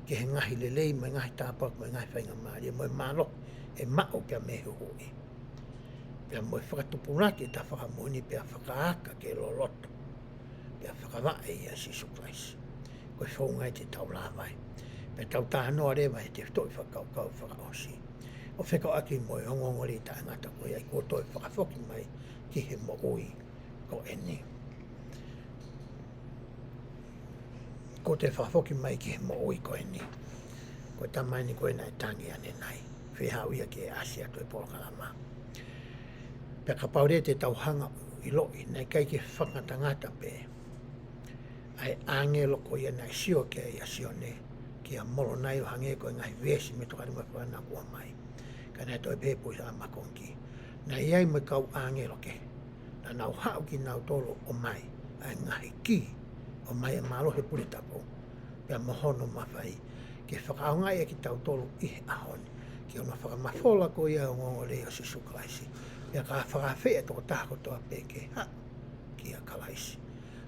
ki he ngaahi lelei mo e ngaahi tāpuaki mo e ngaahi faingamālie mo e mālohi ʻe maʻu pea mei he huhuʻi, pea mo e fakatupulaki ʻeta fakamoʻoni pea fakaaka ke loloto, pea fakavaʻe ʻia Sīsū Kalaisi. Ko e founga ia te tau lava ai. Pea tau talanoa leva he tefitoʻi fakakaukau fakaʻosi, ʻo fekauʻaki mo e ongoongolelei taʻengata ko ia kuo toe fakafoki mai ki he moʻui ko eni. Kuo toe fakafoki mai ki he moʻui ko eni. Ko e tama eni ko ē naʻe tangi ʻanenai, fēhaʻu ia ke ʻasi atu he polokalama. Pea kapau leva te tau hanga ʻo ʻiloʻi, naʻe ʻikai ke fakangatangata pē ʻa e ʻāngelo ko ia naʻe sio ki ai ʻa Sione kia Molonai, ʻo hangē ko e ngaahi veesi mei he Tokāteline mo e Fakatātā kuo ʻomai. Ka naʻe toe pehē pē ʻi he makonaki, naʻe ʻi ai mo e kau ʻāngelo kehe, naʻa nau haʻu kinautolu ʻo ʻomai ʻa e ngaahi kī, ʻo ʻomai e mālohi ʻo e pule tapu pea mo hono mafai, ke fakaʻaongaʻi ʻa kitautolu ʻi he ʻaho ni ki hono fakamafola ko ia ʻo e ongoongolelei ʻo Sīsū Kalaisi. Pea ka fakaafeʻi e tokotaha kotoa pē ke haʻu kia Kalaisi,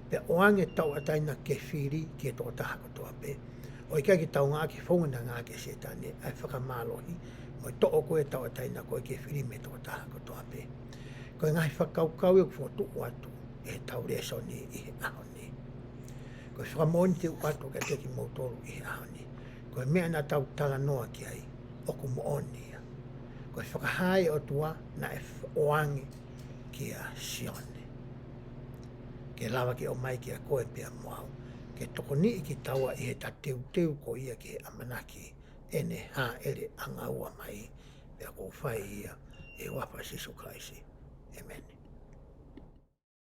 pea ʻoange tauʻatāina ke fili ki he tokotaha kotoa pē, ʻo ʻikai ke tau ngāueʻaki e founga naʻe ngāueʻaki ʻe Sētane, ʻa e fakamālohi mo e toʻo ko ē tauʻatāina ko ē ke fili mei he tokotaha kotoa pē. Ko e ngaahi fakakaukau ia ʻoku fokotuʻu atu ʻe heʻetau lēsoni ʻi he ʻaho ni. Ko e fakamoʻoni te u ʻoatu kiate kimoutolu ʻi he ʻaho ni, ko e meʻa naʻa tau talanoa ki ai ʻoku moʻoni ia. Ko e fakahā ʻa e ʻOtua naʻe f-, ʻoange kia Sione, ke lava ke ʻomai kiate koe pea mo au, ke tokoniʻi kitaua ʻi heʻeta teuteu ko ia ki he ʻamanaki ʻene Hāʻele ʻAngaua mai. Pea ʻoku ou fai ia ʻi he huafa ʻo Sīsū Kalaisi. ʻĒmeni.